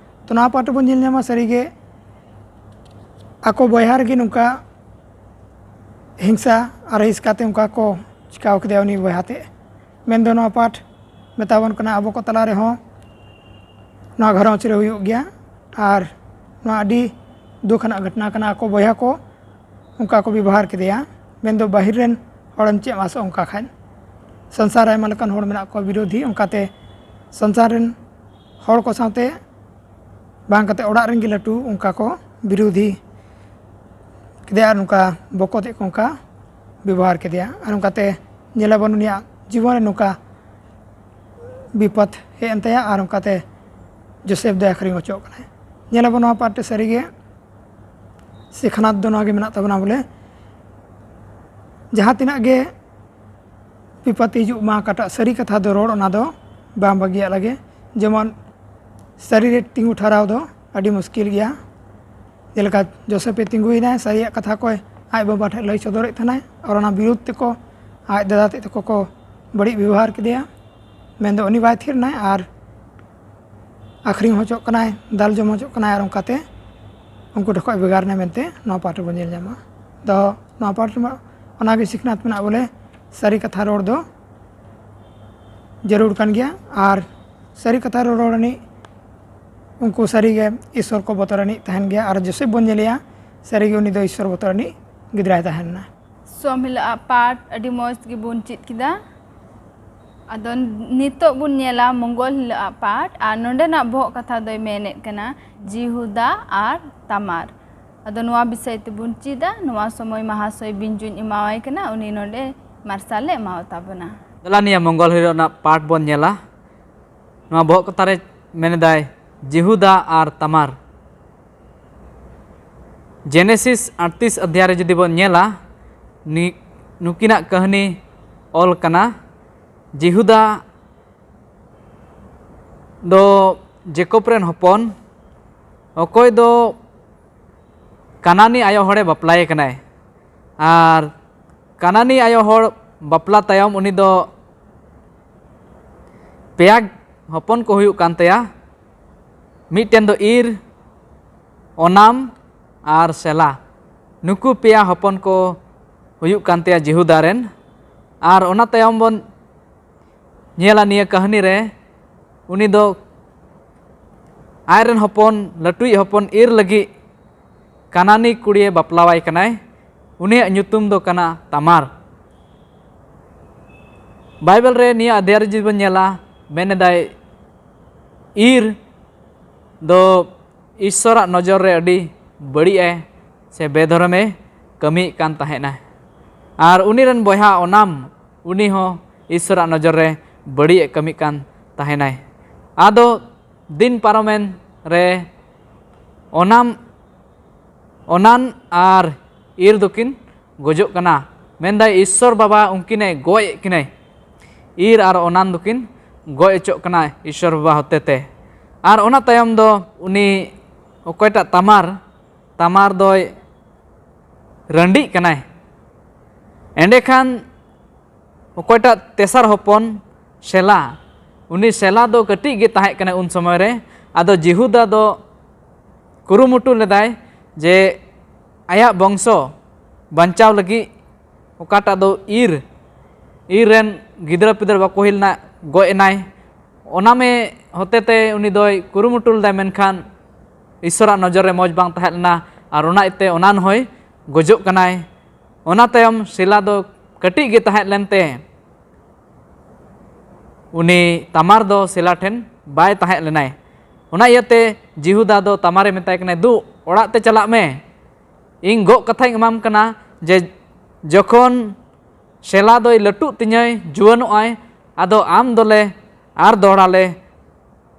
ᱛᱚ ᱱᱚᱣᱟ ᱯᱟᱴ ᱨᱮᱵᱚᱱ ᱧᱮᱞ ᱧᱟᱢᱟ ᱥᱟᱹᱨᱤᱜᱮ ᱟᱠᱚ ᱵᱚᱭᱦᱟ ᱨᱮᱜᱮ ᱱᱚᱝᱠᱟ ᱦᱤᱝᱥᱟ ᱟᱨ ᱦᱤᱥᱠᱟᱛᱮ ᱚᱱᱠᱟ ᱠᱚ ᱪᱤᱠᱟᱹᱣ ᱠᱮᱫᱮᱭᱟ ᱩᱱᱤ ᱵᱚᱭᱦᱟ ᱛᱮ᱾ ᱢᱮᱱᱫᱚ ᱱᱚᱣᱟ ᱯᱟᱴ ᱢᱮᱛᱟᱵᱚᱱ ᱠᱟᱱᱟ ᱟᱵᱚ ᱠᱚ ᱛᱟᱞᱟ ᱨᱮᱦᱚᱸ ᱱᱚᱣᱟ ᱜᱷᱟᱨᱚᱸᱡᱽ ᱨᱮ ᱦᱩᱭᱩᱜ ᱜᱮᱭᱟ᱾ ᱟᱨ ᱱᱚᱣᱟ ᱟᱹᱰᱤ ᱫᱩᱠ ᱟᱱᱟᱜ ᱜᱷᱚᱴᱚᱱᱟ ᱠᱟᱱᱟ᱾ ᱟᱠᱚ ᱵᱚᱭᱦᱟ ᱠᱚ ᱚᱱᱠᱟ ᱠᱚ ᱵᱮᱵᱚᱦᱟᱨ ᱠᱮᱫᱮᱭᱟ᱾ ᱢᱮᱱᱫᱚ ᱵᱟᱹᱦᱤᱨ ᱨᱮᱱ ᱦᱚᱲᱮᱢ ᱪᱮᱫ ᱮᱢ ᱟᱥᱚᱜᱼᱟ ᱚᱱᱠᱟ ᱠᱷᱟᱱ? ᱥᱚᱝᱥᱟᱨ ᱨᱮ ᱟᱭᱢᱟ ᱞᱮᱠᱟᱱ ᱦᱚᱲ ᱢᱮᱱᱟᱜ ᱠᱚᱣᱟ ᱵᱤᱨᱳᱫᱷᱤ, ᱚᱱᱠᱟᱛᱮ ᱥᱚᱝᱥᱟᱨ ᱨᱮᱱ ᱦᱚᱲ ᱠᱚ ᱥᱟᱶᱛᱮ ᱵᱟᱝ ᱠᱟᱛᱮ ᱚᱲᱟᱜ ᱨᱮᱱ ᱜᱮ ᱞᱟᱹᱴᱩ ᱚᱱᱠᱟ ᱠᱚ ᱵᱤᱨᱳᱫᱷᱤ ᱠᱮᱫᱮᱭᱟ ᱟᱨ ᱱᱚᱝᱠᱟ ᱵᱚᱠᱚᱛ ᱮᱫ ᱠᱚ ᱚᱱᱠᱟ ᱵᱮᱵᱚᱦᱟᱨ ᱠᱮᱫᱮᱭᱟ᱾ ᱟᱨ ᱚᱱᱠᱟᱛᱮ ᱧᱮᱞᱟᱵᱚᱱ ᱩᱱᱤᱭᱟᱜ ᱡᱤᱵᱚᱱ ᱨᱮ ᱱᱚᱝᱠᱟ ᱵᱤᱯᱚᱫ ᱦᱮᱡ ᱮᱱ ᱛᱟᱭᱟ ᱟᱨ ᱚᱱᱠᱟᱛᱮ ᱡᱳᱥᱮᱯ ᱫᱚᱭ ᱟᱹᱠᱷᱨᱤᱧ ᱦᱚᱪᱚᱜ ᱠᱟᱱᱟᱭ᱾ ᱧᱮᱞᱟᱵᱚᱱ ᱱᱚᱣᱟ ᱯᱟᱴ ᱨᱮ ᱥᱟᱹᱨᱤᱜᱮ ᱥᱤᱠᱷᱱᱟᱹᱛ ᱫᱚ ᱱᱚᱣᱟ ᱜᱮ ᱢᱮᱱᱟᱜ ᱛᱟᱵᱚᱱᱟ ᱵᱚᱞᱮ, ᱡᱟᱦᱟᱸ ᱛᱤᱱᱟᱹᱜ ᱜᱮ ᱵᱤᱯᱚᱫ ᱦᱤᱡᱩᱜ ᱢᱟ, ᱚᱠᱟᱴᱟᱜ ᱥᱟᱹᱨᱤ ᱠᱟᱛᱷᱟ ᱫᱚ ᱨᱚᱲ, ᱚᱱᱟ ᱫᱚ ᱵᱟᱝ ᱵᱟᱹᱜᱤᱭᱟᱜ ᱞᱟᱹᱜᱤᱫ᱾ ᱡᱮᱢᱚᱱ ᱥᱟᱹᱨᱤ ᱨᱮ ᱛᱤᱸᱜᱩ ᱴᱷᱟᱨᱟᱣ ᱫᱚ ᱟᱹᱰᱤ ᱢᱩᱥᱠᱤᱞ ᱜᱮᱭᱟ᱾ ᱡᱮᱞᱮᱠᱟ ᱡᱳᱥᱮᱯᱷ ᱮ ᱛᱤᱸᱜᱩᱭᱮᱱᱟᱭ, ᱥᱟᱹᱨᱤᱭᱟᱜ ᱠᱟᱛᱷᱟ ᱠᱚᱭ ᱟᱡ ᱵᱟᱵᱟ ᱴᱷᱮᱱ ᱞᱟᱹᱭ ᱥᱚᱫᱚᱨᱮᱫ ᱛᱟᱦᱮᱱᱟᱭ, ᱟᱨ ᱚᱱᱟ ᱵᱤᱨᱩᱫᱷ ᱛᱮᱠᱚ ᱟᱡ ᱫᱟᱫᱟ ᱛᱮᱫ ᱛᱟᱠᱚ ᱠᱚ ᱵᱟᱹᱲᱤᱡ ᱵᱮᱵᱚᱦᱟᱨ ᱠᱮᱫᱮᱭᱟ᱾ ᱢᱮᱱᱫᱚ ᱩᱱᱤ ᱵᱟᱭ ᱛᱷᱤᱨ ᱮᱱᱟᱭ ᱟᱨ ᱟᱹᱠᱷᱨᱤᱧ ᱦᱚᱪᱚᱜ ᱠᱟᱱᱟᱭ, ᱫᱟᱞ ᱡᱚᱢ ᱦᱚᱪᱚᱜ ᱠᱟᱱᱟᱭ, ᱟᱨ ᱚᱱᱠᱟᱛᱮ ᱩᱱᱠᱩ ᱴᱷᱮᱱ ᱠᱷᱚᱱ ᱵᱷᱮᱜᱟᱨ ᱮᱱᱟᱭ ᱢᱮᱱᱛᱮ ᱱᱚᱣᱟ ᱯᱟᱴ ᱨᱮᱵᱚᱱ ᱧᱮᱞ ᱧᱟᱢᱟ᱾ ᱫᱚ ᱱᱚᱣᱟ ᱯᱟᱴ ᱨᱮᱢᱟ ᱚᱱᱟᱜᱮ ᱥᱤᱠᱷᱱᱟᱹᱛ ᱢᱮᱱᱟᱜᱼᱟ ᱵᱚᱞᱮ, ᱥᱟᱹᱨᱤ ᱠᱟᱛᱷᱟ ᱨᱚᱲ ᱫᱚ ᱡᱟᱹᱨᱩᱲ ᱠᱟᱱ ᱜᱮᱭᱟ᱾ ᱟᱨ ᱥᱟᱹᱨᱤ ᱠᱟᱛᱷᱟ ᱨᱚᱲ ᱨᱤᱱᱤᱡ ᱩᱱᱠᱩ ᱥᱟᱹᱨᱤᱜᱮ ᱤᱥᱥᱚᱨ ᱠᱚ ᱵᱚᱛᱚᱨ ᱟᱹᱱᱤᱡ ᱛᱟᱦᱮᱱ ᱜᱮᱭᱟ᱾ ᱟᱨ ᱡᱳᱥᱮᱯ ᱵᱚᱱ ᱧᱮᱞᱮᱭᱟ, ᱥᱟᱹᱨᱤᱜᱮ ᱩᱱᱤ ᱫᱚ ᱤᱥᱥᱚᱨ ᱵᱚᱛᱚᱨ ᱟᱹᱱᱤᱡ ᱜᱤᱫᱽᱨᱟᱹᱭ ᱛᱟᱦᱮᱸ ᱞᱮᱱᱟ᱾ ᱥᱳᱢ ᱦᱤᱞᱳᱜ ᱟᱜ ᱯᱟᱴ ᱟᱹᱰᱤ ᱢᱚᱡᱽ ᱜᱮᱵᱚᱱ ᱪᱮᱫ ᱠᱮᱫᱟ᱾ ᱟᱫᱚ ᱱᱤᱛᱚᱜ ᱵᱚᱱ ᱧᱮᱞᱟ ᱢᱚᱝᱜᱚᱞ ᱦᱤᱞᱳᱜ ᱟᱜ ᱯᱟᱴ, ᱟᱨ ᱱᱚᱰᱮᱱᱟᱜ ᱵᱚᱦᱚᱜ ᱠᱟᱛᱷᱟ ᱫᱚᱭ ᱢᱮᱱᱮᱫ ᱠᱟᱱᱟ ᱡᱤᱦᱩᱫᱟ ᱟᱨ ᱛᱟᱢᱟᱨ᱾ ᱟᱫᱚ ᱱᱚᱣᱟ ᱵᱤᱥᱚᱭ ᱛᱮᱵᱚᱱ ᱪᱮᱫᱟ᱾ ᱱᱚᱣᱟ ᱥᱚᱢᱚᱭ ᱢᱟᱦᱟᱥᱚᱭ ᱵᱤᱧᱡᱩᱧ ᱮᱢᱟᱣᱟᱭ ᱠᱟᱱᱟ, ᱩᱱᱤ ᱱᱚᱰᱮ ᱢᱟᱨᱥᱟᱞᱮ ᱮᱢᱟᱣ ᱛᱟᱵᱚᱱᱟ᱾ ᱫᱮᱞᱟ ᱱᱤᱭᱟᱹ ᱢᱚᱝᱜᱚᱞ ᱦᱤᱞᱳᱜ ᱨᱮᱱᱟᱜ ᱯᱟᱴ ᱵᱚᱱ ᱧᱮᱞᱟ᱾ ᱱᱚᱣᱟ ᱵᱚᱦᱚᱜ ᱠᱟᱛᱷᱟ ᱨᱮ ᱢᱮᱱᱮᱫᱟᱭ ᱡᱤᱦᱩᱫᱟ ᱟᱨ ᱛᱟᱢᱟᱨ᱾ ᱡᱮᱱᱮᱥᱤᱥ ᱟᱴᱛᱨᱤᱥ ᱚᱫᱷᱭᱟᱭ ᱨᱮ ᱡᱩᱫᱤ ᱵᱚᱱ ᱧᱮᱞᱟ, ᱱᱤ-, ᱱᱩᱠᱤᱱᱟᱜ ᱠᱟᱹᱦᱱᱤ ᱚᱞ ᱠᱟᱱᱟ᱾ ᱡᱤᱦᱩᱫᱟ ᱫᱚ ᱡᱮᱠᱚᱵ ᱨᱮᱱ ᱦᱚᱯᱚᱱ, ᱚᱠᱚᱭ ᱫᱚ ᱠᱟᱱᱟᱱᱤ ᱟᱭᱳ ᱦᱚᱲᱮ ᱵᱟᱯᱞᱟᱭᱮ ᱠᱟᱱᱟᱭ᱾ ᱟᱨ ᱠᱟᱱᱟᱱᱤ ᱟᱭᱳ ᱦᱚᱲ ᱵᱟᱯᱞᱟ ᱛᱟᱭᱚᱢ ᱩᱱᱤ ᱫᱚ ᱯᱮᱭᱟ ᱦᱚᱯᱚᱱ ᱠᱚ ᱦᱩᱭᱩᱜ ᱠᱟᱱ ᱛᱟᱭᱟ᱾ ᱢᱤᱫᱴᱮᱱ ᱫᱚ ᱤᱨ, ᱚᱱᱟᱢ ᱟᱨ ᱥᱮᱞᱟ᱾ ᱱᱩᱠᱩ ᱯᱮᱭᱟ ᱦᱚᱯᱚᱱ ᱠᱚ ᱦᱩᱭᱩᱜ ᱠᱟᱱ ᱛᱟᱭᱟ ᱡᱤᱦᱩᱫᱟ ᱨᱮᱱ᱾ ᱟᱨ ᱚᱱᱟ ᱛᱟᱭᱚᱢ ᱵᱚᱱ ᱧᱮᱞᱟ ᱱᱤᱭᱟᱹ ᱠᱟᱹᱦᱱᱤ ᱨᱮ, ᱩᱱᱤ ᱫᱚ ᱟᱡ ᱨᱮᱱ ᱦᱚᱯᱚᱱ, ᱞᱟᱹᱴᱩᱭᱤᱡ ᱦᱚᱯᱚᱱ ᱤᱨ ᱞᱟᱹᱜᱤᱫ ᱠᱟᱱᱟᱱᱤ ᱠᱩᱲᱤᱭᱮ ᱵᱟᱯᱞᱟᱣᱟᱭ ᱠᱟᱱᱟᱭ᱾ ᱩᱱᱤᱭᱟᱜ ᱧᱩᱛᱩᱢ ᱫᱚ ᱠᱟᱱᱟ ᱛᱟᱢᱟᱨ᱾ ᱵᱟᱭᱵᱮᱞ ᱨᱮ ᱱᱤᱭᱟᱹ ᱚᱫᱷᱭᱟᱭ ᱨᱮ ᱡᱩᱫᱤ ᱵᱚᱱ ᱧᱮᱞᱟ, ᱢᱮᱱ ᱮᱫᱟᱭ, ᱤᱨ ᱫᱚ ᱤᱥᱥᱚᱨᱟᱜ ᱱᱚᱡᱚᱨ ᱨᱮ ᱟᱹᱰᱤ ᱵᱟᱹᱲᱤᱡ ᱮ ᱥᱮ ᱵᱮᱫᱷᱚᱨᱚᱢᱮ ᱠᱟᱹᱢᱤᱭᱮᱫ ᱠᱟᱱ ᱛᱟᱦᱮᱸᱱᱟ᱾ ᱟᱨ ᱩᱱᱤ ᱨᱮᱱ ᱵᱚᱭᱦᱟ ᱚᱱᱟᱢ, ᱩᱱᱤ ᱦᱚᱸ ᱤᱥᱥᱚᱨᱟᱜ ᱱᱚᱡᱚᱨ ᱨᱮ ᱵᱟᱹᱲᱤᱡ ᱮ ᱠᱟᱹᱢᱤᱭᱮᱫ ᱠᱟᱱ ᱛᱟᱦᱮᱸᱱᱟᱭ᱾ ᱟᱫᱚ ᱫᱤᱱ ᱯᱟᱨᱚᱢᱮᱱ ᱨᱮ ᱚᱱᱟᱢ, ᱚᱱᱟᱱ ᱟᱨ ᱤᱨ ᱫᱚᱠᱤᱱ ᱜᱚᱡᱚᱜ ᱠᱟᱱᱟ᱾ ᱢᱮᱱᱫᱟᱭ, ᱤᱥᱥᱚᱨ ᱵᱟᱵᱟ ᱩᱱᱠᱤᱱᱮ ᱜᱚᱡ ᱮᱫ ᱠᱤᱱᱟᱭ᱾ ᱤᱨ ᱟᱨ ᱚᱱᱟᱱ ᱫᱚᱠᱤᱱ ᱜᱚᱡ ᱦᱚᱪᱚᱜ ᱠᱟᱱᱟ ᱤᱥᱥᱚᱨ ᱵᱟᱵᱟ ᱦᱚᱛᱮᱛᱮ᱾ ᱟᱨ ᱚᱱᱟ ᱛᱟᱭᱚᱢ ᱫᱚ ᱩᱱᱤ ᱚᱠᱚᱭᱴᱟᱜ ᱛᱟᱢᱟᱨ, ᱛᱟᱢᱟᱨ ᱫᱚᱭ ᱨᱟᱺᱰᱤᱜ ᱠᱟᱱᱟᱭ᱾ ᱮᱸᱰᱮᱠᱷᱟᱱ ᱚᱠᱚᱭᱴᱟᱜ ᱛᱮᱥᱟᱨ ᱦᱚᱯᱚᱱ ᱥᱮᱞᱟ, ᱩᱱᱤ ᱥᱮᱞᱟ ᱫᱚ ᱠᱟᱹᱴᱤᱡ ᱜᱮ ᱛᱟᱦᱮᱸ ᱠᱟᱱᱟᱭ ᱩᱱ ᱥᱚᱢᱚᱭ ᱨᱮ᱾ ᱟᱫᱚ ᱡᱤᱦᱩᱫᱟ ᱫᱚ ᱠᱩᱨᱩᱢᱩᱴᱩ ᱞᱮᱫᱟᱭ ᱡᱮ ᱟᱭᱟᱜ ᱵᱚᱝᱥᱚ ᱵᱟᱧᱪᱟᱣ ᱞᱟᱹᱜᱤᱫ ᱚᱠᱟᱴᱟᱜ ᱫᱚ ᱤᱨ, ᱤᱨ ᱨᱮᱱ ᱜᱤᱫᱽᱨᱟᱹ ᱯᱤᱫᱽᱨᱟᱹ ᱵᱟᱠᱚ ᱦᱩᱭ ᱞᱮᱱᱟ, ᱜᱚᱡ ᱮᱱᱟᱭ᱾ ᱚᱱᱟᱢᱮ ᱦᱚᱛᱮᱛᱮ ᱩᱱᱤ ᱫᱚᱭ ᱠᱩᱨᱩᱢᱩᱴᱩ ᱞᱮᱫᱟᱭ, ᱢᱮᱱᱠᱷᱟᱱ ᱤᱥᱥᱚᱨᱟᱜ ᱱᱚᱡᱚᱨ ᱨᱮ ᱢᱚᱡᱽ ᱵᱟᱝ ᱛᱟᱦᱮᱸ ᱞᱮᱱᱟ᱾ ᱟᱨ ᱚᱱᱟ ᱤᱭᱟᱹᱛᱮ ᱚᱱᱟᱱ ᱦᱚᱸᱭ ᱜᱚᱡᱚᱜ ᱠᱟᱱᱟᱭ᱾ ᱚᱱᱟ ᱛᱟᱭᱚᱢ ᱥᱮᱞᱟ ᱫᱚ ᱠᱟᱹᱴᱤᱡ ᱜᱮ ᱛᱟᱦᱮᱸ ᱞᱮᱱᱛᱮ ᱩᱱᱤ ᱛᱟᱢᱟᱨ ᱫᱚ ᱥᱮᱞᱟ ᱴᱷᱮᱱ ᱵᱟᱭ ᱛᱟᱦᱮᱸ ᱞᱮᱱᱟᱭ᱾ ᱚᱱᱟ ᱤᱭᱟᱹᱛᱮ ᱡᱤᱦᱩᱫᱟ ᱫᱚ ᱛᱟᱢᱟᱨᱮ ᱢᱮᱛᱟᱭ ᱠᱟᱱᱟᱭ, "ᱫᱩ, ᱚᱲᱟᱜ ᱛᱮ ᱪᱟᱞᱟᱜ ᱢᱮ, ᱤᱧ ᱜᱚᱜ ᱠᱟᱛᱷᱟᱧ ᱮᱢᱟᱢ ᱠᱟᱱᱟ ᱡᱮ ᱡᱚᱠᱷᱚᱱ ᱥᱮᱞᱟ ᱫᱚᱭ ᱞᱟᱹᱴᱩᱜ ᱛᱤᱧᱟᱹᱭ, ᱡᱩᱣᱟᱹᱱᱚᱜ ᱟᱭ, ᱟᱫᱚ ᱟᱢ ᱫᱚᱞᱮ ᱟᱨ ᱫᱚᱦᱲᱟ ᱞᱮ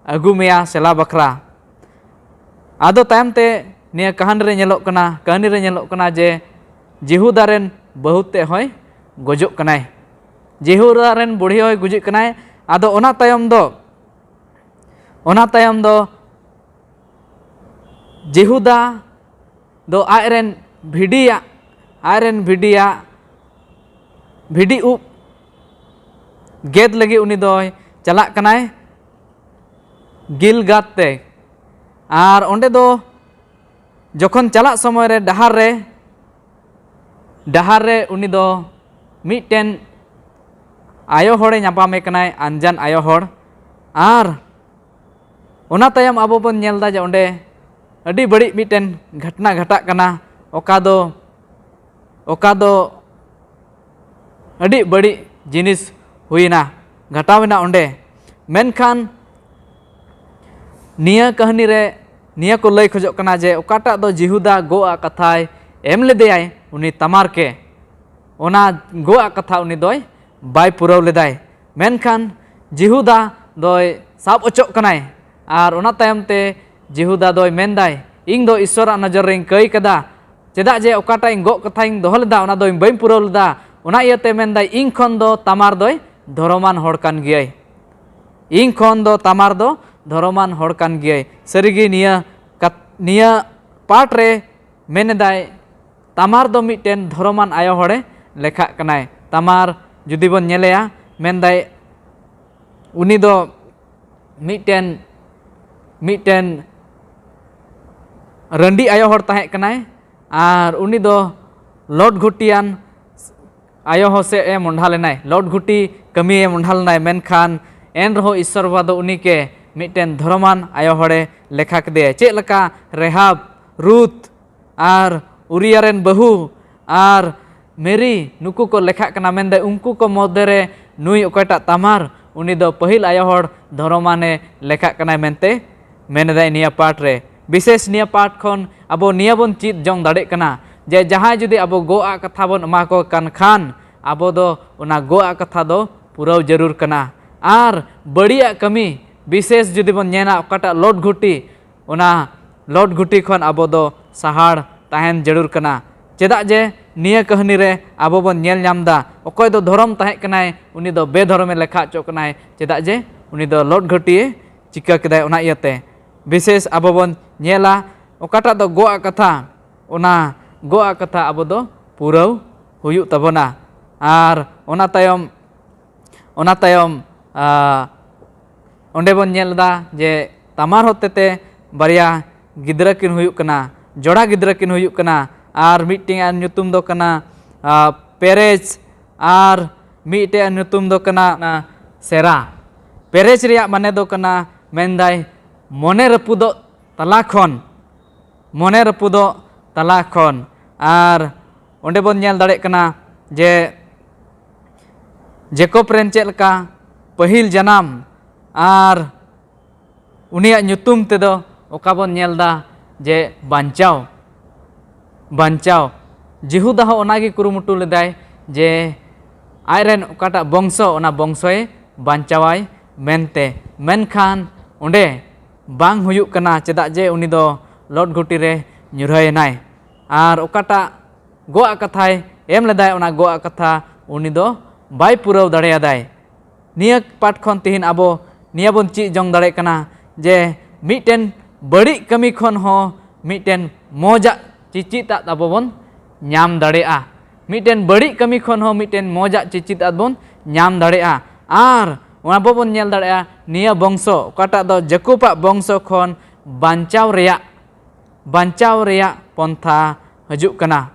ᱟᱹᱜᱩ ᱢᱮᱭᱟ ᱥᱮᱞᱟ ᱵᱟᱠᱷᱨᱟ᱾" ᱟᱫᱚ ᱛᱟᱭᱚᱢ ᱛᱮ ᱱᱤᱭᱟᱹ ᱠᱟᱹᱦᱱᱤ ᱨᱮ ᱧᱮᱞᱚᱜ ᱠᱟᱱᱟ, ᱠᱟᱹᱦᱱᱤ ᱨᱮ ᱧᱮᱞᱚᱜ ᱠᱟᱱᱟ ᱡᱮ ᱡᱤᱦᱩᱫᱟ ᱨᱮᱱ ᱵᱟᱹᱦᱩ ᱛᱮᱫ ᱦᱚᱸᱭ ᱜᱚᱡᱚᱜ ᱠᱟᱱᱟᱭ, ᱡᱤᱦᱩᱫᱟ ᱨᱮᱱ ᱵᱩᱲᱦᱤ ᱦᱚᱸᱭ ᱜᱩᱡᱩᱜ ᱠᱟᱱᱟᱭ᱾ ᱟᱫᱚ ᱚᱱᱟ ᱛᱟᱭᱚᱢ ᱫᱚ, ᱚᱱᱟ ᱛᱟᱭᱚᱢ ᱫᱚ ᱡᱤᱦᱩᱫᱟ ᱫᱚ ᱟᱡᱨᱮᱱ ᱵᱷᱤᱰᱤᱭᱟᱜ, ᱟᱡᱨᱮᱱ ᱵᱷᱤᱰᱤᱭᱟᱜ ᱵᱷᱤᱰᱤ ᱩᱵ ᱜᱮᱫ ᱞᱟᱹᱜᱤᱫ ᱩᱱᱤ ᱫᱚᱭ ᱪᱟᱞᱟᱜ ᱠᱟᱱᱟᱭ ᱜᱤᱞᱜᱟᱫ ᱛᱮ᱾ ᱟᱨ ᱚᱸᱰᱮ ᱫᱚ ᱡᱚᱠᱷᱚᱱ ᱪᱟᱞᱟᱜ ᱥᱚᱢᱚᱭ ᱨᱮ ᱰᱟᱦᱟᱨ ᱨᱮ, ᱰᱟᱦᱟᱨ ᱨᱮ ᱩᱱᱤ ᱫᱚ ᱢᱤᱫᱴᱮᱱ ᱟᱭᱳ ᱦᱚᱲᱮ ᱧᱟᱯᱟᱢᱮ ᱠᱟᱱᱟᱭ, ᱟᱱᱡᱟᱱ ᱟᱭᱳ ᱦᱚᱲ᱾ ᱟᱨ ᱚᱱᱟ ᱛᱟᱭᱚᱢ ᱟᱵᱚ ᱵᱚᱱ ᱧᱮᱞ ᱮᱫᱟ ᱡᱮ ᱚᱸᱰᱮ ᱟᱹᱰᱤ ᱵᱟᱹᱲᱤᱡ ᱢᱤᱫᱴᱮᱱ ᱜᱷᱚᱴᱱᱟ ᱜᱷᱚᱴᱟᱜ ᱠᱟᱱᱟ, ᱚᱠᱟ ᱫᱚ, ᱚᱠᱟ ᱫᱚ ᱟᱹᱰᱤ ᱵᱟᱹᱲᱤᱡ ᱡᱤᱱᱤᱥ ᱦᱩᱭᱮᱱᱟ, ᱜᱷᱚᱴᱟᱣᱮᱱᱟ ᱚᱸᱰᱮ᱾ ᱢᱮᱱᱠᱷᱟᱱ ᱱᱤᱭᱟᱹ ᱠᱟᱹᱦᱱᱤ ᱨᱮ ᱱᱤᱭᱟᱹ ᱠᱚ ᱞᱟᱹᱭ ᱠᱷᱚᱡᱚᱜ ᱠᱟᱱᱟ ᱡᱮ ᱚᱠᱟᱴᱟᱜ ᱫᱚ ᱡᱤᱦᱩᱫᱟ ᱜᱚᱜ ᱟᱜ ᱠᱟᱛᱷᱟᱭ ᱮᱢ ᱞᱮᱫᱮᱭᱟᱭ ᱩᱱᱤ ᱛᱟᱢᱟᱨ ᱠᱮ, ᱚᱱᱟ ᱜᱚᱜ ᱟᱜ ᱠᱟᱛᱷᱟ ᱩᱱᱤ ᱫᱚᱭ ᱵᱟᱭ ᱯᱩᱨᱟᱹᱣ ᱞᱮᱫᱟᱭ᱾ ᱢᱮᱱᱠᱷᱟᱱ ᱡᱤᱦᱩᱫᱟ ᱫᱚᱭ ᱥᱟᱵ ᱚᱪᱚᱜ ᱠᱟᱱᱟᱭ ᱟᱨ ᱚᱱᱟ ᱛᱟᱭᱚᱢ ᱛᱮ ᱡᱤᱦᱩᱫᱟ ᱫᱚᱭ ᱢᱮᱱᱫᱟᱭ, "ᱤᱧ ᱫᱚ ᱤᱥᱥᱚᱨᱟᱜ ᱱᱚᱡᱚᱨ ᱨᱮᱧ ᱠᱟᱹᱭ ᱠᱟᱫᱟ, ᱪᱮᱫᱟᱜ ᱡᱮ ᱚᱠᱟᱴᱟᱜ ᱤᱧ ᱜᱚᱜ ᱠᱟᱛᱷᱟᱧ ᱫᱚᱦᱚ ᱞᱮᱫᱟ ᱚᱱᱟ ᱫᱚ ᱵᱟᱹᱧ ᱯᱩᱨᱟᱹᱣ ᱞᱮᱫᱟ, ᱚᱱᱟ ᱤᱭᱟᱹᱛᱮ ᱢᱮᱱᱫᱟᱭ ᱤᱧ ᱠᱷᱚᱱ ᱫᱚ ᱛᱟᱢᱟᱨ ᱫᱚᱭ ᱫᱷᱚᱨᱚᱢᱟᱱ ᱦᱚᱲ ᱠᱟᱱ ᱜᱮᱭᱟᱭ, ᱤᱧ ᱠᱷᱚᱱ ᱫᱚ ᱛᱟᱢᱟᱨ ᱫᱚ ᱫᱷᱚᱨᱚᱢᱟᱱ ᱦᱚᱲ ᱠᱟᱱ ᱜᱮᱭᱟᱭ᱾" ᱥᱟᱹᱨᱤᱜᱮ ᱱᱤᱭᱟᱹ ᱠᱟᱛ-, ᱱᱤᱭᱟᱹ ᱯᱟᱴ ᱨᱮ ᱢᱮᱱᱮᱫᱟᱭ ᱛᱟᱢᱟᱨ ᱫᱚ ᱢᱤᱫᱴᱮᱱ ᱫᱷᱚᱨᱚᱢᱟᱱ ᱟᱭᱳ ᱦᱚᱲᱮ ᱞᱮᱠᱷᱟᱜ ᱠᱟᱱᱟᱭ᱾ ᱛᱟᱢᱟᱨ ᱡᱩᱫᱤ ᱵᱚᱱ ᱧᱮᱞᱮᱭᱟ, ᱢᱮᱱᱫᱟᱭ ᱩᱱᱤ ᱫᱚ ᱢᱤᱫᱴᱮᱱ, ᱢᱤᱫᱴᱮᱱ ᱨᱟᱺᱰᱤ ᱟᱭᱳ ᱦᱚᱲ ᱛᱟᱦᱮᱸ ᱠᱟᱱᱟᱭ ᱟᱨ ᱩᱱᱤ ᱫᱚ ᱞᱚᱴ ᱜᱷᱩᱴᱤᱭᱟᱱ ᱟᱭᱳ ᱦᱚᱲ ᱥᱮᱫ ᱮ ᱢᱚᱸᱰᱷᱟ ᱞᱮᱱᱟᱭ, ᱞᱚᱴ ᱜᱷᱩᱴᱤ ᱠᱟᱹᱢᱤᱭᱮ ᱢᱚᱸᱰᱷᱟ ᱞᱮᱱᱟᱭ, ᱢᱮᱱᱠᱷᱟᱱ ᱮᱱ ᱨᱮᱦᱚᱸ ᱤᱥᱥᱚᱨ ᱵᱟᱵᱟ ᱫᱚ ᱩᱱᱤ ᱜᱮ ᱢᱤᱫᱴᱮᱱ ᱫᱷᱚᱨᱚᱢᱟᱱ ᱟᱭᱳ ᱦᱚᱲᱮ ᱞᱮᱠᱷᱟ ᱠᱮᱫᱮᱭᱟ᱾ ᱪᱮᱫ ᱞᱮᱠᱟ ᱨᱮᱦᱟᱵ, ᱨᱩᱛ, ᱟᱨ ᱩᱨᱤᱭᱟ ᱨᱮᱱ ᱵᱟᱹᱦᱩ ᱟᱨ ᱢᱮᱨᱤ, ᱱᱩᱠᱩ ᱠᱚ ᱞᱮᱠᱷᱟᱜ ᱠᱟᱱᱟ᱾ ᱢᱮᱱᱫᱟᱭ ᱩᱱᱠᱩ ᱠᱚ ᱢᱚᱫᱽᱫᱷᱮ ᱨᱮ ᱱᱩᱭ ᱚᱠᱚᱭᱴᱟᱜ ᱛᱟᱢᱟᱨ, ᱩᱱᱤ ᱫᱚ ᱯᱟᱹᱦᱤᱞ ᱟᱭᱳ ᱦᱚᱲ ᱫᱷᱚᱨᱚᱢᱟᱱᱮ ᱞᱮᱠᱷᱟᱜ ᱠᱟᱱᱟᱭ ᱢᱮᱱᱛᱮ ᱢᱮᱱ ᱮᱫᱟᱭ ᱱᱤᱭᱟᱹ ᱯᱟᱴ ᱨᱮ᱾ ᱵᱤᱥᱮᱥ ᱱᱤᱭᱟᱹ ᱯᱟᱴ ᱠᱷᱚᱱ ᱟᱵᱚ ᱱᱤᱭᱟᱹ ᱵᱚᱱ ᱪᱮᱫ ᱡᱚᱝ ᱫᱟᱲᱮᱜ ᱠᱟᱱᱟ ᱡᱮ ᱡᱟᱦᱟᱸᱭ ᱡᱩᱫᱤ ᱟᱵᱚ ᱜᱚ ᱟᱜ ᱠᱟᱛᱷᱟ ᱵᱚᱱ ᱮᱢᱟ ᱠᱚ ᱠᱟᱱ ᱠᱷᱟᱱ ᱟᱵᱚ ᱫᱚ ᱚᱱᱟ ᱜᱚ ᱟᱜ ᱠᱟᱛᱷᱟ ᱫᱚ ᱯᱩᱨᱟᱹᱣ ᱡᱟᱹᱨᱩᱲ ᱠᱟᱱᱟ᱾ ᱟᱨ ᱵᱟᱹᱲᱤᱡᱟᱜ ᱠᱟᱹᱢᱤ ᱵᱤᱥᱮᱥ ᱡᱩᱫᱤ ᱵᱚᱱ ᱧᱮᱞᱟ ᱚᱠᱟᱴᱟᱜ ᱞᱚᱴ ᱜᱷᱩᱴᱤ, ᱚᱱᱟ ᱞᱚᱴ ᱜᱷᱩᱴᱤ ᱠᱷᱚᱱ ᱟᱵᱚ ᱫᱚ ᱥᱟᱦᱟᱲ ᱛᱟᱦᱮᱱ ᱡᱟᱹᱨᱩᱲ ᱠᱟᱱᱟ᱾ ᱪᱮᱫᱟᱜ ᱡᱮ ᱱᱤᱭᱟᱹ ᱠᱟᱹᱦᱱᱤ ᱨᱮ ᱟᱵᱚ ᱵᱚᱱ ᱧᱮᱞ ᱧᱟᱢ ᱮᱫᱟ ᱚᱠᱚᱭ ᱫᱚ ᱫᱷᱚᱨᱚᱢ ᱛᱟᱦᱮᱸ ᱠᱟᱱᱟᱭ ᱩᱱᱤ ᱫᱚ ᱵᱮᱫᱷᱚᱨᱚᱢᱮ ᱞᱮᱠᱷᱟ ᱦᱚᱪᱚᱜ ᱠᱟᱱᱟᱭ᱾ ᱪᱮᱫᱟᱜ ᱡᱮ ᱩᱱᱤ ᱫᱚ ᱞᱚᱴ ᱜᱷᱩᱴᱤᱭᱮ ᱪᱤᱠᱟᱹ ᱠᱮᱫᱟᱭ᱾ ᱚᱱᱟ ᱤᱭᱟᱹᱛᱮ ᱵᱤᱥᱮᱥ ᱟᱵᱚ ᱵᱚᱱ ᱧᱮᱞᱟ ᱚᱠᱟᱴᱟᱜ ᱫᱚ ᱜᱚ ᱟᱜ ᱠᱟᱛᱷᱟ, ᱚᱱᱟ ᱜᱚ ᱟᱜ ᱠᱟᱛᱷᱟ ᱟᱵᱚ ᱫᱚ ᱯᱩᱨᱟᱹᱣ ᱦᱩᱭᱩᱜ ᱛᱟᱵᱚᱱᱟ᱾ ᱟᱨ ᱚᱱᱟ ᱛᱟᱭᱚᱢ ᱚᱱᱟ ᱛᱟᱭᱚᱢ ᱟᱸ, ᱚᱸᱰᱮ ᱵᱚᱱ ᱧᱮᱞ ᱮᱫᱟ ᱡᱮ ᱛᱟᱢᱟᱨ ᱦᱚᱛᱮᱛᱮ ᱵᱟᱨᱭᱟ ᱜᱤᱫᱽᱨᱟᱹ ᱠᱤᱱ ᱦᱩᱭᱩᱜ ᱠᱟᱱᱟ, ᱡᱚᱲᱟ ᱜᱤᱫᱽᱨᱟᱹ ᱠᱤᱱ ᱦᱩᱭᱩᱜ ᱠᱟᱱᱟ᱾ ᱟᱨ ᱢᱤᱫᱴᱮᱱ ᱟᱜ ᱧᱩᱛᱩᱢ ᱫᱚ ᱠᱟᱱᱟ ᱟᱸ, ᱯᱮᱨᱮᱡᱽ ᱟᱨ ᱢᱤᱫᱴᱮᱱ ᱟᱜ ᱧᱩᱛᱩᱢ ᱫᱚ ᱠᱟᱱᱟ ᱚᱱᱟ ᱥᱮᱨᱟ᱾ ᱯᱮᱨᱮᱡᱽ ᱨᱮᱭᱟᱜ ᱢᱟᱱᱮ ᱫᱚ ᱠᱟᱱᱟ ᱢᱮᱱᱫᱟᱭ ᱢᱚᱱᱮ ᱨᱟᱹᱯᱩᱫᱚᱜ ᱛᱟᱞᱟ ᱠᱷᱚᱱ, ᱢᱚᱱᱮ ᱨᱟᱹᱯᱩᱫᱚᱜ ᱛᱟᱞᱟ ᱠᱷᱚᱱ᱾ ᱟᱨ ᱚᱸᱰᱮ ᱵᱚᱱ ᱧᱮᱞ ᱫᱟᱲᱮᱭᱟᱜ ᱠᱟᱱᱟ ᱡᱮ ᱡᱮᱠᱚᱵ ᱨᱮᱱ ᱪᱮᱫ ᱞᱮᱠᱟ ᱯᱟᱹᱦᱤᱞ ᱡᱟᱱᱟᱢ ᱟᱨ ᱩᱱᱤᱭᱟᱜ ᱧᱩᱛᱩᱢ ᱛᱮᱫᱚ ᱚᱠᱟ ᱵᱚᱱ ᱧᱮᱞ ᱮᱫᱟ ᱡᱮ ᱵᱟᱧᱪᱟᱣ, ᱵᱟᱧᱪᱟᱣ᱾ ᱡᱤᱦᱩᱫᱟ ᱦᱚᱸ ᱚᱱᱟᱜᱮ ᱠᱩᱨᱩᱢᱩᱴᱩ ᱞᱮᱫᱟᱭ ᱡᱮ ᱟᱡᱨᱮᱱ ᱚᱠᱟᱴᱟᱜ ᱵᱚᱝᱥᱚ, ᱚᱱᱟ ᱵᱚᱝᱥᱚᱭ ᱵᱟᱧᱪᱟᱣᱟᱭ ᱢᱮᱱᱛᱮ᱾ ᱢᱮᱱᱠᱷᱟᱱ ᱚᱸᱰᱮ ᱵᱟᱝ ᱦᱩᱭᱩᱜ ᱠᱟᱱᱟ, ᱪᱮᱫᱟᱜ ᱡᱮ ᱩᱱᱤ ᱫᱚ ᱞᱚᱴ ᱜᱷᱩᱴᱤ ᱨᱮ ᱧᱩᱨᱦᱟᱹᱭᱮᱱᱟᱭ᱾ ᱟᱨ ᱚᱠᱟᱴᱟᱜ ᱜᱚ ᱟᱜ ᱠᱟᱛᱷᱟᱭ ᱮᱢ ᱞᱮᱫᱟᱭ, ᱚᱱᱟ ᱜᱚ ᱟᱜ ᱠᱟᱛᱷᱟ ᱩᱱᱤ ᱫᱚ ᱵᱟᱭ ᱯᱩᱨᱟᱹᱣ ᱫᱟᱲᱮᱭᱟᱫᱟᱭ᱾ ᱱᱤᱭᱟᱹ ᱯᱟᱴ ᱠᱷᱚᱱ ᱛᱤᱦᱤᱧ ᱟᱵᱚ ᱱᱤᱭᱟᱹ ᱵᱚᱱ ᱪᱮᱫ ᱡᱚᱝ ᱫᱟᱲᱮᱭᱟᱜ ᱠᱟᱱᱟ ᱡᱮ ᱢᱤᱫᱴᱮᱱ ᱵᱟᱹᱲᱤᱡ ᱠᱟᱹᱢᱤ ᱠᱷᱚᱱ ᱦᱚᱸ ᱢᱤᱫᱴᱮᱱ ᱢᱚᱡᱟᱜ ᱪᱮᱪᱮᱫ ᱟᱜ ᱟᱵᱚ ᱵᱚᱱ ᱧᱟᱢ ᱫᱟᱲᱮᱭᱟᱜᱼᱟ᱾ ᱢᱤᱫᱴᱮᱱ ᱵᱟᱹᱲᱤᱡ ᱠᱟᱹᱢᱤ ᱠᱷᱚᱱ ᱦᱚᱸ ᱢᱤᱫᱴᱮᱱ ᱢᱚᱡᱟᱜ ᱪᱮᱪᱮᱫ ᱟᱜ ᱵᱚᱱ ᱧᱟᱢ ᱫᱟᱲᱮᱭᱟᱜᱼᱟ᱾ ᱟᱨ ᱚᱱᱟ ᱟᱵᱚ ᱵᱚᱱ ᱧᱮᱞ ᱫᱟᱲᱮᱭᱟᱜᱼᱟ ᱱᱤᱭᱟᱹ ᱵᱚᱝᱥᱚ, ᱚᱠᱟᱴᱟᱜ ᱫᱚ ᱡᱟᱹᱠᱩᱵᱟᱜ ᱵᱚᱝᱥᱚ ᱠᱷᱚᱱ ᱵᱟᱧᱪᱟᱣ ᱨᱮᱭᱟᱜ, ᱵᱟᱧᱪᱟᱣ ᱨᱮᱭᱟᱜ ᱯᱚᱱᱛᱷᱟ ᱦᱤᱡᱩᱜ ᱠᱟᱱᱟ᱾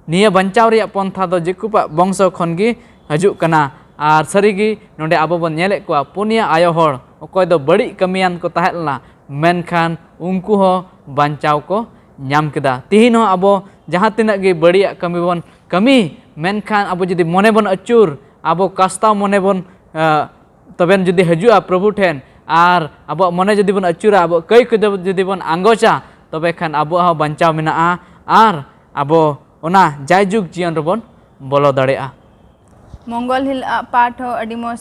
ᱱᱤᱭᱟᱹ ᱵᱟᱧᱪᱟᱣ ᱨᱮᱭᱟᱜ ᱯᱚᱱᱛᱷᱟ ᱫᱚ ᱡᱮᱠᱩᱵᱟᱜ ᱵᱚᱝᱥᱚ ᱠᱷᱚᱱ ᱜᱮ ᱦᱤᱡᱩᱜ ᱠᱟᱱᱟ᱾ ᱟᱨ ᱥᱟᱹᱨᱤᱜᱮ ᱱᱚᱰᱮ ᱟᱵᱚ ᱵᱚᱱ ᱧᱮᱞᱮᱫ ᱠᱚᱣᱟ ᱯᱩᱱᱭᱟᱹ ᱟᱭᱳ ᱦᱚᱲ ᱚᱠᱚᱭ ᱫᱚ ᱵᱟᱹᱲᱤᱡ ᱠᱟᱹᱢᱤᱭᱟᱱ ᱠᱚ ᱛᱟᱦᱮᱸ ᱞᱮᱱᱟ, ᱢᱮᱱᱠᱷᱟᱱ ᱩᱱᱠᱩ ᱦᱚᱸ ᱵᱟᱧᱪᱟᱣ ᱠᱚ ᱧᱟᱢ ᱠᱮᱫᱟ᱾ ᱛᱤᱦᱤᱧ ᱦᱚᱸ ᱟᱵᱚ ᱡᱟᱦᱟᱸ ᱛᱤᱱᱟᱹᱜ ᱜᱮ ᱵᱟᱹᱲᱤᱡᱟᱜ ᱠᱟᱹᱢᱤ ᱵᱚᱱ ᱠᱟᱹᱢᱤ, ᱢᱮᱱᱠᱷᱟᱱ ᱟᱵᱚ ᱡᱩᱫᱤ ᱢᱚᱱᱮ ᱵᱚᱱ ᱟᱹᱪᱩᱨ, ᱟᱵᱚ ᱠᱟᱥᱛᱟᱣ ᱢᱚᱱᱮ ᱵᱚᱱ ᱟᱸ, ᱛᱚᱵᱮᱱ ᱡᱩᱫᱤ ᱦᱤᱡᱩᱜᱼᱟ ᱯᱨᱚᱵᱷᱩ ᱴᱷᱮᱱ, ᱟᱨ ᱟᱵᱚᱣᱟᱜ ᱢᱚᱱᱮ ᱡᱩᱫᱤ ᱵᱚᱱ ᱟᱹᱪᱩᱨᱟ, ᱟᱵᱚᱣᱟᱜ ᱠᱟᱹᱭ ᱠᱚ ᱡᱩᱫᱤ ᱵᱚᱱ ᱟᱸᱜᱚᱪᱟ, ᱛᱚᱵᱮ ᱠᱷᱟᱱ ᱟᱵᱚᱣᱟᱜ ᱦᱚᱸ ᱵᱟᱧᱪᱟᱣ ᱢᱮᱱᱟᱜᱼᱟ, ᱟᱨ ᱟᱵᱚ ᱚᱱᱟ ᱡᱟᱭᱡᱩᱜᱽ ᱡᱤᱭᱚᱱ ᱨᱮᱵᱚᱱ ᱵᱚᱞᱚ ᱫᱟᱲᱮᱭᱟᱜᱼᱟ᱾ ᱢᱚᱝᱜᱚᱞ ᱦᱤᱞᱳᱜ ᱟᱜ ᱯᱟᱴ ᱦᱚᱸ ᱟᱹᱰᱤ ᱢᱚᱡᱽ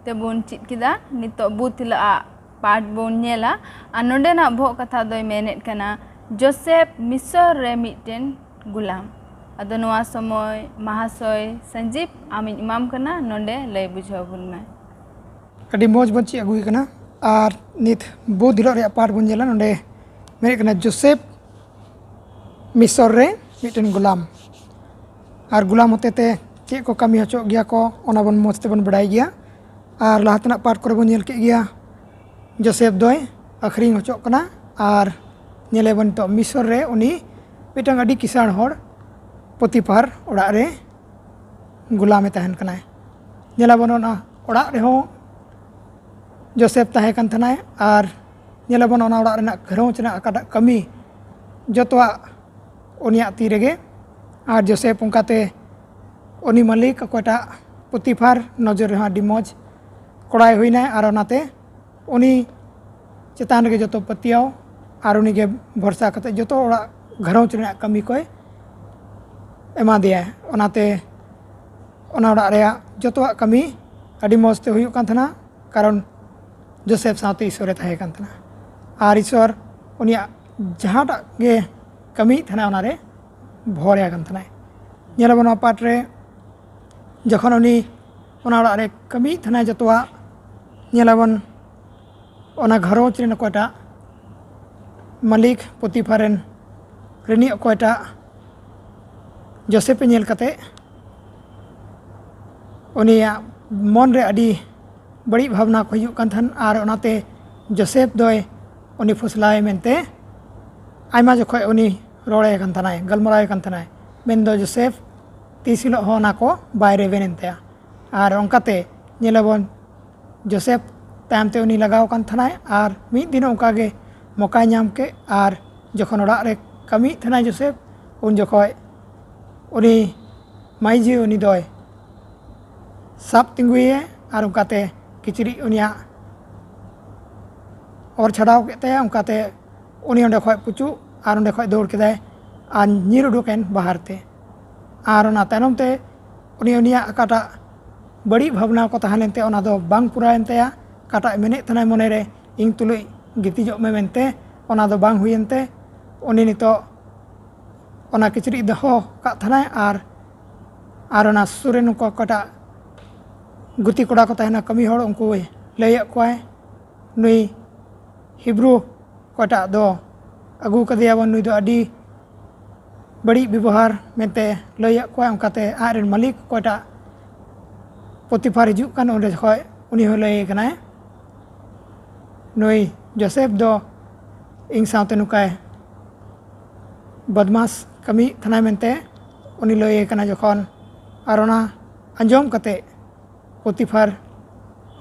ᱛᱮᱵᱚᱱ ᱪᱮᱫ ᱠᱮᱫᱟ᱾ ᱱᱤᱛᱚᱜ ᱵᱩᱫᱷ ᱦᱤᱞᱳᱜ ᱟᱜ ᱯᱟᱴ ᱵᱚᱱ ᱧᱮᱞᱟ᱾ ᱟᱨ ᱱᱚᱰᱮᱱᱟᱜ ᱵᱚᱦᱚᱜ ᱠᱟᱛᱷᱟ ᱫᱚᱭ ᱢᱮᱱᱮᱫ ᱠᱟᱱᱟ, ᱡᱳᱥᱮᱯ ᱢᱤᱥᱚᱨ ᱨᱮ ᱢᱤᱫᱴᱮᱱ ᱜᱩᱞᱟᱢ᱾ ᱟᱫᱚ ᱱᱚᱣᱟ ᱥᱚᱢᱚᱭ ᱢᱟᱦᱟᱥᱚᱭ ᱥᱟᱡᱤᱵ ᱟᱢᱤᱧ ᱮᱢᱟᱢ ᱠᱟᱱᱟ, ᱱᱚᱰᱮ ᱞᱟᱹᱭ ᱵᱩᱡᱷᱟᱹᱣ ᱟᱵᱚᱱ ᱢᱮ᱾ ᱟᱹᱰᱤ ᱢᱚᱡᱽ ᱵᱚᱱ ᱪᱮᱫ ᱟᱹᱜᱩᱭ ᱠᱟᱱᱟ᱾ ᱟᱨ ᱱᱤᱛ ᱵᱩᱫᱷ ᱦᱤᱞᱳᱜ ᱨᱮᱭᱟᱜ ᱯᱟᱴ ᱵᱚᱱ ᱧᱮᱞᱟ᱾ ᱱᱚᱰᱮ ᱢᱮᱱᱮᱫ ᱠᱟᱱᱟ ᱡᱳᱥᱮᱯ ᱢᱤᱥᱚᱨ ᱨᱮ ᱢᱤᱫᱴᱮᱱ ᱜᱩᱞᱟᱢ᱾ ᱟᱨ ᱜᱩᱞᱟᱢ ᱦᱚᱛᱮᱛᱮ ᱪᱮᱫ ᱠᱚ ᱠᱟᱹᱢᱤ ᱦᱚᱪᱚᱜ ᱜᱮᱭᱟ ᱠᱚ, ᱚᱱᱟ ᱵᱚᱱ ᱢᱚᱡᱽ ᱛᱮᱵᱚᱱ ᱵᱟᱰᱟᱭ ᱜᱮᱭᱟ᱾ ᱟᱨ ᱞᱟᱦᱟ ᱛᱮᱱᱟᱜ ᱯᱟᱴ ᱠᱚᱨᱮ ᱵᱚᱱ ᱧᱮᱞ ᱠᱮᱫ ᱜᱮᱭᱟ, ᱡᱳᱥᱮᱯ ᱫᱚᱭ ᱟᱹᱠᱷᱨᱤᱧ ᱦᱚᱪᱚᱜ ᱠᱟᱱᱟ᱾ ᱟᱨ ᱧᱮᱞᱮᱵᱚᱱ ᱱᱤᱛᱚᱜ ᱢᱤᱥᱚᱨ ᱨᱮ ᱩᱱᱤ ᱢᱤᱫᱴᱟᱝ ᱟᱹᱰᱤ ᱠᱤᱥᱟᱹᱬ ᱦᱚᱲ ᱯᱚᱛᱤᱯᱷᱟᱨ ᱚᱲᱟᱜ ᱨᱮ ᱜᱩᱞᱟᱢᱮ ᱛᱟᱦᱮᱱ ᱠᱟᱱᱟᱭ᱾ ᱧᱮᱞᱟᱵᱚᱱ ᱚᱱᱟ ᱚᱲᱟᱜ ᱨᱮᱦᱚᱸ ᱡᱳᱥᱮᱯ ᱛᱟᱦᱮᱸ ᱠᱟᱱ ᱛᱟᱦᱮᱱᱟᱭ᱾ ᱟᱨ ᱧᱮᱞᱟᱵᱚᱱ ᱚᱱᱟ ᱚᱲᱟᱜ ᱨᱮᱱᱟᱜ ᱜᱷᱟᱨᱚᱸᱡᱽ ᱨᱮᱱᱟᱜ ᱚᱠᱟᱴᱟᱜ ᱠᱟᱹᱢᱤ, ᱡᱚᱛᱚᱣᱟᱜ ᱩᱱᱤᱭᱟᱜ ᱛᱤ ᱨᱮᱜᱮ᱾ ᱟᱨ ᱡᱳᱥᱮᱯ ᱚᱱᱠᱟᱛᱮ ᱩᱱᱤ ᱢᱟᱹᱞᱤᱠ ᱚᱠᱚᱭᱴᱟᱜ ᱯᱚᱛᱤᱯᱷᱟᱨ ᱱᱚᱡᱚᱨ ᱨᱮᱦᱚᱸ ᱟᱹᱰᱤ ᱢᱚᱡᱽ ᱠᱚᱲᱟᱭ ᱦᱩᱭᱱᱟᱭ᱾ ᱟᱨ ᱚᱱᱟᱛᱮ ᱩᱱᱤ ᱪᱮᱛᱟᱱ ᱨᱮᱜᱮ ᱡᱚᱛᱚ ᱯᱟᱹᱛᱭᱟᱹᱣ ᱟᱨ ᱩᱱᱤᱜᱮ ᱵᱷᱚᱨᱥᱟ ᱠᱟᱛᱮ ᱡᱚᱛᱚ ᱚᱲᱟᱜ ᱜᱷᱟᱨᱚᱸᱡᱽ ᱨᱮᱱᱟᱜ ᱠᱟᱹᱢᱤ ᱠᱚᱭ ᱮᱢᱟ ᱫᱮᱭᱟ᱾ ᱚᱱᱟᱛᱮ ᱚᱱᱟ ᱚᱲᱟᱜ ᱨᱮᱭᱟᱜ ᱡᱚᱛᱚᱣᱟᱜ ᱠᱟᱹᱢᱤ ᱟᱹᱰᱤ ᱢᱚᱡᱽ ᱛᱮ ᱦᱩᱭᱩᱜ ᱠᱟᱱ ᱛᱟᱦᱮᱱᱟ, ᱠᱟᱨᱚᱱ ᱡᱳᱥᱮᱯ ᱥᱟᱶᱛᱮ ᱤᱥᱚᱨᱮ ᱛᱟᱦᱮᱸ ᱠᱟᱱ ᱛᱟᱦᱮᱱᱟ᱾ ᱟᱨ ᱤᱥᱚᱨ ᱩᱱᱤᱭᱟᱜ ᱡᱟᱦᱟᱸᱴᱟᱜ ᱜᱮ ᱠᱟᱹᱢᱤᱭᱮᱫ ᱛᱟᱦᱮᱱᱟ, ᱚᱱᱟᱨᱮ ᱵᱷᱚᱨᱮ ᱠᱟᱱ ᱛᱟᱦᱮᱱᱟᱭ᱾ ᱧᱮᱞᱟᱵᱚᱱ ᱱᱚᱣᱟ ᱯᱟᱴ ᱨᱮ ᱡᱚᱠᱷᱚᱱ ᱩᱱᱤ ᱚᱱᱟ ᱚᱲᱟᱜ ᱨᱮ ᱠᱟᱹᱢᱤᱭᱮᱫ ᱛᱟᱦᱮᱱᱟᱭ ᱡᱚᱛᱚᱣᱟᱜ, ᱧᱮᱞᱟᱵᱚᱱ ᱚᱱᱟ ᱜᱷᱟᱨᱚᱸᱡᱽ ᱨᱮᱱ ᱚᱠᱚᱭᱴᱟᱜ ᱢᱟᱹᱞᱤᱠ ᱯᱚᱛᱤᱯᱷᱟᱨ ᱨᱮᱱ ᱨᱤᱱᱤᱡ ᱚᱠᱚᱭᱴᱟᱜ ᱡᱳᱥᱮᱯ ᱮ ᱧᱮᱞ ᱠᱟᱛᱮ ᱩᱱᱤᱭᱟᱜ ᱢᱚᱱ ᱨᱮ ᱟᱹᱰᱤ ᱵᱟᱹᱲᱤᱡ ᱵᱷᱟᱵᱽᱱᱟ ᱠᱚ ᱦᱤᱡᱩᱜ ᱠᱟᱱ ᱛᱟᱦᱮᱱ᱾ ᱟᱨ ᱚᱱᱟᱛᱮ ᱡᱳᱥᱮᱯ ᱫᱚᱭ ᱩᱱᱤ ᱯᱷᱩᱥᱞᱟᱣᱮ ᱢᱮᱱᱛᱮ ᱟᱭᱢᱟ ᱡᱚᱠᱷᱚᱡ ᱩᱱᱤ ᱨᱚᱲᱮ ᱠᱟᱱ ᱛᱟᱦᱮᱱᱟᱭ, ᱜᱟᱞᱢᱟᱨᱟᱣᱮ ᱠᱟᱱ ᱛᱟᱦᱮᱱᱟᱭ, ᱢᱮᱱᱫᱚ ᱡᱳᱥᱮᱯ ᱛᱤᱥ ᱦᱤᱞᱳᱜ ᱦᱚᱸ ᱚᱱᱟ ᱠᱚ ᱵᱟᱭ ᱨᱮᱵᱮᱱ ᱮᱱ ᱛᱟᱭᱟ᱾ ᱟᱨ ᱚᱱᱠᱟᱛᱮ ᱧᱮᱞᱟᱵᱚᱱ ᱡᱳᱥᱮᱯ ᱛᱟᱭᱚᱢ ᱛᱮ ᱩᱱᱤ ᱞᱟᱜᱟᱣ ᱟᱠᱟᱱ ᱛᱟᱦᱮᱱᱟᱭ᱾ ᱟᱨ ᱢᱤᱫ ᱫᱤᱱ ᱚᱱᱠᱟ ᱜᱮ ᱢᱚᱠᱟᱭ ᱧᱟᱢ ᱠᱮᱫ᱾ ᱟᱨ ᱡᱚᱠᱷᱚᱱ ᱚᱲᱟᱜ ᱨᱮ ᱠᱟᱹᱢᱤᱭᱮᱫ ᱛᱟᱦᱮᱱᱟᱭ ᱡᱳᱥᱮᱯ, ᱩᱱ ᱡᱚᱠᱷᱚᱡ ᱩᱱᱤ ᱢᱟᱹᱭᱡᱤ ᱩᱱᱤ ᱫᱚᱭ ᱥᱟᱵ ᱛᱤᱸᱜᱩᱭᱮᱭᱟ᱾ ᱟᱨ ᱚᱱᱠᱟᱛᱮ ᱠᱤᱪᱨᱤᱡ ᱩᱱᱤᱭᱟᱜ ᱚᱨ ᱪᱷᱟᱰᱟᱣ ᱠᱮᱫ ᱛᱟᱭᱟ᱾ ᱚᱱᱠᱟᱛᱮ ᱩᱱᱤ ᱚᱸᱰᱮ ᱠᱷᱚᱱ ᱯᱩᱪᱩᱜ ᱟᱨ ᱚᱸᱰᱮ ᱠᱷᱚᱱ ᱫᱟᱹᱲ ᱠᱮᱫᱟᱭ ᱟᱨ ᱧᱤᱨ ᱩᱰᱩᱠᱮᱱ ᱵᱟᱦᱟᱨ ᱛᱮ᱾ ᱟᱨ ᱚᱱᱟ ᱛᱟᱭᱱᱚᱢ ᱛᱮ ᱩᱱᱤ ᱩᱱᱤᱭᱟᱜ ᱚᱠᱟᱴᱟᱜ ᱵᱟᱹᱲᱤᱡ ᱵᱷᱟᱵᱽᱱᱟ ᱠᱚ ᱛᱟᱦᱮᱸ ᱞᱮᱱ ᱛᱟᱭᱟ, ᱚᱱᱟ ᱫᱚ ᱵᱟᱝ ᱯᱩᱨᱟᱹᱣᱮᱱ ᱛᱟᱭᱟ᱾ ᱚᱠᱟᱴᱟᱜ ᱢᱮᱱᱮᱫ ᱛᱟᱦᱮᱱᱟᱭ ᱢᱚᱱᱮᱨᱮ, "ᱤᱧ ᱛᱩᱞᱩᱡ ᱜᱤᱛᱤᱡᱚᱜ ᱢᱮ" ᱢᱮᱱᱛᱮ, ᱚᱱᱟ ᱫᱚ ᱵᱟᱝ ᱦᱩᱭᱮᱱ ᱛᱮ ᱩᱱᱤ ᱱᱤᱛᱚᱜ ᱚᱱᱟ ᱠᱤᱪᱨᱤᱡ ᱫᱚᱦᱚ ᱠᱟᱜ ᱛᱟᱦᱮᱱᱟᱭ᱾ ᱟᱨ ᱟᱨ ᱚᱱᱟ ᱥᱩᱨ ᱨᱮ ᱱᱩᱠᱩ ᱚᱠᱟᱴᱟᱜ ᱜᱩᱛᱤ ᱠᱚᱲᱟ ᱠᱚ ᱛᱟᱦᱮᱱᱟ, ᱠᱟᱹᱢᱤ ᱦᱚᱲ, ᱩᱱᱠᱩ ᱞᱟᱹᱭᱟᱫ ᱠᱚᱣᱟᱭ, ᱱᱩᱭ ᱦᱤᱵᱨᱩ ᱚᱠᱚᱭᱴᱟᱜ ᱫᱚ ᱟᱹᱜᱩ ᱠᱟᱫᱮᱭᱟᱵᱚᱱ, ᱱᱩᱭ ᱫᱚ ᱟᱹᱰᱤ ᱵᱟᱹᱲᱤᱡ ᱵᱮᱵᱚᱦᱟᱨ ᱢᱮᱱᱛᱮ ᱞᱟᱹᱭᱟᱫ ᱠᱚᱣᱟᱭ᱾ ᱚᱱᱠᱟᱛᱮ ᱟᱡ ᱨᱮᱱ ᱢᱟᱹᱞᱤᱠ ᱚᱠᱚᱭᱴᱟᱜ ᱯᱚᱛᱤᱯᱷᱟᱨ ᱦᱤᱡᱩᱜ ᱠᱟᱱ, ᱚᱸᱰᱮ ᱠᱷᱚᱱ ᱩᱱᱤ ᱦᱚᱸ ᱞᱟᱹᱭ ᱟᱠᱟᱱᱟᱭ, ᱱᱩᱭ ᱡᱳᱥᱮᱯ ᱫᱚ ᱤᱧ ᱥᱟᱶᱛᱮ ᱱᱚᱝᱠᱟᱭ ᱵᱚᱫᱢᱟᱥ ᱠᱟᱹᱢᱤᱭᱮᱫ ᱛᱟᱦᱮᱱᱟᱭ ᱢᱮᱱᱛᱮ ᱩᱱᱤ ᱞᱟᱹᱭ ᱟᱠᱟᱱᱟ ᱡᱚᱠᱷᱚᱱ᱾ ᱟᱨ ᱚᱱᱟ ᱟᱸᱡᱚᱢ ᱠᱟᱛᱮ ᱯᱚᱛᱤᱯᱷᱟᱨ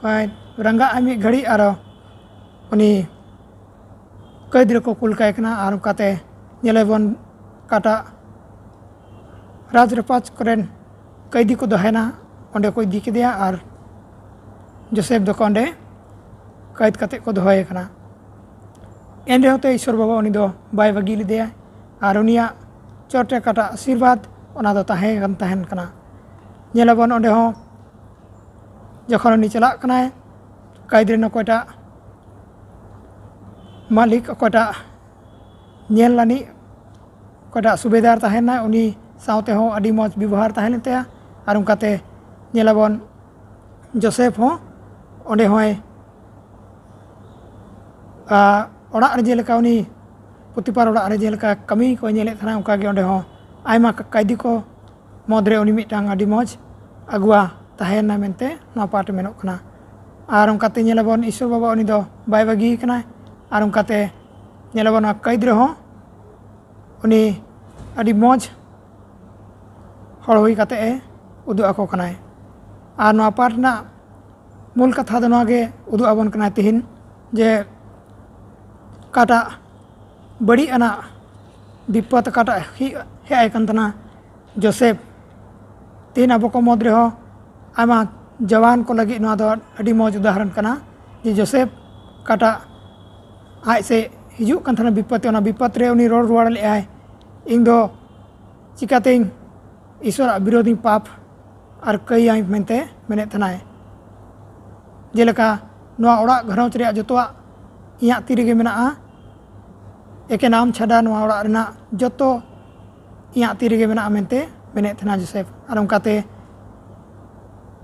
ᱦᱚᱸᱭ ᱨᱟᱸᱜᱟᱜ ᱟᱭ ᱢᱤᱫ ᱜᱷᱟᱹᱲᱤᱡ, ᱟᱨᱚ ᱩᱱᱤ ᱠᱟᱹᱭᱫᱽ ᱨᱮᱠᱚ ᱠᱩᱞ ᱠᱟᱭ ᱠᱟᱱᱟ᱾ ᱟᱨ ᱚᱱᱠᱟᱛᱮ ᱧᱮᱞᱮᱵᱚᱱ ᱚᱠᱟᱴᱟᱜ ᱨᱟᱡᱽ ᱨᱟᱯᱟᱡᱽ ᱠᱚᱨᱮᱱ ᱠᱟᱹᱭᱫᱤ ᱠᱚ ᱫᱚᱦᱚᱭᱮᱱᱟ, ᱚᱸᱰᱮ ᱠᱚ ᱤᱫᱤ ᱠᱮᱫᱮᱭᱟ ᱟᱨ ᱡᱳᱥᱮᱯ ᱫᱚᱠᱚ ᱚᱸᱰᱮ ᱠᱟᱹᱭᱫᱽ ᱠᱟᱛᱮ ᱠᱚ ᱫᱚᱦᱚᱭᱮ ᱠᱟᱱᱟ᱾ ᱮᱱ ᱨᱮᱦᱚᱸ ᱛᱮ ᱤᱥᱚᱨ ᱵᱟᱵᱟ ᱩᱱᱤ ᱫᱚ ᱵᱟᱭ ᱵᱟᱹᱜᱤ ᱞᱮᱫᱮᱭᱟ ᱟᱨ ᱩᱱᱤᱭᱟᱜ ᱪᱚᱴ ᱨᱮ ᱚᱠᱟᱴᱟᱜ ᱟᱥᱤᱨᱵᱟᱫᱽ, ᱚᱱᱟ ᱫᱚ ᱛᱟᱦᱮᱸ ᱠᱟᱱ ᱛᱟᱦᱮᱱ ᱠᱟᱱᱟ᱾ ᱧᱮᱞᱟᱵᱚᱱ ᱚᱸᱰᱮ ᱦᱚᱸ ᱡᱚᱠᱷᱚᱱ ᱩᱱᱤ ᱪᱟᱞᱟᱜ ᱠᱟᱱᱟᱭ, ᱠᱟᱭᱫᱽ ᱨᱮᱱ ᱚᱠᱚᱭᱴᱟᱜ ᱢᱟᱹᱞᱤᱠ, ᱚᱠᱚᱭᱴᱟᱜ ᱧᱮᱞ ᱟᱹᱱᱤᱡ, ᱚᱠᱚᱭᱴᱟᱜ ᱥᱩᱵᱮᱫᱟᱨ ᱛᱟᱦᱮᱱᱟᱭ, ᱩᱱᱤ ᱥᱟᱶᱛᱮ ᱦᱚᱸ ᱟᱹᱰᱤ ᱢᱚᱡᱽ ᱵᱮᱵᱚᱦᱟᱨ ᱛᱟᱦᱮᱸ ᱞᱮᱱ ᱛᱟᱭᱟ᱾ ᱟᱨ ᱚᱱᱠᱟᱛᱮ ᱧᱮᱞᱟᱵᱚᱱ ᱡᱳᱥᱮᱯ ᱦᱚᱸ ᱚᱸᱰᱮ ᱦᱚᱸᱭ, ᱟ, ᱚᱲᱟᱜ ᱨᱮ ᱡᱮᱞᱮᱠᱟ ᱩᱱᱤ ᱯᱚᱛᱤᱯᱟᱨ ᱚᱲᱟᱜ ᱨᱮ ᱡᱮᱞᱮᱠᱟ ᱠᱟᱹᱢᱤ ᱠᱚ ᱧᱮᱞᱮᱫ ᱛᱟᱦᱮᱱᱟ, ᱚᱱᱠᱟᱜᱮ ᱚᱸᱰᱮ ᱦᱚᱸ ᱟᱭᱢᱟ ᱠᱟᱭᱫᱤ ᱠᱚ ᱢᱩᱫᱽᱨᱮ ᱩᱱᱤ ᱢᱤᱫᱴᱟᱝ ᱟᱹᱰᱤ ᱢᱚᱡᱽ ᱟᱹᱜᱩᱣᱟ ᱛᱟᱦᱮᱸᱭᱮᱱᱟ ᱢᱮᱱᱛᱮ ᱱᱚᱣᱟ ᱯᱟᱴ ᱨᱮ ᱢᱮᱱᱚᱜ ᱠᱟᱱᱟ᱾ ᱟᱨ ᱚᱱᱠᱟᱛᱮ ᱧᱮᱞᱟᱵᱚᱱ ᱤᱥᱚᱨ ᱵᱟᱵᱟ ᱩᱱᱤ ᱫᱚ ᱵᱟᱭ ᱵᱟᱹᱜᱤ ᱠᱟᱱᱟ᱾ ᱟᱨ ᱚᱱᱠᱟᱛᱮ ᱧᱮᱞᱟᱵᱚᱱ ᱱᱚᱣᱟ ᱠᱟᱹᱭᱫᱽ ᱨᱮᱦᱚᱸ ᱩᱱᱤ ᱟᱹᱰᱤ ᱢᱚᱡᱽ ᱦᱚᱲ ᱦᱩᱭ ᱠᱟᱛᱮ ᱮ ᱩᱫᱩᱜ ᱟᱠᱚ ᱠᱟᱱᱟᱭ᱾ ᱟᱨ ᱱᱚᱣᱟ ᱯᱟᱴ ᱨᱮᱱᱟᱜ ᱢᱩᱞ ᱠᱟᱛᱷᱟ ᱫᱚ ᱱᱚᱣᱟ ᱜᱮ ᱩᱫᱩᱜ ᱟᱵᱚᱱ ᱠᱟᱱᱟᱭ ᱛᱤᱦᱤᱧ, ᱡᱮ ᱚᱠᱟᱴᱟᱜ ᱵᱟᱹᱲᱤᱡ ᱟᱱᱟᱜ ᱵᱤᱯᱚᱫ ᱚᱠᱟᱴᱟᱜ ᱦᱮᱡ, ᱦᱮᱡ ᱟᱭ ᱠᱟᱱ ᱛᱟᱦᱮᱱᱟ ᱡᱳᱥᱮᱯ, ᱛᱤᱦᱤᱧ ᱟᱵᱚ ᱠᱚ ᱢᱩᱫᱽ ᱨᱮᱦᱚᱸ ᱟᱭᱢᱟ ᱡᱟᱣᱟᱱ ᱠᱚ ᱞᱟᱹᱜᱤᱫ ᱱᱚᱣᱟ ᱫᱚ ᱟᱹᱰᱤ ᱢᱚᱡᱽ ᱩᱫᱟᱦᱚᱨᱚᱱ ᱠᱟᱱᱟ, ᱡᱮ ᱡᱳᱥᱮᱯ ᱚᱠᱟᱴᱟᱜ ᱟᱡ ᱥᱮᱫ ᱦᱤᱡᱩᱜ ᱠᱟᱱ ᱛᱟᱦᱮᱱᱟ ᱵᱤᱯᱚᱫ ᱨᱮ, ᱚᱱᱟ ᱵᱤᱯᱚᱫ ᱨᱮ ᱩᱱᱤ ᱨᱚᱲ ᱨᱩᱣᱟᱹᱲ ᱞᱮᱫᱼᱟᱭ, "ᱤᱧ ᱫᱚ ᱪᱤᱠᱟᱹᱛᱤᱧ ᱤᱥᱚᱨᱟᱜ ᱵᱤᱨᱳᱫᱷᱤᱧ ᱯᱟᱯ ᱟᱨ ᱠᱟᱹᱭᱟᱹᱧ?" ᱢᱮᱱᱛᱮ ᱢᱮᱱᱮᱫ ᱛᱟᱦᱮᱱᱟᱭ᱾ ᱡᱮᱞᱮᱠᱟ, "ᱱᱚᱣᱟ ᱚᱲᱟᱜ ᱜᱷᱟᱨᱚᱸᱡᱽ ᱨᱮᱭᱟᱜ ᱡᱚᱛᱚᱣᱟᱜ ᱤᱧᱟᱹᱜ ᱛᱤ ᱨᱮᱜᱮ ᱢᱮᱱᱟᱜᱼᱟ, ᱮᱠᱮᱱ ᱟᱢ ᱪᱷᱟᱰᱟ ᱱᱚᱣᱟ ᱚᱲᱟᱜ ᱨᱮᱱᱟᱜ ᱡᱚᱛᱚ ᱤᱧᱟᱹᱜ ᱛᱤ ᱨᱮᱜᱮ ᱢᱮᱱᱟᱜᱼᱟ", ᱢᱮᱱᱛᱮ ᱢᱮᱱᱮᱫ ᱛᱟᱦᱮᱱᱟ ᱡᱳᱥᱮᱯ᱾ ᱟᱨ ᱚᱱᱠᱟᱛᱮ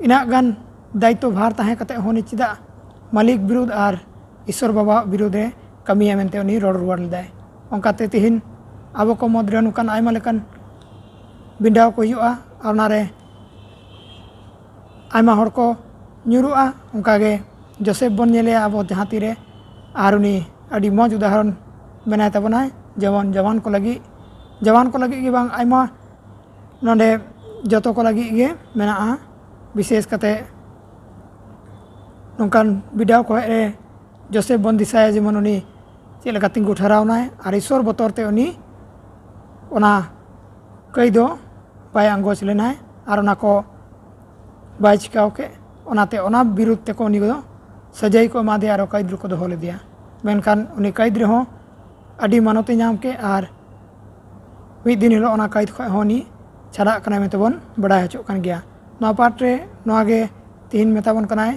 ᱤᱱᱟᱹᱜ ᱜᱟᱱ ᱫᱟᱭᱤᱛᱛᱚ ᱵᱷᱟᱨ ᱛᱟᱦᱮᱸ ᱠᱟᱛᱮ ᱦᱚᱸ ᱩᱱᱤ ᱪᱮᱫᱟᱜ ᱢᱟᱹᱞᱤᱠ ᱵᱤᱨᱩᱫᱷ ᱟᱨ ᱤᱥᱚᱨ ᱵᱟᱵᱟᱣᱟᱜ ᱵᱤᱨᱩᱫᱷ ᱨᱮ ᱠᱟᱹᱢᱤᱭᱟ ᱢᱮᱱᱛᱮ ᱩᱱᱤ ᱨᱚᱲ ᱨᱩᱣᱟᱹᱲ ᱞᱮᱫᱟᱭ᱾ ᱚᱱᱠᱟᱛᱮ ᱛᱮᱦᱮᱧ ᱟᱵᱚ ᱠᱚ ᱢᱩᱫᱽᱨᱮ ᱱᱚᱝᱠᱟᱱ ᱟᱭᱢᱟ ᱞᱮᱠᱟᱱ ᱵᱤᱰᱟᱹᱣ ᱠᱚ ᱦᱩᱭᱩᱜᱼᱟ ᱟᱨ ᱚᱱᱟᱨᱮ ᱟᱭᱢᱟ ᱦᱚᱲ ᱠᱚ ᱧᱩᱨᱩᱜᱼᱟ᱾ ᱚᱱᱠᱟᱜᱮ ᱡᱳᱥᱮᱯ ᱵᱚᱱ ᱧᱮᱞᱮᱭᱟ ᱟᱵᱚ ᱡᱟᱦᱟᱸ ᱛᱤᱨᱮ, ᱟᱨ ᱩᱱᱤ ᱟᱹᱰᱤ ᱢᱚᱡᱽ ᱩᱫᱟᱦᱚᱨᱚᱱ ᱵᱮᱱᱟᱭ ᱛᱟᱵᱚᱱᱟᱭ, ᱡᱮᱢᱚᱱ ᱡᱟᱣᱟᱱ ᱠᱚ ᱞᱟᱹᱜᱤᱫ, ᱡᱟᱣᱟᱱ ᱠᱚ ᱞᱟᱹᱜᱤᱫ ᱜᱮ ᱵᱟᱝ, ᱟᱭᱢᱟ ᱱᱚᱰᱮ ᱡᱚᱛᱚ ᱠᱚ ᱞᱟᱹᱜᱤᱫ ᱜᱮ ᱢᱮᱱᱟᱜᱼᱟ᱾ ᱵᱤᱥᱮᱥ ᱠᱟᱛᱮ ᱱᱚᱝᱠᱟᱱ ᱵᱤᱰᱟᱹᱣ ᱠᱚ ᱦᱮᱡ ᱨᱮ ᱡᱳᱥᱮᱯ ᱵᱚᱱ ᱫᱤᱥᱟᱹᱭᱟ, ᱡᱮᱢᱚᱱ ᱩᱱᱤ ᱪᱮᱫ ᱞᱮᱠᱟ ᱛᱤᱸᱜᱩ ᱴᱷᱟᱨᱟᱣ ᱱᱟᱭ ᱟᱨ ᱤᱥᱚᱨ ᱵᱚᱛᱚᱨ ᱛᱮ ᱩᱱᱤ ᱚᱱᱟ ᱠᱟᱹᱭ ᱫᱚ ᱵᱟᱭ ᱟᱸᱜᱚᱪ ᱞᱮᱱᱟᱭ ᱟᱨ ᱚᱱᱟ ᱠᱚ ᱵᱟᱭ ᱪᱤᱠᱟᱹᱣ ᱠᱮᱫ᱾ ᱚᱱᱟᱛᱮ ᱚᱱᱟ ᱵᱤᱨᱩᱫᱷ ᱛᱮᱠᱚ ᱩᱱᱤ ᱫᱚ ᱥᱟᱹᱡᱟᱹᱭ ᱠᱚ ᱮᱢᱟ ᱫᱮᱭᱟ ᱟᱨ ᱠᱟᱹᱭᱫᱽ ᱨᱮᱠᱚ ᱫᱚᱦᱚ ᱞᱮᱫᱮᱭᱟ᱾ ᱢᱮᱱᱠᱷᱟᱱ ᱩᱱᱤ ᱠᱟᱹᱭᱫᱽ ᱨᱮᱦᱚᱸ ᱟᱹᱰᱤ ᱢᱟᱱᱚᱛ ᱮ ᱧᱟᱢ ᱠᱮᱫ ᱟᱨ ᱢᱤᱫ ᱫᱤᱱ ᱦᱤᱞᱳᱜ ᱚᱱᱟ ᱠᱟᱹᱭᱫᱽ ᱠᱷᱚᱱ ᱦᱚᱸ ᱩᱱᱤ ᱪᱷᱟᱰᱟᱜ ᱠᱟᱱᱟᱭ ᱢᱮᱱᱛᱮ ᱵᱚᱱ ᱵᱟᱲᱟᱭ ᱦᱚᱪᱚᱜ ᱠᱟᱱ ᱜᱮᱭᱟ᱾ ᱱᱚᱣᱟ ᱯᱟᱴ ᱨᱮ ᱱᱚᱣᱟ ᱜᱮ ᱛᱮᱦᱮᱧ ᱢᱮᱛᱟ ᱵᱚᱱ ᱠᱟᱱᱟᱭ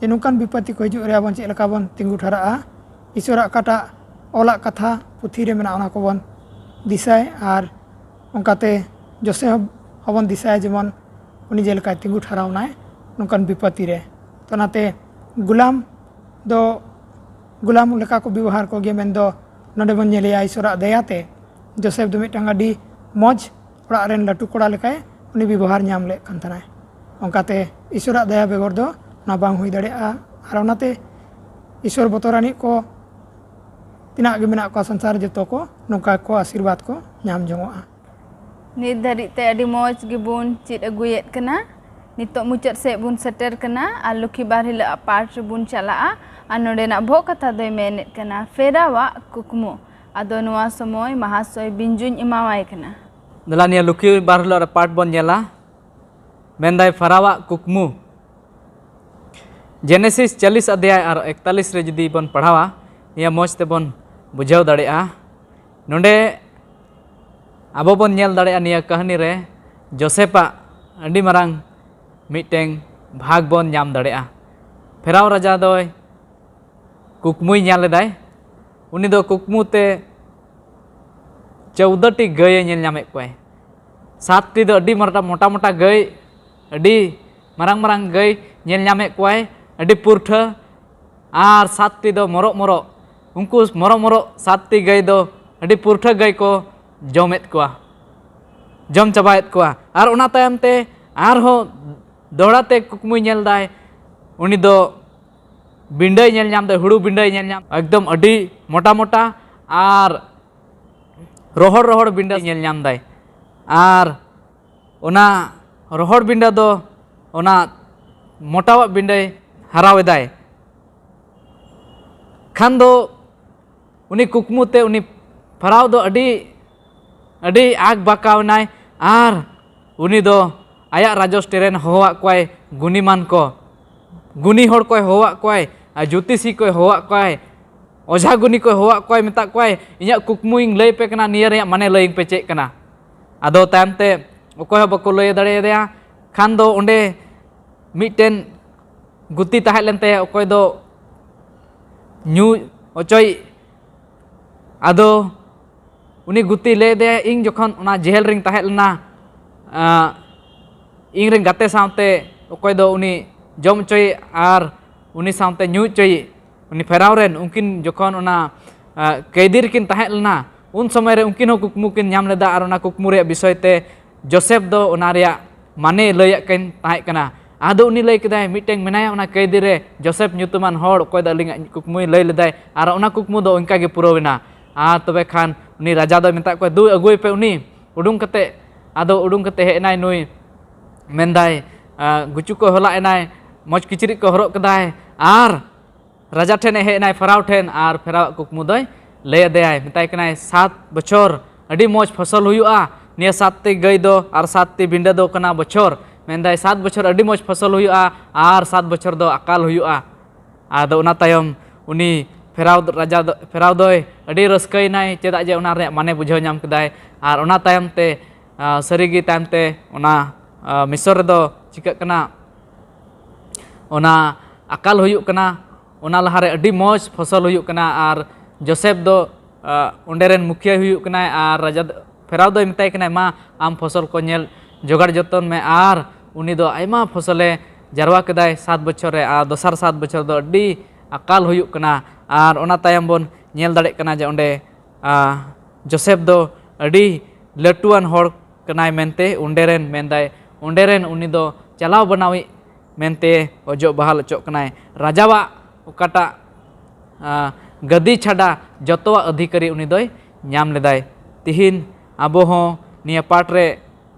ᱡᱮ ᱱᱚᱝᱠᱟᱱ ᱵᱤᱯᱚᱛᱛᱤ ᱠᱚ ᱦᱤᱡᱩᱜ ᱨᱮ ᱟᱵᱚ ᱪᱮᱫ ᱞᱮᱠᱟ ᱵᱚᱱ ᱛᱤᱸᱜᱩ ᱴᱷᱟᱨᱟᱜᱼᱟ, ᱤᱥᱚᱨᱟᱜ ᱚᱠᱟᱴᱟᱜ ᱚᱞᱟᱜ ᱠᱟᱛᱷᱟ ᱯᱩᱛᱷᱤ ᱨᱮ ᱢᱮᱱᱟᱜᱼᱟ ᱚᱱᱟ ᱠᱚᱵᱚᱱ ᱫᱤᱥᱟᱹᱭ ᱟᱨ ᱚᱱᱠᱟᱛᱮ ᱡᱳᱥᱮᱯ ᱦᱚᱸᱵᱚᱱ ᱫᱤᱥᱟᱹᱭᱟ, ᱡᱮᱢᱚᱱ ᱩᱱᱤ ᱡᱮᱞᱮᱠᱟᱭ ᱛᱤᱸᱜᱩ ᱴᱷᱟᱨᱟᱣ ᱮᱱᱟᱭ ᱱᱚᱝᱠᱟᱱ ᱵᱤᱯᱚᱛᱛᱤ ᱨᱮ᱾ ᱛᱚ ᱚᱱᱟᱛᱮ ᱜᱩᱞᱟᱢ ᱫᱚ ᱜᱩᱞᱟᱢ ᱞᱮᱠᱟ ᱠᱚ ᱵᱮᱵᱚᱦᱟᱨ ᱠᱚᱜᱮ, ᱢᱮᱱᱫᱚ ᱱᱚᱰᱮ ᱵᱚᱱ ᱧᱮᱞᱮᱭᱟ ᱤᱥᱚᱨᱟᱜ ᱫᱟᱭᱟᱛᱮ ᱡᱳᱥᱮᱯ ᱫᱚ ᱢᱤᱫᱴᱟᱝ ᱟᱹᱰᱤ ᱢᱚᱡᱽ ᱚᱲᱟᱜ ᱨᱮᱱ ᱞᱟᱹᱴᱩ ᱠᱚᱲᱟ ᱞᱮᱠᱟᱭ ᱩᱱᱤ ᱵᱮᱵᱚᱦᱟᱨ ᱧᱟᱢ ᱞᱮᱫ ᱠᱟᱱ ᱛᱟᱦᱮᱱᱟᱭ᱾ ᱚᱱᱠᱟᱛᱮ ᱤᱥᱚᱨᱟᱜ ᱫᱟᱭᱟ ᱵᱮᱜᱚᱨ ᱫᱚ ᱚᱱᱟ ᱵᱟᱝ ᱦᱩᱭ ᱫᱟᱲᱮᱭᱟᱜᱼᱟ᱾ ᱟᱨ ᱚᱱᱟᱛᱮ ᱤᱥᱚᱨ ᱵᱚᱛᱚᱨᱟᱱᱤᱡ ᱠᱚ ᱛᱤᱱᱟᱹᱜ ᱜᱮ ᱢᱮᱱᱟᱜ ᱠᱚᱣᱟ ᱥᱚᱝᱥᱟᱨ ᱨᱮ, ᱡᱚᱛᱚ ᱠᱚ ᱱᱚᱝᱠᱟ ᱠᱚ ᱟᱥᱤᱨᱵᱟᱫᱽ ᱠᱚ ᱧᱟᱢ ᱡᱚᱝᱚᱜᱼᱟ᱾ ᱱᱤᱛ ᱫᱷᱟᱹᱨᱤᱡ ᱛᱮ ᱟᱹᱰᱤ ᱢᱚᱡᱽ ᱜᱮᱵᱚᱱ ᱪᱮᱫ ᱟᱹᱜᱩᱭᱮᱫ ᱠᱟᱱᱟ᱾ ᱱᱤᱛᱚᱜ ᱢᱩᱪᱟᱹᱫ ᱥᱮᱫ ᱵᱚᱱ ᱥᱮᱴᱮᱨ ᱠᱟᱱᱟ ᱟᱨ ᱞᱚᱠᱠᱷᱤ ᱵᱟᱨ ᱦᱤᱞᱳᱜ ᱟᱜ ᱯᱟᱴ ᱨᱮᱵᱚᱱ ᱪᱟᱞᱟᱜᱼᱟ᱾ ᱟᱨ ᱱᱚᱰᱮᱱᱟᱜ ᱵᱷᱚᱜ ᱠᱟᱛᱷᱟ ᱫᱚᱭ ᱢᱮᱱᱮᱫ ᱠᱟᱱᱟ ᱯᱷᱮᱨᱟᱣᱟᱜ ᱠᱩᱠᱢᱩ᱾ ᱟᱫᱚ ᱱᱚᱣᱟ ᱥᱚᱢᱚᱭ ᱢᱟᱦᱟᱥᱚᱭ ᱵᱤᱧᱡᱩᱧ ᱮᱢᱟᱣᱟᱭ ᱠᱟᱱᱟ᱾ ᱫᱮᱞᱟ ᱱᱤᱭᱟᱹ ᱞᱚᱠᱠᱷᱤ ᱵᱟᱨ ᱦᱤᱞᱳᱜ ᱨᱮ ᱯᱟᱴ ᱵᱚᱱ ᱧᱮᱞᱟ᱾ ᱢᱮᱱᱫᱟᱭ ᱯᱷᱮᱨᱟᱣᱟᱜ ᱠᱩᱠᱢᱩ᱾ ᱡᱮᱱᱮᱥᱤᱥ ᱪᱚᱞᱞᱤᱥ ᱚᱫᱷᱭᱟᱭ ᱟᱨ ᱮᱠᱛᱟᱞᱤᱥ ᱨᱮ ᱡᱩᱫᱤ ᱵᱚᱱ ᱯᱟᱲᱦᱟᱣᱟ, ᱱᱤᱭᱟᱹ ᱢᱚᱡᱽ ᱛᱮᱵᱚᱱ ᱵᱩᱡᱷᱟᱹᱣ ᱫᱟᱲᱮᱭᱟᱜᱼᱟ᱾ ᱱᱚᱰᱮ ᱟᱵᱚ ᱵᱚᱱ ᱧᱮᱞ ᱫᱟᱲᱮᱭᱟᱜᱼᱟ, ᱱᱤᱭᱟᱹ ᱠᱟᱹᱦᱱᱤ ᱨᱮ ᱡᱳᱥᱮᱯᱟᱜ ᱟᱹᱰᱤ ᱢᱟᱨᱟᱝ ᱢᱤᱫᱴᱮᱱ ᱵᱷᱟᱜᱽ ᱵᱚᱱ ᱧᱟᱢ ᱫᱟᱲᱮᱭᱟᱜᱼᱟ᱾ ᱯᱷᱮᱨᱟᱣ ᱨᱟᱡᱟ ᱫᱚᱭ ᱠᱩᱠᱢᱩᱭ ᱧᱮᱞ ᱞᱮᱫᱟᱭ᱾ ᱩᱱᱤ ᱫᱚ ᱠᱩᱠᱢᱩ ᱛᱮ ᱪᱳᱣᱫᱟᱹ ᱴᱤ ᱜᱟᱹᱭᱮ ᱧᱮᱞ ᱧᱟᱢᱮᱫ ᱠᱚᱣᱟᱭ᱾ ᱥᱟᱛ ᱴᱤ ᱫᱚ ᱟᱹᱰᱤ ᱢᱚᱴᱟ ᱢᱚᱴᱟ ᱢᱚᱴᱟ ᱜᱟᱹᱭ, ᱟᱹᱰᱤ ᱢᱟᱨᱟᱝ ᱢᱟᱨᱟᱝ ᱜᱟᱹᱭ ᱧᱮᱞ ᱧᱟᱢᱮᱫ ᱠᱚᱣᱟᱭ, ᱟᱹᱰᱤ ᱯᱩᱨᱴᱷᱟᱹ᱾ ᱟᱨ ᱥᱟᱛ ᱴᱤ ᱫᱚ ᱢᱚᱨᱚᱜ ᱢᱚᱨᱚᱜ, ᱩᱱᱠᱩ ᱢᱚᱨᱚᱜ ᱢᱚᱨᱚᱜ ᱥᱟᱛ ᱴᱤ ᱜᱟᱹᱭ ᱫᱚ ᱟᱹᱰᱤ ᱯᱩᱨᱴᱷᱟᱹ ᱜᱟᱹᱭ ᱠᱚ ᱡᱚᱢᱮᱫ ᱠᱚᱣᱟ, ᱡᱚᱢ ᱪᱟᱵᱟᱭᱮᱫ ᱠᱚᱣᱟ᱾ ᱟᱨ ᱚᱱᱟ ᱛᱟᱭᱚᱢ ᱛᱮ ᱟᱨᱦᱚᱸ ᱫᱚᱦᱲᱟ ᱛᱮ ᱠᱩᱠᱢᱩᱭ ᱧᱮᱞ ᱫᱟᱭ, ᱩᱱᱤ ᱫᱚ ᱵᱤᱸᱰᱟᱹᱭ ᱧᱮᱞ ᱧᱟᱢ ᱫᱟᱭ, ᱦᱩᱲᱩ ᱵᱤᱸᱰᱟᱹᱭ ᱧᱮᱞ ᱧᱟᱢ, ᱮᱠᱫᱚᱢ ᱟᱹᱰᱤ ᱢᱚᱴᱟ ᱢᱚᱴᱟ ᱟᱨ ᱨᱚᱦᱚᱲ ᱨᱚᱦᱚᱲ ᱵᱤᱸᱰᱟᱹ ᱧᱮᱞ ᱧᱟᱢ ᱫᱟᱭ᱾ ᱟᱨ ᱚᱱᱟ ᱨᱚᱦᱚᱲ ᱵᱤᱸᱰᱟᱹ ᱫᱚ ᱚᱱᱟ ᱢᱚᱴᱟᱣᱟᱜ ᱵᱤᱸᱰᱟᱹᱭ ᱦᱟᱨᱟᱣ ᱮᱫᱟᱭ᱾ ᱠᱷᱟᱱ ᱫᱚ ᱩᱱᱤ ᱠᱩᱠᱢᱩ ᱛᱮ ᱩᱱᱤ ᱯᱷᱟᱨᱟᱣ ᱫᱚ ᱟᱹᱰᱤ, ᱟᱹᱰᱤ ᱟᱠ ᱵᱟᱠᱟᱣ ᱮᱱᱟᱭ᱾ ᱟᱨ ᱩᱱᱤ ᱫᱚ ᱟᱭᱟᱜ ᱨᱟᱡᱚᱥᱴᱤ ᱨᱮᱱ ᱦᱚᱦᱚᱣᱟᱫ ᱠᱚᱣᱟᱭ ᱜᱩᱱᱤᱢᱟᱱ ᱠᱚ, ᱜᱩᱱᱤ ᱦᱚᱲ ᱠᱚᱭ ᱦᱚᱦᱚᱣᱟᱫ ᱠᱚᱣᱟᱭ, ᱟᱨ ᱡᱳᱛᱤᱥᱤ ᱠᱚᱭ ᱦᱚᱦᱚᱣᱟᱫ ᱠᱚᱣᱟᱭ, ᱚᱡᱷᱟ ᱜᱩᱱᱤ ᱠᱚᱭ ᱦᱚᱦᱚᱣᱟᱫ ᱠᱚᱣᱟᱭ, ᱢᱮᱛᱟᱫ ᱠᱚᱣᱟᱭ, "ᱤᱧᱟᱹᱜ ᱠᱩᱠᱢᱩᱧ ᱞᱟᱹᱭ ᱯᱮ ᱠᱟᱱᱟ, ᱱᱤᱭᱟᱹ ᱨᱮᱭᱟᱜ ᱢᱟᱱᱮ ᱞᱟᱹᱭᱟᱹᱧ ᱯᱮ ᱪᱮᱫ ᱠᱟᱱᱟ?" ᱟᱫᱚ ᱛᱟᱭᱚᱢ ᱛᱮ ᱚᱠᱚᱭ ᱦᱚᱸ ᱵᱟᱠᱚ ᱞᱟᱹᱭ ᱫᱟᱲᱮᱭᱟᱫᱮᱭᱟ᱾ ᱠᱷᱟᱱ ᱫᱚ ᱚᱸᱰᱮ ᱢᱤᱫᱴᱮᱱ ᱜᱩᱛᱤ ᱛᱟᱦᱮᱸ ᱞᱮᱱ ᱛᱟᱭᱟ, ᱚᱠᱚᱭ ᱫᱚ ᱧᱩ ᱚᱪᱚᱭ᱾ ᱟᱫᱚ ᱩᱱᱤ ᱜᱩᱛᱤ ᱞᱟᱹᱭ ᱟᱫᱮᱭᱟ, "ᱤᱧ ᱡᱚᱠᱷᱚᱱ ᱚᱱᱟ ᱡᱮᱦᱮᱞ ᱨᱤᱧ ᱛᱟᱦᱮᱸ ᱞᱮᱱᱟ, ᱟᱸ, ᱤᱧ ᱨᱮᱱ ᱜᱟᱛᱮ ᱥᱟᱶᱛᱮ ᱚᱠᱚᱭ ᱫᱚ ᱩᱱᱤ ᱡᱚᱢ ᱚᱪᱚᱭᱮ ᱟᱨ ᱩᱱᱤ ᱥᱟᱶᱛᱮ ᱧᱩ ᱚᱪᱚᱭᱮ, ᱩᱱᱤ ᱯᱷᱮᱨᱟᱣ ᱨᱮᱱ, ᱩᱱᱠᱤᱱ ᱡᱚᱠᱷᱚᱱ ᱚᱱᱟ, ᱟᱸ, ᱠᱟᱹᱭᱫᱤ ᱨᱮᱠᱤᱱ ᱛᱟᱦᱮᱸ ᱞᱮᱱᱟ, ᱩᱱ ᱥᱚᱢᱚᱭ ᱨᱮ ᱩᱱᱠᱤᱱ ᱦᱚᱸ ᱠᱩᱠᱢᱩ ᱠᱤᱱ ᱧᱟᱢ ᱞᱮᱫᱟ ᱟᱨ ᱚᱱᱟ ᱠᱩᱠᱢᱩ ᱨᱮᱭᱟᱜ ᱵᱤᱥᱚᱭ ᱛᱮ ᱡᱳᱥᱮᱯ ᱫᱚ ᱚᱱᱟ ᱨᱮᱭᱟᱜ ᱢᱟᱱᱮ ᱞᱟᱹᱭᱟᱫ ᱠᱤᱱ ᱛᱟᱦᱮᱸ ᱠᱟᱱᱟ᱾ ᱟᱫᱚ ᱩᱱᱤ ᱞᱟᱹᱭ ᱠᱮᱫᱟᱭ, ᱢᱤᱫᱴᱮᱱ ᱢᱮᱱᱟᱭᱟ ᱚᱱᱟ ᱠᱟᱹᱭᱫᱤ ᱨᱮ, ᱡᱳᱥᱮᱯ ᱧᱩᱛᱩᱢᱟᱱ ᱦᱚᱲ, ᱚᱠᱚᱭ ᱫᱚ ᱟᱹᱞᱤᱧᱟᱜ ᱠᱩᱠᱢᱩᱭ ᱞᱟᱹᱭ ᱞᱮᱫᱟᱭ, ᱟᱨ ᱚᱱᱟ ᱠᱩᱠᱢᱩ ᱫᱚ ᱚᱱᱠᱟ ᱜᱮ ᱯᱩᱨᱟᱹᱣ ᱮᱱᱟ᱾ ᱟᱨ ᱛᱚᱵᱮ ᱠᱷᱟᱱ ᱩᱱᱤ ᱨᱟᱡᱟ ᱫᱚᱭ ᱢᱮᱛᱟᱫ ᱠᱚᱣᱟ, 'ᱫᱩ, ᱟᱹᱜᱩᱭ ᱯᱮ ᱩᱱᱤ᱾ ᱩᱰᱩᱝ ᱠᱟᱛᱮ, ᱟᱫᱚ ᱩᱰᱩᱝ ᱠᱟᱛᱮ ᱦᱮᱡ ᱮᱱᱟᱭ ᱱᱩᱭ, ᱢᱮᱱᱫᱟᱭ, ᱟᱸ, ᱜᱩᱪᱩ ᱠᱚ ᱦᱚᱞᱟᱜ ᱮᱱᱟᱭ, ᱢᱚᱡᱽ ᱠᱤᱪᱨᱤᱡ ᱠᱚ ᱦᱚᱨᱚᱜ ᱠᱮᱫᱟᱭ, ᱟᱨ ᱨᱟᱡᱟ ᱴᱷᱮᱱ ᱮ ᱦᱮᱡ ᱮᱱᱟᱭ, ᱯᱷᱟᱨᱟᱣ ᱴᱷᱮᱱ, ᱟᱨ ᱯᱷᱮᱨᱟᱣᱟᱜ ᱠᱩᱠᱢᱩ ᱫᱚᱭ ᱞᱟᱹᱭ ᱟᱫᱮᱭᱟᱭ, ᱢᱮᱛᱟᱭ ᱠᱟᱱᱟᱭ, 'ᱥᱟᱛ ᱵᱚᱪᱷᱚᱨ ᱟᱹᱰᱤ ᱢᱚᱡᱽ ᱯᱷᱚᱥᱚᱞ ᱦᱩᱭᱩᱜᱼᱟ, ᱱᱤᱭᱟᱹ ᱥᱟᱛ ᱴᱤ ᱜᱟᱹᱭ ᱫᱚ ᱟᱨ ᱥᱟᱛ ᱴᱤ ᱵᱤᱸᱰᱟᱹ ᱫᱚ ᱠᱟᱱᱟ ᱵᱚᱪᱷᱚᱨ᱾ ᱢᱮᱱᱫᱟᱭ, "ᱥᱟᱛ ᱵᱚᱪᱷᱚᱨ ᱟᱹᱰᱤ ᱢᱚᱡᱽ ᱯᱷᱚᱥᱚᱞ ᱦᱩᱭᱩᱜᱼᱟ ᱟᱨ ᱥᱟᱛ ᱵᱚᱪᱷᱚᱨ ᱫᱚ ᱟᱠᱟᱞ ᱦᱩᱭᱩᱜᱼᱟ᱾" ᱟᱫᱚ ᱚᱱᱟ ᱛᱟᱭᱚᱢ ᱩᱱᱤ ᱯᱷᱮᱨᱟᱣ ᱨᱟᱡᱟ ᱫᱚ, ᱯᱷᱮᱨᱟᱣ ᱫᱚᱭ ᱟᱹᱰᱤ ᱨᱟᱹᱥᱠᱟᱹᱭᱮᱱᱟᱭ, ᱪᱮᱫᱟᱜ ᱡᱮ ᱚᱱᱟ ᱨᱮᱭᱟᱜ ᱢᱟᱱᱮ ᱵᱩᱡᱷᱟᱹᱣ ᱧᱟᱢ ᱠᱮᱫᱟᱭ᱾ ᱟᱨ ᱚᱱᱟ ᱛᱟᱭᱚᱢ ᱛᱮ, ᱟᱸ, ᱥᱟᱹᱨᱤᱜᱮ ᱛᱟᱭᱚᱢ ᱛᱮ ᱚᱱᱟ, ᱟᱸ, ᱢᱤᱥᱚᱨ ᱨᱮᱫᱚ ᱪᱤᱠᱟᱹᱜ ᱠᱟᱱᱟ, ᱚᱱᱟ ᱟᱠᱟᱞ ᱦᱩᱭᱩᱜ ᱠᱟᱱᱟ᱾ ᱚᱱᱟ ᱞᱟᱦᱟᱨᱮ ᱟᱹᱰᱤ ᱢᱚᱡᱽ ᱯᱷᱚᱥᱚᱞ ᱦᱩᱭᱩᱜ ᱠᱟᱱᱟ ᱟᱨ ᱡᱳᱥᱮᱯ ᱫᱚ, ᱟᱸ, ᱚᱸᱰᱮ ᱨᱮᱱ ᱢᱩᱠᱷᱤᱭᱟᱹ ᱦᱩᱭᱩᱜ ᱠᱟᱱᱟᱭ ᱟᱨ ᱨᱟᱡᱟ ᱫᱚ, ᱯᱷᱮᱨᱟᱣ ᱫᱚᱭ ᱢᱮᱛᱟᱭ ᱠᱟᱱᱟᱭ, "ᱢᱟ, ᱟᱢ ᱯᱷᱚᱥᱚᱞ ᱠᱚ ᱧᱮᱞ ᱡᱚᱜᱟᱲ ᱡᱚᱛᱚᱱ ᱢᱮ ᱟᱨ ᱩᱱᱤ ᱫᱚ ᱟᱭᱢᱟ ᱯᱷᱚᱥᱚᱞᱮ ᱡᱟᱨᱣᱟ ᱠᱮᱫᱟᱭ ᱥᱟᱛ ᱵᱚᱪᱷᱚᱨ ᱨᱮ, ᱟᱨ ᱫᱚᱥᱟᱨ ᱥᱟᱛ ᱵᱚᱪᱷᱚᱨ ᱫᱚ ᱟᱹᱰᱤ ᱟᱠᱟᱞ ᱦᱩᱭᱩᱜ ᱠᱟᱱᱟ᱾" ᱟᱨ ᱚᱱᱟ ᱛᱟᱭᱚᱢ ᱵᱚᱱ ᱧᱮᱞ ᱫᱟᱲᱮᱭᱟᱜ ᱠᱟᱱᱟ ᱡᱮ ᱚᱸᱰᱮ, ᱟᱸ, ᱡᱳᱥᱮᱯ ᱫᱚ ᱟᱹᱰᱤ ᱞᱟᱹᱴᱩᱣᱟᱱ ᱦᱚᱲ ᱠᱟᱱᱟᱭ ᱢᱮᱱᱛᱮ ᱚᱸᱰᱮ ᱨᱮᱱ ᱢᱮᱱᱫᱟᱭ, ᱚᱸᱰᱮ ᱨᱮᱱ ᱩᱱᱤ ᱫᱚ ᱪᱟᱞᱟᱣ ᱵᱟᱱᱟᱣᱤᱡ ᱢᱮᱱᱛᱮ ᱚᱡᱚᱜ ᱵᱟᱦᱟᱞ ᱚᱪᱚᱜ ᱠᱟᱱᱟᱭ᱾ ᱨᱟᱡᱟᱣᱟᱜ ᱚᱠᱟᱴᱟᱜ, ᱟᱸ, ᱜᱟᱹᱫᱤ ᱪᱷᱟᱰᱟ ᱡᱚᱛᱚᱣᱟᱜ ᱚᱫᱷᱤᱠᱟᱨᱤ ᱩᱱᱤ ᱫᱚᱭ ᱧᱟᱢ ᱞᱮᱫᱟᱭ᱾ ᱛᱤᱦᱤᱧ ᱟᱵᱚ ᱦᱚᱸ ᱱᱤᱭᱟᱹ ᱯᱟᱴ ᱨᱮ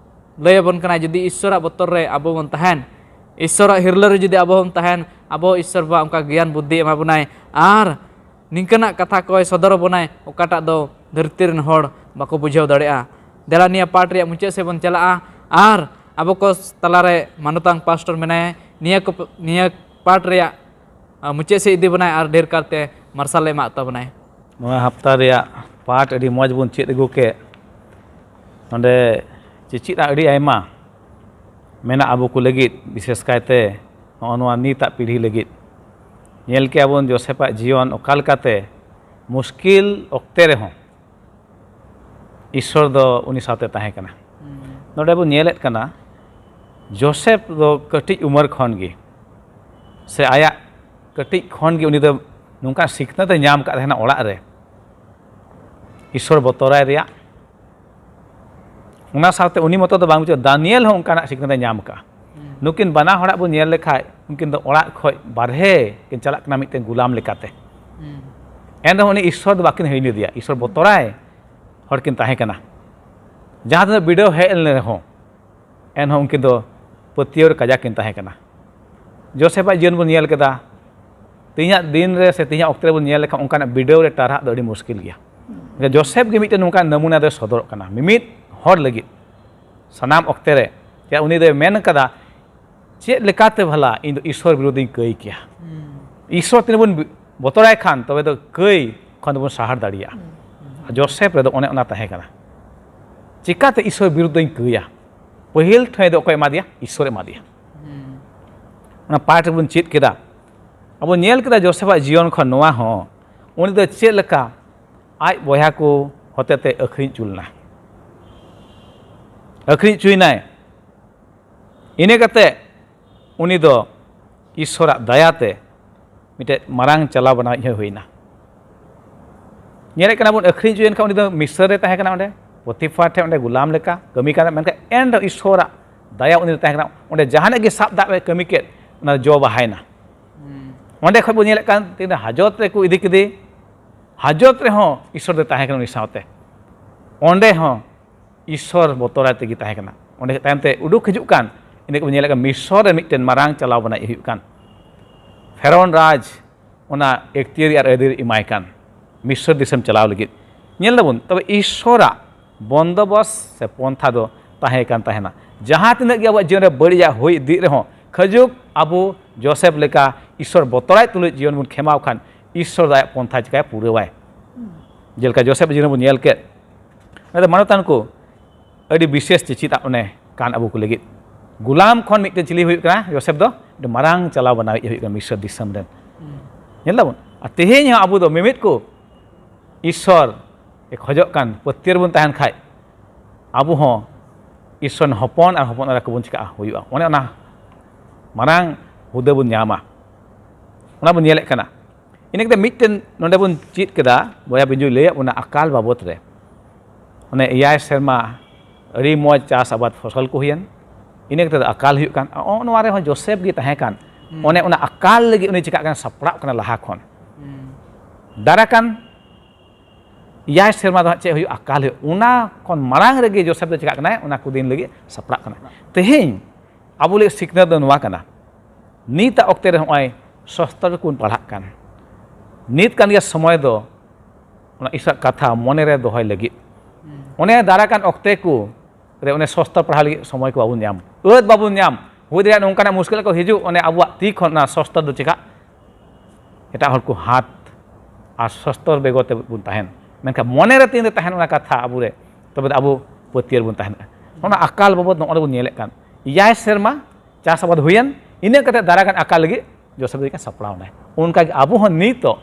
ᱞᱟᱹᱭ ᱟᱵᱚᱱ ᱠᱟᱱᱟᱭ, ᱡᱩᱫᱤ ᱤᱥᱥᱚᱨᱟᱜ ᱵᱚᱛᱚᱨ ᱨᱮ ᱟᱵᱚ ᱵᱚᱱ ᱛᱟᱦᱮᱱ, ᱤᱥᱥᱚᱨᱟᱜ ᱦᱤᱨᱞᱟᱹ ᱨᱮ ᱡᱩᱫᱤ ᱟᱵᱚ ᱵᱚᱱ ᱛᱟᱦᱮᱱ, ᱟᱵᱚ ᱤᱥᱥᱚᱨ ᱵᱟᱵᱟ ᱚᱱᱠᱟ ᱜᱮᱭᱟᱱ ᱵᱩᱫᱽᱫᱷᱤ ᱮᱢᱟ ᱵᱚᱱᱟᱭ ᱟᱨ ᱱᱤᱝᱠᱟᱹᱱᱟᱜ ᱠᱟᱛᱷᱟ ᱠᱚᱭ ᱥᱚᱫᱚᱨ ᱟᱵᱚᱱᱟᱭ, ᱚᱠᱟᱴᱟᱜ ᱫᱚ ᱫᱷᱟᱹᱨᱛᱤ ᱨᱮᱱ ᱦᱚᱲ ᱵᱟᱠᱚ ᱵᱩᱡᱷᱟᱹᱣ ᱫᱟᱲᱮᱭᱟᱜᱼᱟ᱾ ᱫᱮᱞᱟ ᱱᱤᱭᱟᱹ ᱯᱟᱴ ᱨᱮᱭᱟᱜ ᱢᱩᱪᱟᱹᱫ ᱥᱮᱫ ᱵᱚᱱ ᱪᱟᱞᱟᱜᱼᱟ ᱟᱨ ᱟᱵᱚ ᱠᱚ ᱛᱟᱞᱟᱨᱮ ᱢᱟᱱᱚᱛᱟᱱ ᱯᱟᱥᱴᱚᱨ ᱢᱮᱱᱟᱭᱟ, ᱱᱤᱭᱟᱹ ᱠᱚ, ᱱᱤᱭᱟᱹ ᱯᱟᱴ ᱨᱮᱭᱟᱜ ᱟᱨ ᱢᱩᱪᱟᱹᱫ ᱥᱮᱫ ᱤᱫᱤ ᱵᱚᱱᱟᱭ ᱟᱨ ᱰᱷᱮᱨ ᱠᱟᱨᱛᱮ ᱢᱟᱨᱥᱟᱞ ᱮ ᱮᱢᱟᱜ ᱛᱟᱵᱚᱱᱟᱭ᱾ ᱱᱚᱣᱟ ᱦᱟᱯᱛᱟ ᱨᱮᱭᱟᱜ ᱯᱟᱴ ᱟᱹᱰᱤ ᱢᱚᱡᱽ ᱵᱚᱱ ᱪᱮᱫ ᱟᱹᱜᱩ ᱠᱮᱫ᱾ ᱱᱚᱰᱮ ᱪᱮᱪᱮᱫ ᱟᱜ ᱟᱹᱰᱤ ᱟᱭᱢᱟ ᱢᱮᱱᱟᱜᱼᱟ ᱟᱵᱚ ᱠᱚ ᱞᱟᱹᱜᱤᱫ, ᱵᱤᱥᱮᱥ ᱠᱟᱭᱛᱮ ᱱᱚᱜᱼᱚ ᱱᱚᱣᱟ ᱱᱤᱛᱟᱜ ᱯᱤᱲᱦᱤ ᱞᱟᱹᱜᱤᱫ᱾ ᱧᱮᱞ ᱠᱮᱜᱼᱟ ᱵᱚᱱ ᱡᱳᱥᱮᱯᱟᱜ ᱡᱤᱭᱚᱱ ᱚᱠᱟ ᱞᱮᱠᱟᱛᱮ ᱢᱩᱥᱠᱤᱞ ᱚᱠᱛᱮ ᱨᱮᱦᱚᱸ ᱤᱥᱥᱚᱨ ᱫᱚ ᱩᱱᱤ ᱥᱟᱶᱛᱮ ᱛᱟᱦᱮᱸ ᱠᱟᱱᱟ᱾ ᱱᱚᱰᱮ ᱵᱚᱱ ᱧᱮᱞᱮᱫ ᱠᱟᱱᱟ, ᱡᱳᱥᱮᱯ ᱫᱚ ᱠᱟᱹᱴᱤᱡ ᱩᱢᱮᱨ ᱠᱷᱚᱱ ᱜᱮ, ᱥᱮ ᱟᱭᱟᱜ ᱠᱟᱹᱴᱤᱡ ᱠᱷᱚᱱ ᱜᱮ ᱩᱱᱤ ᱫᱚ ᱱᱚᱝᱠᱟ ᱥᱤᱠᱷᱱᱟᱹᱛ ᱮ ᱧᱟᱢ ᱟᱠᱟᱫ ᱛᱟᱦᱮᱱᱟ ᱚᱲᱟᱜ ᱨᱮ ᱤᱥᱥᱚᱨ ᱵᱚᱛᱚᱨᱟᱭ ᱨᱮᱭᱟᱜ᱾ ᱚᱱᱟ ᱥᱟᱶᱛᱮ ᱩᱱᱤ ᱢᱚᱛᱚ ᱫᱚ ᱵᱟᱝ ᱵᱩᱡᱷᱟᱹᱜᱼᱟ, ᱫᱟᱱᱤᱭᱮᱞ ᱦᱚᱸ ᱚᱱᱠᱟᱱᱟᱜ ᱥᱤᱠᱷᱱᱟᱹᱛ ᱮ ᱧᱟᱢ ᱟᱠᱟᱫᱼᱟ᱾ ᱱᱩᱠᱤᱱ ᱵᱟᱱᱟ ᱦᱚᱲᱟᱜ ᱵᱚᱱ ᱧᱮᱞ ᱞᱮᱠᱷᱟᱡ, ᱩᱱᱠᱤᱱ ᱫᱚ ᱚᱲᱟᱜ ᱠᱷᱚᱡ ᱵᱟᱨᱦᱮ ᱠᱤᱱ ᱪᱟᱞᱟᱜ ᱠᱟᱱᱟ ᱢᱤᱫᱴᱮᱱ ᱜᱩᱞᱟᱢ ᱞᱮᱠᱟᱛᱮ᱾ ᱮᱱᱨᱮᱦᱚᱸ ᱩᱱᱤ ᱤᱥᱥᱚᱨ ᱫᱚ ᱵᱟᱹᱠᱤᱱ ᱦᱤᱲᱤᱧ ᱞᱮᱫᱮᱭᱟ᱾ ᱤᱥᱥᱚᱨ ᱵᱚᱛᱚᱨᱟᱭ ᱦᱚᱲ ᱠᱤᱱ ᱛᱟᱦᱮᱸ ᱠᱟᱱᱟ᱾ ᱡᱟᱦᱟᱸ ᱛᱤᱱᱟᱹᱜ ᱵᱤᱰᱟᱹᱣ ᱦᱮᱡ ᱞᱮᱱ ᱨᱮᱦᱚᱸ, ᱮᱱᱦᱚᱸ ᱩᱱᱠᱤᱱ ᱫᱚ ᱯᱟᱹᱛᱭᱟᱹᱣ ᱨᱮ ᱠᱟᱡᱟᱠ ᱠᱤᱱ ᱛᱟᱦᱮᱸ ᱠᱟᱱᱟ᱾ ᱡᱳᱥᱮᱯᱟᱜ ᱡᱤᱭᱚᱱ ᱵᱚᱱ ᱧᱮᱞ ᱠᱮᱫᱟ, ᱛᱮᱦᱮᱧᱟᱜ ᱫᱤᱱ ᱨᱮ ᱥᱮ ᱛᱮᱦᱮᱧᱟᱜ ᱚᱠᱛᱮ ᱨᱮᱵᱚᱱ ᱧᱮᱞ ᱞᱮᱠᱷᱟᱱ ᱚᱱᱠᱟᱱᱟᱜ ᱵᱤᱰᱟᱹᱣ ᱨᱮ ᱴᱟᱨᱦᱟᱜ ᱫᱚ ᱟᱹᱰᱤ ᱢᱩᱥᱠᱤᱞ ᱜᱮᱭᱟ᱾ ᱡᱳᱥᱮᱯ ᱜᱮ ᱢᱤᱫᱴᱮᱱ ᱱᱚᱝᱠᱟᱱ ᱱᱟᱢᱩᱱᱟ ᱫᱚᱭ ᱥᱚᱫᱚᱨᱚᱜ ᱠᱟᱱᱟ, ᱢᱤᱢᱤᱫ ᱦᱚᱲ ᱞᱟᱹᱜᱤᱫ ᱥᱟᱱᱟᱢ ᱚᱠᱛᱮ ᱨᱮ ᱪᱮᱫᱟᱜ ᱩᱱᱤ ᱫᱚᱭ ᱢᱮᱱ ᱠᱟᱫᱟ, ᱪᱮᱫ ᱞᱮᱠᱟᱛᱮ ᱵᱷᱟᱞᱟ ᱤᱧ ᱫᱚ ᱤᱥᱥᱚᱨ ᱵᱤᱨᱩᱫᱷᱤᱧ ᱠᱟᱹᱭ ᱠᱮᱭᱟ? ᱦᱩᱸ᱾ ᱤᱥᱥᱚᱨ ᱛᱤᱱᱟᱹᱜ ᱵᱚᱱ ᱵᱚᱛᱚᱨᱟᱭ ᱠᱷᱟᱱ ᱛᱚᱵᱮ ᱫᱚ ᱠᱟᱹᱭ ᱠᱷᱚᱱ ᱫᱚᱵᱚᱱ ᱥᱟᱦᱟᱨ ᱫᱟᱲᱮᱭᱟᱜᱼᱟ᱾ ᱦᱩᱸ, ᱦᱩᱸ᱾ ᱟᱨ ᱡᱳᱥᱮᱯ ᱨᱮᱫᱚ ᱚᱱᱮ ᱚᱱᱟ ᱛᱟᱦᱮᱸ ᱠᱟᱱᱟ᱾ ᱪᱤᱠᱟᱛᱮ ᱤᱥᱥᱚᱨ ᱵᱤᱨᱩᱫᱷ ᱫᱚᱧ ᱠᱟᱹᱭᱟ? ᱯᱟᱹᱦᱤᱞ ᱴᱷᱟᱹᱭ ᱫᱚ ᱚᱠᱚᱭ ᱮᱢᱟᱫᱮᱭᱟ? ᱤᱥᱥᱚᱨ ᱮᱢᱟᱫᱮᱭᱟ᱾ ᱦᱩᱸ᱾ ᱚᱱᱟ ᱯᱟᱴ ᱨᱮᱵᱚᱱ ᱪᱮᱫ ᱠᱮᱫᱟ᱾ ᱟᱵᱚ ᱧᱮᱞ ᱠᱮᱫᱟ ᱡᱳᱥᱮᱯᱷᱟᱜ ᱡᱤᱭᱚᱱ ᱠᱷᱚᱱ ᱱᱚᱣᱟ ᱦᱚᱸ, ᱩᱱᱤ ᱫᱚ ᱪᱮᱫ ᱞᱮᱠᱟ ᱟᱡ ᱵᱚᱭᱦᱟ ᱠᱚ ᱦᱚᱛᱮᱛᱮ ᱟᱹᱠᱷᱨᱤᱧ ᱦᱚᱪᱚ ᱞᱮᱱᱟ᱾ ᱟᱹᱠᱷᱨᱤᱧ ᱦᱚᱪᱚᱭᱮᱱᱟᱭ᱾ ᱤᱱᱟᱹ ᱠᱟᱛᱮ ᱩᱱᱤ ᱫᱚ ᱤᱥᱥᱚᱨᱟᱜ ᱫᱟᱭᱟᱛᱮ ᱢᱤᱫᱴᱮᱡ ᱢᱟᱨᱟᱝ ᱪᱟᱞᱟᱣ ᱵᱟᱱᱟᱣᱤᱡ ᱦᱚᱸᱭ ᱦᱩᱭᱱᱟ᱾ ᱧᱮᱞᱮᱫ ᱠᱟᱱᱟ ᱵᱚᱱ, ᱟᱹᱠᱷᱨᱤᱧ ᱦᱚᱪᱚᱭᱮᱱ ᱠᱷᱟᱱ ᱩᱱᱤ ᱫᱚ ᱢᱤᱥᱨᱟᱹ ᱨᱮ ᱛᱟᱦᱮᱸ ᱠᱟᱱᱟ, ᱚᱸᱰᱮ ᱯᱚᱛᱤᱯᱷᱟᱨ ᱴᱷᱮᱱ ᱚᱸᱰᱮ ᱜᱩᱞᱟᱢ ᱞᱮᱠᱟ ᱠᱟᱹᱢᱤ ᱠᱟᱱᱟ, ᱢᱮᱱᱠᱷᱟᱱ ᱮᱱ ᱨᱮᱦᱚᱸ ᱤᱥᱥᱚᱨᱟᱜ ᱫᱟᱭᱟ ᱩᱱᱤ ᱨᱮ ᱛᱟᱦᱮᱸ ᱠᱟᱱᱟ᱾ ᱚᱸᱰᱮ ᱡᱟᱦᱟᱱᱟᱜ ᱜᱮ ᱥᱟᱵ ᱫᱟᱜ ᱨᱮ ᱠᱟᱹᱢᱤ ᱠᱮᱫ, ᱚᱱᱟ ᱡᱚ ᱵᱟᱦᱟᱭᱮᱱᱟ᱾ ᱦᱩᱸ᱾ ᱚᱸᱰᱮ ᱠᱷᱚᱱ ᱵᱚᱱ ᱧᱮᱞᱮᱫ ᱠᱟᱱ ᱛᱤᱱᱟᱹᱜ ᱦᱟᱡᱚᱛ ᱨᱮᱠᱚ ᱤᱫᱤ ᱠᱮᱫᱮ, ᱦᱟᱡᱚᱛ ᱨᱮᱦᱚᱸ ᱤᱥᱥᱚᱨ ᱫᱚᱭ ᱛᱟᱦᱮᱸ ᱠᱟᱱᱟ ᱩᱱᱤ ᱥᱟᱶᱛᱮ᱾ ᱚᱸᱰᱮ ᱦᱚᱸ ᱤᱥᱥᱚᱨ ᱵᱚᱛᱚᱨᱟᱭ ᱛᱮᱜᱮ ᱛᱟᱦᱮᱸ ᱠᱟᱱᱟ᱾ ᱚᱸᱰᱮ ᱛᱟᱭᱚᱢ ᱛᱮ ᱩᱰᱩᱠ ᱦᱤᱡᱩᱜ ᱠᱟᱱ, ᱤᱱᱟᱹ ᱠᱚ ᱧᱮᱞᱮᱫ ᱠᱟᱱ ᱢᱤᱥᱚᱨ ᱨᱮ ᱢᱤᱫᱴᱮᱱ ᱢᱟᱨᱟᱝ ᱪᱟᱞᱟᱣ ᱵᱟᱱᱟᱭ ᱦᱩᱭᱩᱜ ᱠᱟᱱ᱾ ᱯᱷᱮᱨᱚᱱ ᱨᱟᱡᱽ ᱚᱱᱟ ᱮᱠᱛᱤᱭᱟᱹᱨᱤ ᱟᱨ ᱟᱹᱭᱫᱟᱹᱨᱤ ᱮᱢᱟᱭ ᱠᱟᱱ ᱢᱤᱥᱚᱨ ᱫᱤᱥᱚᱢ ᱪᱟᱞᱟᱣ ᱞᱟᱹᱜᱤᱫ᱾ ᱧᱮᱞ ᱫᱟᱵᱚᱱ, ᱛᱚᱵᱮ ᱤᱥᱥᱚᱨᱟᱜ ᱵᱚᱱᱫᱚᱵᱚᱥ ᱥᱮ ᱯᱚᱱᱛᱷᱟ ᱫᱚ ᱛᱟᱦᱮᱸ ᱠᱟᱱ ᱛᱟᱦᱮᱱᱟ᱾ ᱡᱟᱦᱟᱸ ᱛᱤᱱᱟᱹᱜ ᱜᱮ ᱟᱵᱚᱣᱟᱜ ᱡᱤᱭᱚᱱ ᱨᱮ ᱵᱟᱹᱲᱤᱡᱟᱜ ᱦᱩᱭ ᱤᱫᱤᱜ ᱨᱮᱦᱚᱸ, ᱠᱷᱟᱹᱡᱩᱜ ᱟᱵᱚ ᱡᱳᱥᱮᱯ ᱞᱮᱠᱟ ᱤᱥᱥᱚᱨ ᱵᱚᱛᱚᱨᱟᱭ ᱛᱩᱞᱩᱡ ᱡᱤᱭᱚᱱ ᱵᱚᱱ ᱠᱷᱮᱢᱟᱣ ᱠᱷᱟᱱ, ᱤᱥᱥᱚᱨ ᱫᱚ ᱟᱭᱟᱜ ᱯᱚᱱᱛᱷᱟ ᱪᱤᱠᱟᱭ ᱯᱩᱨᱟᱹᱣᱟᱭ᱾ ᱡᱮᱞᱮᱠᱟ ᱡᱳᱥᱮᱯ ᱡᱤᱭᱚᱱ ᱵᱚᱱ ᱧᱮᱞ ᱠᱮᱫ, ᱚᱱᱟ ᱫᱚ ᱢᱟᱱᱚᱛᱟᱱ ᱠᱚ ᱟᱹᱰᱤ ᱵᱤᱥᱮᱥ ᱪᱮᱪᱮᱫ ᱟᱜ ᱚᱱᱮ ᱠᱟᱱ ᱟᱵᱚ ᱠᱚ ᱞᱟᱹᱜᱤᱫ᱾ ᱜᱩᱞᱟᱢ ᱠᱷᱚᱱ ᱢᱤᱫᱴᱮᱱ ᱪᱤᱞᱤ ᱦᱩᱭᱩᱜ ᱠᱟᱱᱟ? ᱡᱳᱥᱮᱯ ᱫᱚ ᱢᱤᱫᱴᱮᱱ ᱢᱟᱨᱟᱝ ᱪᱟᱞᱟᱣ ᱵᱟᱱᱟᱣᱤᱡ ᱦᱩᱭᱩᱜ ᱠᱟᱱᱟ ᱢᱤᱥᱨ ᱫᱤᱥᱚᱢ ᱨᱮᱱ᱾ ᱦᱩᱸ᱾ ᱧᱮᱞ ᱫᱟᱵᱚᱱ, ᱟᱨ ᱛᱮᱦᱮᱧ ᱦᱚᱸ ᱟᱵᱚ ᱫᱚ ᱢᱤᱢᱤᱫ ᱠᱚ ᱤᱥᱥᱚᱨ ᱮ ᱠᱷᱚᱡᱚᱜ ᱠᱟᱱ ᱯᱟᱹᱛᱭᱟᱹᱣ ᱨᱮᱵᱚᱱ ᱛᱟᱦᱮᱱ ᱠᱷᱟᱡ, ᱟᱵᱚ ᱦᱚᱸ ᱤᱥᱥᱚᱨ ᱨᱮᱱ ᱦᱚᱯᱚᱱ ᱟᱨ ᱦᱚᱯᱚᱱ ᱮᱨᱟ ᱠᱚᱵᱚᱱ ᱪᱤᱠᱟᱹᱜᱼᱟ, ᱦᱩᱭᱩᱜᱼᱟ᱾ ᱚᱱᱮ ᱚᱱᱟ ᱢᱟᱨᱟᱝ ᱦᱩᱫᱟᱹ ᱵᱚᱱ ᱧᱟᱢᱟ, ᱚᱱᱟ ᱵᱚᱱ ᱧᱮᱞᱮᱫ ᱠᱟᱱᱟ᱾ ᱤᱱᱟᱹ ᱠᱟᱛᱮ ᱢᱤᱫᱴᱮᱱ ᱱᱚᱰᱮ ᱵᱚᱱ ᱪᱮᱫ ᱠᱮᱫᱟ, ᱵᱚᱭᱦᱟ ᱵᱤᱧᱡᱩᱭ ᱞᱟᱹᱭᱟᱫ ᱵᱚᱱᱟ ᱟᱠᱟᱞ ᱵᱟᱵᱚᱛ ᱨᱮ᱾ ᱚᱱᱮ ᱮᱭᱟᱭ ᱥᱮᱨᱢᱟ ᱟᱹᱰᱤ ᱢᱚᱡᱽ ᱪᱟᱥ ᱟᱵᱟᱫ ᱯᱷᱚᱥᱚᱞ ᱠᱚ ᱦᱩᱭᱮᱱ, ᱤᱱᱟᱹ ᱠᱟᱛᱮ ᱫᱚ ᱟᱠᱟᱞ ᱦᱩᱭᱩᱜ ᱠᱟᱱ᱾ ᱱᱚᱜᱼᱚ ᱱᱚᱣᱟ ᱨᱮᱦᱚᱸ ᱡᱳᱥᱮᱯ ᱜᱮ ᱛᱟᱦᱮᱸ ᱠᱟᱱ᱾ ᱦᱩᱸ᱾ ᱚᱱᱮ ᱚᱱᱟ ᱟᱠᱟᱞ ᱞᱟᱹᱜᱤᱫ ᱩᱱᱤ ᱪᱤᱠᱟᱹᱜ ᱠᱟᱱᱟ? ᱥᱟᱯᱲᱟᱜ ᱠᱟᱱᱟ ᱞᱟᱦᱟ ᱠᱷᱚᱱ᱾ ᱦᱩᱸ᱾ ᱫᱟᱨᱟ ᱠᱟᱱ ᱮᱭᱟᱭ ᱥᱮᱨᱢᱟ ᱫᱚ ᱦᱟᱸᱜ ᱪᱮᱫ ᱦᱩᱭᱩᱜ, ᱟᱠᱟᱞ ᱦᱩᱭᱩᱜ, ᱚᱱᱟ ᱠᱷᱚᱱ ᱢᱟᱲᱟᱝ ᱨᱮᱜᱮ ᱡᱳᱥᱮᱯ ᱫᱚ ᱪᱤᱠᱟᱹᱜ ᱠᱟᱱᱟᱭ? ᱚᱱᱟ ᱠᱚ ᱫᱤᱱ ᱞᱟᱹᱜᱤᱫ ᱥᱟᱯᱲᱟᱜ ᱠᱟᱱᱟ᱾ ᱛᱮᱦᱮᱧ ᱟᱵᱚ ᱞᱟᱹᱜᱤᱫ ᱥᱤᱠᱷᱱᱟᱹᱛ ᱫᱚ ᱱᱚᱣᱟ ᱠᱟᱱᱟ, ᱱᱤᱛᱟᱜ ᱚᱠᱛᱮ ᱨᱮ ᱱᱚᱜᱼᱚᱭ ᱥᱚᱥᱛᱨᱚ ᱠᱚᱵᱚᱱ ᱯᱟᱲᱦᱟᱜ ᱠᱟᱱ, ᱱᱤᱛ ᱠᱟᱱ ᱜᱮᱭᱟ ᱥᱚᱢᱚᱭ ᱫᱚ ᱚᱱᱟ ᱤᱥᱚᱨᱟᱜ ᱠᱟᱛᱷᱟ ᱢᱚᱱᱮ ᱨᱮ ᱫᱚᱦᱚᱭ ᱞᱟᱹᱜᱤᱫ᱾ ᱦᱩᱸ᱾ ᱚᱱᱮ ᱫᱟᱨᱟ ᱠᱟᱱ ᱚᱠᱛᱮ ᱠᱚ ᱨᱮ ᱚᱱᱮ ᱥᱚᱥᱛᱚᱨ ᱯᱟᱲᱦᱟᱣ ᱞᱟᱹᱜᱤᱫ ᱥᱚᱢᱚᱭ ᱠᱚ ᱵᱟᱵᱚᱱ ᱧᱟᱢ, ᱟᱹᱫ ᱵᱟᱵᱚᱱ ᱧᱟᱢ, ᱦᱩᱭ ᱫᱟᱲᱮᱭᱟᱜᱼᱟ ᱱᱚᱝᱠᱟᱱᱟᱜ ᱢᱩᱥᱠᱤᱞ ᱠᱚ ᱦᱤᱡᱩᱜ, ᱚᱱᱮ ᱟᱵᱚᱣᱟᱜ ᱛᱤ ᱠᱷᱚᱱ ᱚᱱᱟ ᱥᱚᱥᱛᱚᱨ ᱫᱚ ᱪᱮᱠᱟᱜ? ᱮᱴᱟᱜ ᱦᱚᱲ ᱠᱚ ᱦᱟᱛ ᱟᱨ ᱥᱚᱥᱛᱚᱨ ᱵᱮᱜᱚᱨ ᱛᱮ ᱵᱚᱱ ᱛᱟᱦᱮᱱ, ᱢᱮᱱᱠᱷᱟᱱ ᱢᱚᱱᱮ ᱨᱮ ᱛᱤᱱ ᱨᱮ ᱛᱟᱦᱮᱱ ᱚᱱᱟ ᱠᱟᱛᱷᱟ ᱟᱵᱚ ᱨᱮ, ᱛᱚᱵᱮ ᱫᱚ ᱟᱵᱚ ᱯᱟᱹᱛᱭᱟᱹᱨ ᱵᱚᱱ ᱛᱟᱦᱮᱱᱟ᱾ ᱚᱱᱟ ᱟᱠᱟᱞ ᱵᱟᱵᱚᱫ ᱱᱚᱜᱼᱚᱭ ᱵᱚᱱ ᱧᱮᱞᱮᱫ ᱠᱟᱱ, ᱮᱭᱟᱭ ᱥᱮᱨᱢᱟ ᱪᱟᱥ ᱟᱵᱟᱫ ᱦᱩᱭᱮᱱ, ᱤᱱᱟᱹ ᱠᱟᱛᱮ ᱫᱟᱨᱟᱭ ᱠᱟᱱ ᱟᱠᱟᱞ ᱞᱟᱹᱜᱤᱫ ᱡᱳᱥᱮᱯᱷ ᱫᱚ ᱥᱟᱯᱲᱟᱣ ᱮᱱᱟᱭ᱾ ᱚᱱᱠᱟᱜᱮ ᱟᱵᱚ ᱦᱚᱸ ᱱᱤᱛᱚᱜ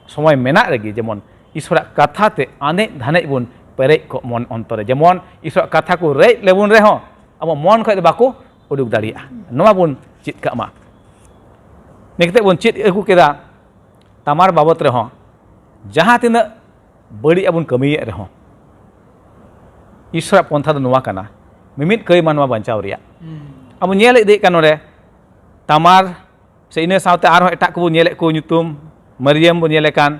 ᱥᱚᱢᱚᱭ ᱢᱮᱱᱟᱜ ᱨᱮᱜᱮ ᱡᱮᱢᱚᱱ ᱤᱥᱚᱨᱟᱜ ᱠᱟᱛᱷᱟ ᱛᱮ ᱟᱱᱮᱡ ᱫᱷᱟᱱᱮᱡ ᱵᱚᱱ ᱯᱮᱨᱮᱡ ᱠᱚᱜ ᱢᱚᱱ ᱚᱱᱛᱚᱨ ᱨᱮ, ᱡᱮᱢᱚᱱ ᱤᱥᱚᱨᱟᱜ ᱠᱟᱛᱷᱟ ᱠᱚ ᱨᱮᱡ ᱞᱮᱵᱚᱱ ᱨᱮᱦᱚᱸ ᱟᱵᱚ ᱢᱚᱱ ᱠᱷᱚᱡ ᱫᱚ ᱵᱟᱠᱚ ᱩᱰᱩᱠ ᱫᱟᱲᱮᱭᱟᱜᱼᱟ᱾ ᱱᱚᱣᱟ ᱵᱚᱱ ᱪᱮᱫ ᱠᱟᱜ ᱢᱟ᱾ ᱱᱤᱛᱚᱜ ᱵᱚᱱ ᱪᱮᱫ ᱟᱹᱜᱩ ᱠᱮᱫᱟ, ᱛᱟᱢᱟᱨ ᱵᱟᱵᱚᱛ ᱨᱮᱦᱚᱸ ᱡᱟᱦᱟᱸ ᱛᱤᱱᱟᱹᱜ ᱵᱟᱹᱲᱤᱡ ᱟᱵᱚᱱ ᱠᱟᱹᱢᱤᱭᱮᱫ ᱨᱮᱦᱚᱸ, ᱤᱥᱚᱨᱟᱜ ᱯᱚᱱᱛᱷᱟ ᱫᱚ ᱱᱚᱣᱟ ᱠᱟᱱᱟ, ᱢᱤᱢᱤᱫ ᱠᱟᱹᱭ ᱢᱟᱱᱣᱟ ᱵᱟᱧᱪᱟᱣ ᱨᱮᱭᱟᱜ᱾ ᱟᱵᱚ ᱧᱮᱞ ᱤᱫᱤᱭᱮᱫ ᱠᱟᱱ ᱱᱚᱰᱮ, ᱛᱟᱢᱟᱨ ᱥᱮ ᱤᱱᱟᱹ ᱥᱟᱶᱛᱮ ᱟᱨᱦᱚᱸ ᱮᱴᱟᱜ ᱠᱚᱵᱚᱱ ᱧᱮᱞᱮᱫ ᱠᱚ, ᱧᱩᱛᱩᱢ ᱢᱟᱹᱨᱤᱭᱟᱹᱢ ᱵᱚᱱ ᱧᱮᱞᱮ ᱠᱟᱱ,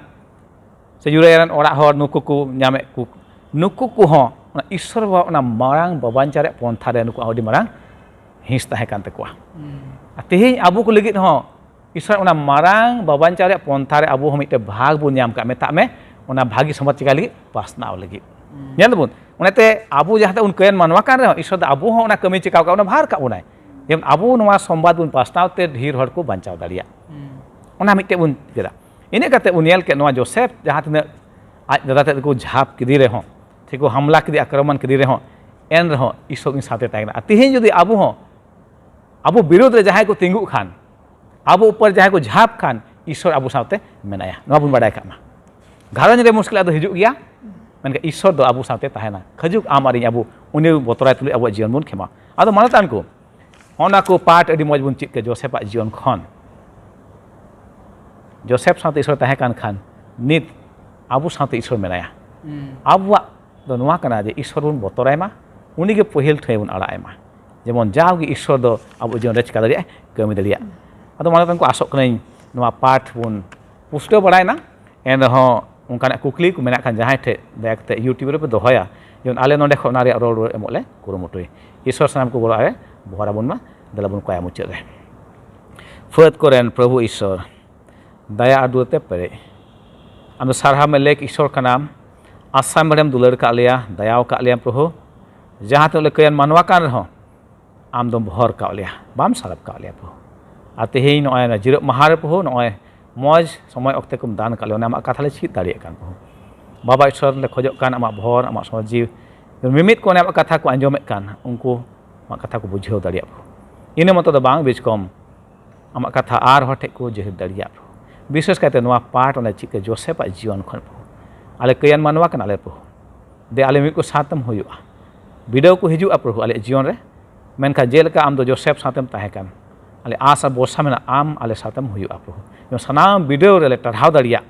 ᱥᱮ ᱡᱩᱨᱟᱭᱟ ᱨᱮᱱ ᱚᱲᱟᱜ ᱦᱚᱲ, ᱱᱩᱠᱩ ᱠᱚ ᱧᱟᱢᱮᱫ ᱠᱚ, ᱱᱩᱠᱩ ᱠᱚᱦᱚᱸ ᱚᱱᱟ ᱤᱥᱚᱨ ᱵᱟᱵᱟ ᱚᱱᱟ ᱢᱟᱨᱟᱝ ᱵᱟᱵᱟᱧᱪᱟᱣ ᱨᱮᱭᱟᱜ ᱯᱚᱱᱛᱷᱟ ᱨᱮ ᱱᱩᱠᱩᱣᱟᱜ ᱟᱹᱰᱤ ᱢᱟᱨᱟᱝ ᱦᱤᱸᱥ ᱛᱟᱦᱮᱸ ᱠᱟᱱ ᱛᱟᱠᱚᱣᱟ᱾ ᱟᱨ ᱛᱮᱦᱮᱧ ᱟᱵᱚ ᱠᱚ ᱞᱟᱹᱜᱤᱫ ᱦᱚᱸ ᱤᱥᱚᱨ ᱚᱱᱟ ᱢᱟᱨᱟᱝ ᱵᱟᱵᱟᱧᱪᱟᱣ ᱨᱮᱭᱟᱜ ᱯᱚᱱᱛᱷᱟ ᱨᱮ ᱟᱵᱚ ᱦᱚᱸ ᱢᱤᱫᱴᱮᱱ ᱵᱷᱟᱜᱽ ᱵᱚᱱ ᱧᱟᱢ ᱠᱟᱜ, ᱢᱮᱛᱟᱜ ᱢᱮ, ᱚᱱᱟ ᱵᱷᱟᱹᱜᱤ ᱥᱚᱢᱟᱡᱽ ᱪᱤᱠᱟ ᱞᱟᱹᱜᱤᱫ? ᱯᱟᱥᱱᱟᱣ ᱞᱟᱹᱜᱤᱫ᱾ ᱧᱮᱞ ᱫᱟᱵᱚᱱ, ᱚᱱᱟᱛᱮ ᱟᱵᱚ ᱡᱟᱦᱟᱸ ᱛᱮ ᱵᱚᱱ ᱠᱟᱹᱭᱟᱱ ᱢᱟᱱᱣᱟ ᱠᱟᱱ ᱨᱮᱦᱚᱸ, ᱤᱥᱚᱨ ᱫᱚ ᱟᱵᱚ ᱦᱚᱸ ᱚᱱᱟ ᱠᱟᱹᱢᱤ ᱪᱤᱠᱟᱣ ᱠᱟᱜ, ᱚᱱᱟ ᱵᱷᱟᱨ ᱠᱟᱜ ᱵᱚᱱᱟᱭ᱾ ᱡᱮᱢᱚᱱ ᱟᱵᱚ ᱱᱚᱣᱟ ᱥᱚᱢᱵᱟᱫ ᱵᱚᱱ ᱯᱟᱥᱱᱟᱣ ᱛᱮ ᱰᱷᱮᱨ ᱦᱚᱲ ᱠᱚ ᱵᱟᱧᱪᱟᱣ ᱫᱟᱲᱮᱭᱟᱜ᱾ ᱚᱱᱟ ᱢᱤᱫᱴᱮᱡ ᱵᱚᱱ ᱪᱤᱠᱟᱹ ᱠᱮᱫᱟ᱾ ᱤᱱᱟᱹ ᱠᱟᱛᱮ ᱵᱚᱱ ᱧᱮᱞ ᱠᱮᱫ ᱱᱚᱣᱟ ᱡᱳᱥᱮᱯ ᱡᱟᱦᱟᱸ ᱛᱤᱱᱟᱹᱜ ᱟᱡ ᱫᱟᱫᱟ ᱛᱮᱫ ᱠᱚ ᱡᱷᱟᱯ ᱠᱮᱫᱮ ᱨᱮᱦᱚᱸ, ᱥᱮ ᱠᱚ ᱦᱟᱢᱞᱟ ᱠᱮᱫᱮ, ᱟᱠᱨᱚᱢᱚᱱ ᱠᱮᱫᱮ ᱨᱮᱦᱚᱸ, ᱮᱱ ᱨᱮᱦᱚᱸ ᱤᱥᱚᱨ ᱩᱱᱤ ᱥᱟᱶᱛᱮ ᱛᱟᱦᱮᱸ ᱠᱟᱱᱟ᱾ ᱟᱨ ᱛᱮᱦᱮᱧ ᱡᱩᱫᱤ ᱟᱵᱚ ᱦᱚᱸ ᱟᱵᱚ ᱵᱤᱨᱩᱫᱷ ᱨᱮ ᱡᱟᱦᱟᱸᱭ ᱠᱚ ᱛᱤᱸᱜᱩᱜ ᱠᱷᱟᱱ, ᱟᱵᱚ ᱩᱯᱚᱨ ᱡᱟᱦᱟᱸᱭ ᱠᱚ ᱡᱷᱟᱯ ᱠᱷᱟᱱ, ᱤᱥᱚᱨ ᱟᱵᱚ ᱥᱟᱶᱛᱮ ᱢᱮᱱᱟᱭᱟ, ᱱᱚᱣᱟ ᱵᱚᱱ ᱵᱟᱰᱟᱭ ᱠᱟᱜ ᱢᱟ᱾ ᱜᱷᱟᱨᱚᱸᱡᱽ ᱨᱮ ᱢᱩᱥᱠᱤᱞ ᱫᱚ ᱦᱤᱡᱩᱜ ᱜᱮᱭᱟ, ᱢᱮᱱᱠᱷᱟᱱ ᱤᱥᱚᱨ ᱫᱚ ᱟᱵᱚ ᱥᱟᱶᱛᱮ ᱛᱟᱦᱮᱱᱟ᱾ ᱠᱷᱟᱹᱡᱩᱜ ᱟᱢ ᱟᱨ ᱤᱧ ᱟᱵᱚ ᱩᱱᱤ ᱵᱚᱛᱚᱨᱟᱭ ᱛᱩᱞᱩᱡ ᱟᱵᱚᱣᱟᱜ ᱡᱤᱭᱚᱱ ᱵᱚᱱ ᱠᱷᱮᱢᱟ᱾ ᱟᱫᱚ ᱢᱟᱱᱚᱛᱟᱱ ᱠᱚ, ᱚᱱᱟ ᱠᱚ ᱯᱟᱴ ᱟᱹᱰᱤ ᱢᱚᱡᱽ ᱵᱚᱱ ᱪᱮᱫ ᱠᱮᱫ ᱡᱳᱥᱮᱯᱟᱜ ᱡᱤᱭᱚᱱ ᱠᱷᱚᱱ᱾ ᱡᱳᱥᱮᱯ ᱥᱟᱶᱛᱮ ᱤᱥᱚᱨ ᱛᱟᱦᱮᱸ ᱠᱟᱱ ᱠᱷᱟᱱ, ᱱᱤᱛ ᱟᱵᱚ ᱥᱟᱶᱛᱮ ᱤᱥᱚᱨ ᱢᱮᱱᱟᱭᱟ᱾ ᱟᱵᱚᱣᱟᱜ ᱫᱚ ᱱᱚᱣᱟ ᱠᱟᱱᱟ ᱡᱮ ᱤᱥᱚᱨ ᱵᱚᱱ ᱵᱚᱛᱚᱨᱟᱭ ᱢᱟ, ᱩᱱᱤᱜᱮ ᱯᱟᱹᱦᱤᱞ ᱴᱷᱟᱹᱭ ᱵᱚᱱ ᱟᱲᱟᱜ ᱟᱭ ᱢᱟ᱾ ᱡᱮᱢᱚᱱ ᱡᱟᱣᱜᱮ ᱤᱥᱚᱨ ᱫᱚ ᱟᱵᱚ ᱡᱤᱭᱚᱱ ᱨᱮ ᱪᱤᱠᱟ ᱫᱟᱲᱮᱭᱟᱜᱼᱟᱭ, ᱠᱟᱹᱢᱤ ᱫᱟᱲᱮᱭᱟᱜᱼᱟ᱾ ᱟᱫᱚ ᱢᱟᱱᱚᱛᱟᱱ ᱠᱚ, ᱟᱥᱚᱜ ᱠᱟᱹᱱᱟᱹᱧ ᱱᱚᱣᱟ ᱯᱟᱴ ᱵᱚᱱ ᱯᱩᱥᱴᱟᱹᱣ ᱵᱟᱲᱟᱭᱮᱱᱟ᱾ ᱮᱱᱨᱮᱦᱚᱸ ᱚᱱᱠᱟᱱᱟᱜ ᱠᱩᱠᱞᱤ ᱠᱚ ᱢᱮᱱᱟᱜ ᱠᱷᱟᱱ, ᱡᱟᱦᱟᱸᱭ ᱴᱷᱮᱱ ᱫᱟᱭᱟ ᱠᱟᱛᱮ YouTube ᱨᱮᱯᱮ ᱫᱚᱦᱚᱭᱟ, ᱡᱮᱢᱚᱱ ᱟᱞᱮ ᱱᱚᱸᱰᱮ ᱠᱷᱚᱱ ᱚᱱᱟ ᱨᱮᱭᱟᱜ ᱨᱚᱲ ᱨᱩᱣᱟᱹᱲ ᱮᱢᱚᱜ ᱞᱮ ᱠᱩᱨᱩᱢᱩᱴᱩᱭ᱾ ᱤᱥᱚᱨ ᱥᱟᱱᱟᱢ ᱠᱚ ᱜᱚᱲᱚ ᱨᱮ ᱵᱚᱦᱚᱨ ᱟᱵᱚᱱ ᱢᱟ᱾ ᱫᱮᱞᱟ ᱵᱚᱱ ᱠᱚᱭᱟ ᱢᱩᱪᱟᱹᱫ ᱨᱮ᱾ ᱯᱷᱟᱹᱫ ᱠᱚᱨᱮᱱ ᱯᱨᱚᱵᱷᱩ ᱤᱥᱚᱨ, ᱫᱟᱭᱟ ᱟᱨ ᱫᱩᱞᱟᱹᱲ ᱛᱮ ᱯᱮᱨᱮᱡ, ᱟᱢ ᱫᱚ ᱥᱟᱨᱦᱟᱣ ᱢᱮ ᱞᱮᱠ ᱤᱥᱚᱨ ᱠᱟᱱᱟᱢ᱾ ᱟᱥᱟᱢ ᱵᱮᱲᱮᱢ ᱫᱩᱞᱟᱹᱲ ᱠᱟᱜ ᱞᱮᱭᱟ, ᱫᱟᱭᱟᱣ ᱠᱟᱜ ᱞᱮᱭᱟ ᱯᱨᱚᱵᱷᱩ᱾ ᱡᱟᱦᱟᱸ ᱛᱤᱱᱟᱹᱜ ᱞᱮ ᱠᱟᱹᱭᱟᱱ ᱢᱟᱱᱣᱟ ᱠᱟᱱ ᱨᱮᱦᱚᱸ, ᱟᱢ ᱫᱚᱢ ᱵᱷᱚᱨ ᱠᱟᱜ ᱞᱮᱭᱟ, ᱵᱟᱢ ᱥᱟᱨᱟᱯ ᱠᱟᱜ ᱞᱮᱭᱟ ᱯᱨᱚᱵᱷᱩ᱾ ᱟᱨ ᱛᱮᱦᱮᱧ ᱱᱚᱜᱼᱚᱭ ᱱᱚᱣᱟ ᱡᱤᱨᱟᱹᱜ ᱢᱟᱦᱟ ᱨᱮ ᱯᱨᱚᱵᱷᱩ, ᱱᱚᱜᱼᱚᱭ ᱢᱚᱡᱽ ᱥᱚᱢᱚᱭ ᱚᱠᱛᱮ ᱠᱚᱢ ᱫᱟᱱ ᱠᱟᱜ ᱞᱮᱭᱟ, ᱚᱱᱟ ᱟᱢᱟᱜ ᱠᱟᱛᱷᱟ ᱞᱮ ᱪᱮᱫ ᱫᱟᱲᱮᱭᱟᱜ ᱠᱟᱱ ᱯᱨᱚᱵᱷᱩ᱾ ᱵᱟᱵᱟ ᱤᱥᱚᱨ ᱞᱮ ᱠᱷᱚᱡᱚᱜ ᱠᱟᱱ ᱟᱢᱟᱜ ᱵᱷᱚᱨ, ᱟᱢᱟᱜ ᱥᱚᱢᱚᱭ ᱡᱤᱣᱤ, ᱢᱤᱢᱤᱫ ᱠᱚ ᱚᱱᱮ ᱟᱢᱟᱜ ᱠᱟᱛᱷᱟ ᱠᱚ ᱟᱸᱡᱚᱢᱮᱫ ᱠᱟᱱ, ᱩᱱᱠᱩ ᱟᱢᱟᱜ ᱠᱟᱛᱷᱟ ᱠᱚ ᱵᱩᱡᱷᱟᱹᱣ ᱫᱟᱲᱮᱭᱟᱜ ᱯᱨᱚᱵᱷᱩ᱾ ᱤᱱᱟᱹ ᱢᱚᱛᱚ ᱫᱚ ᱵᱟᱝ, ᱵᱤᱪᱠᱚᱢ ᱟᱢᱟᱜ ᱠᱟᱛᱷᱟ ᱟᱨ ᱦᱚᱲ ᱴᱷᱮᱱ ᱠᱚ ᱡᱟᱹᱦᱤᱨ ᱫᱟᱲᱮᱭᱟᱜ ᱯᱨᱚᱵᱷᱩ᱾ ᱵᱤᱥᱮᱥ ᱠᱟᱭᱛᱮ ᱱᱚᱣᱟ ᱯᱟᱴ ᱚᱱᱮ ᱪᱮᱫ ᱠᱚ ᱡᱳᱥᱮᱯᱷ ᱟᱜ ᱡᱤᱭᱚᱱ ᱠᱷᱚᱱ ᱯᱨᱚᱵᱷᱩ᱾ ᱟᱞᱮ ᱠᱟᱹᱭᱟᱱ ᱢᱟᱱᱣᱟ ᱠᱟᱱᱟᱞᱮ ᱯᱨᱚᱵᱷᱩ᱾ ᱫᱮ ᱟᱞᱮ ᱢᱤᱫ ᱠᱚ ᱥᱟᱶᱛᱮᱢ ᱦᱩᱭᱩᱜᱼᱟ᱾ ᱵᱤᱰᱟᱹᱣ ᱠᱚ ᱦᱤᱡᱩᱜᱼᱟ ᱯᱨᱚᱵᱷᱩ ᱟᱞᱮᱭᱟᱜ ᱡᱤᱭᱚᱱ ᱨᱮ᱾ ᱢᱮᱱᱠᱷᱟᱱ ᱡᱮᱞᱮᱠᱟ ᱟᱢ ᱫᱚ ᱡᱳᱥᱮᱯᱷ ᱥᱟᱶᱛᱮᱢ ᱛᱟᱦᱮᱸ ᱠᱟᱱ, ᱟᱞᱮ ᱟᱥ ᱟᱨ ᱵᱷᱚᱨᱥᱟ ᱢᱮᱱᱟᱜᱼᱟ ᱟᱢ ᱟᱞᱮ ᱥᱟᱶᱛᱮᱢ ᱦᱩᱭᱩᱜᱼᱟ ᱯᱨᱚᱵᱷᱩ᱾ ᱡᱮᱢᱚᱱ ᱥᱟᱱᱟᱢ ᱵᱤᱰᱟᱹᱣ ᱨᱮᱞᱮ ᱴᱟᱨᱦᱟᱣ ᱫᱟᱲᱮᱭᱟᱜ,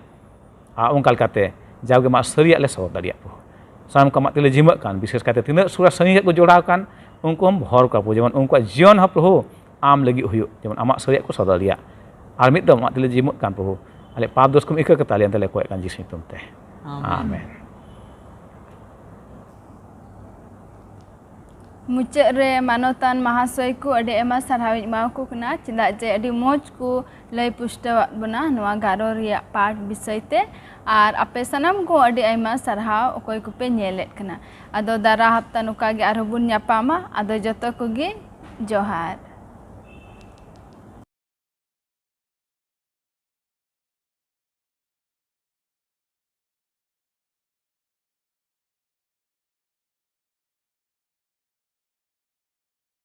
ᱟᱨ ᱚᱱᱠᱟ ᱞᱮᱠᱟᱛᱮ ᱡᱟᱣᱜᱮ ᱟᱢᱟᱜ ᱥᱟᱹᱨᱤᱭᱟᱜ ᱞᱮ ᱥᱚᱫᱚᱨ ᱫᱟᱲᱮᱭᱟᱜ ᱯᱨᱚᱵᱷᱩ᱾ ᱥᱟᱱᱟᱢ ᱠᱚ ᱟᱢᱟᱜ ᱛᱤᱨᱮ ᱡᱤᱢᱟᱹᱜ ᱠᱟᱱ, ᱵᱤᱥᱮᱥ ᱠᱟᱭᱛᱮ ᱛᱤᱱᱟᱹᱜ ᱥᱩᱨ ᱟᱨ ᱥᱟᱺᱜᱤᱧ ᱨᱮ ᱠᱚ ᱡᱚᱲᱟᱣ ᱠᱟᱱ, ᱩᱱᱠᱩ ᱦᱚᱸᱢ ᱵᱷᱚᱨ ᱠᱚᱣᱟ ᱯᱨᱚᱵᱷᱩ, ᱡᱮᱢᱚᱱ ᱩᱱᱠᱩᱣᱟᱜ ᱡᱤᱭᱚᱱ ᱦᱚᱸ ᱯᱨᱚᱵᱷᱩ ᱟᱢ ᱞᱟᱹᱜᱤᱫ ᱦᱩᱭᱩᱜ, ᱡᱮᱢᱚᱱ ᱟᱢᱟᱜ ᱥᱟᱹᱨᱤᱭᱟᱜ ᱠᱚ ᱥᱚᱫᱚᱨ ᱫᱟᱲᱮᱭᱟᱜ᱾ ᱟᱨ ᱢᱤᱫ ᱫᱚᱢ ᱟᱢᱟᱜ ᱛᱤᱨᱮ ᱡᱤᱢᱟᱹᱜ ᱠᱟᱱ ᱯᱨᱚᱵᱷᱩ, ᱟᱞᱮ ᱯᱟᱯ ᱫᱳᱥ ᱠᱚᱢ ᱤᱠᱟᱹ ᱠᱟᱛᱟ ᱞᱮᱭᱟ, ᱮᱱᱛᱮ ᱞᱮ ᱠᱚᱭᱮᱜ ᱠᱟᱱ ᱡᱤᱥᱩ ᱧᱩᱛᱩᱢ ᱛᱮ᱾ ᱟᱢᱮᱱ᱾ ᱟᱢᱮᱱ᱾ ᱢᱩᱪᱟᱹᱫ ᱨᱮ ᱢᱟᱱᱚᱛᱟᱱ ᱢᱟᱦᱟᱥᱚᱭ ᱠᱚ ᱟᱹᱰᱤ ᱟᱭᱢᱟ ᱥᱟᱨᱦᱟᱣᱤᱧ ᱮᱢᱟᱣᱟᱠᱚ ᱠᱟᱱᱟ, ᱪᱮᱫᱟᱜ ᱡᱮ ᱟᱹᱰᱤ ᱢᱚᱡᱽ ᱠᱚ ᱞᱟᱹᱭ ᱯᱩᱥᱴᱟᱹᱣᱟᱫ ᱵᱚᱱᱟ ᱱᱚᱣᱟ ᱜᱟᱨᱚ ᱨᱮᱭᱟᱜ ᱯᱟᱴ ᱵᱤᱥᱚᱭ ᱛᱮ᱾ ᱟᱨ ᱟᱯᱮ ᱥᱟᱱᱟᱢ ᱠᱚ ᱟᱹᱰᱤ ᱟᱭᱢᱟ ᱥᱟᱨᱦᱟᱣ, ᱚᱠᱚᱭ ᱠᱚᱯᱮ ᱧᱮᱞᱮᱫ ᱠᱟᱱᱟ᱾ ᱟᱫᱚ ᱫᱟᱨᱟ ᱦᱟᱯᱛᱟ ᱱᱚᱝᱠᱟ ᱜᱮ ᱟᱨᱦᱚᱸ ᱵᱚᱱ ᱧᱟᱯᱟᱢᱟ᱾ ᱟᱫᱚ ᱡᱚᱛᱚ ᱠᱚᱜᱮ ᱡᱚᱦᱟᱨ᱾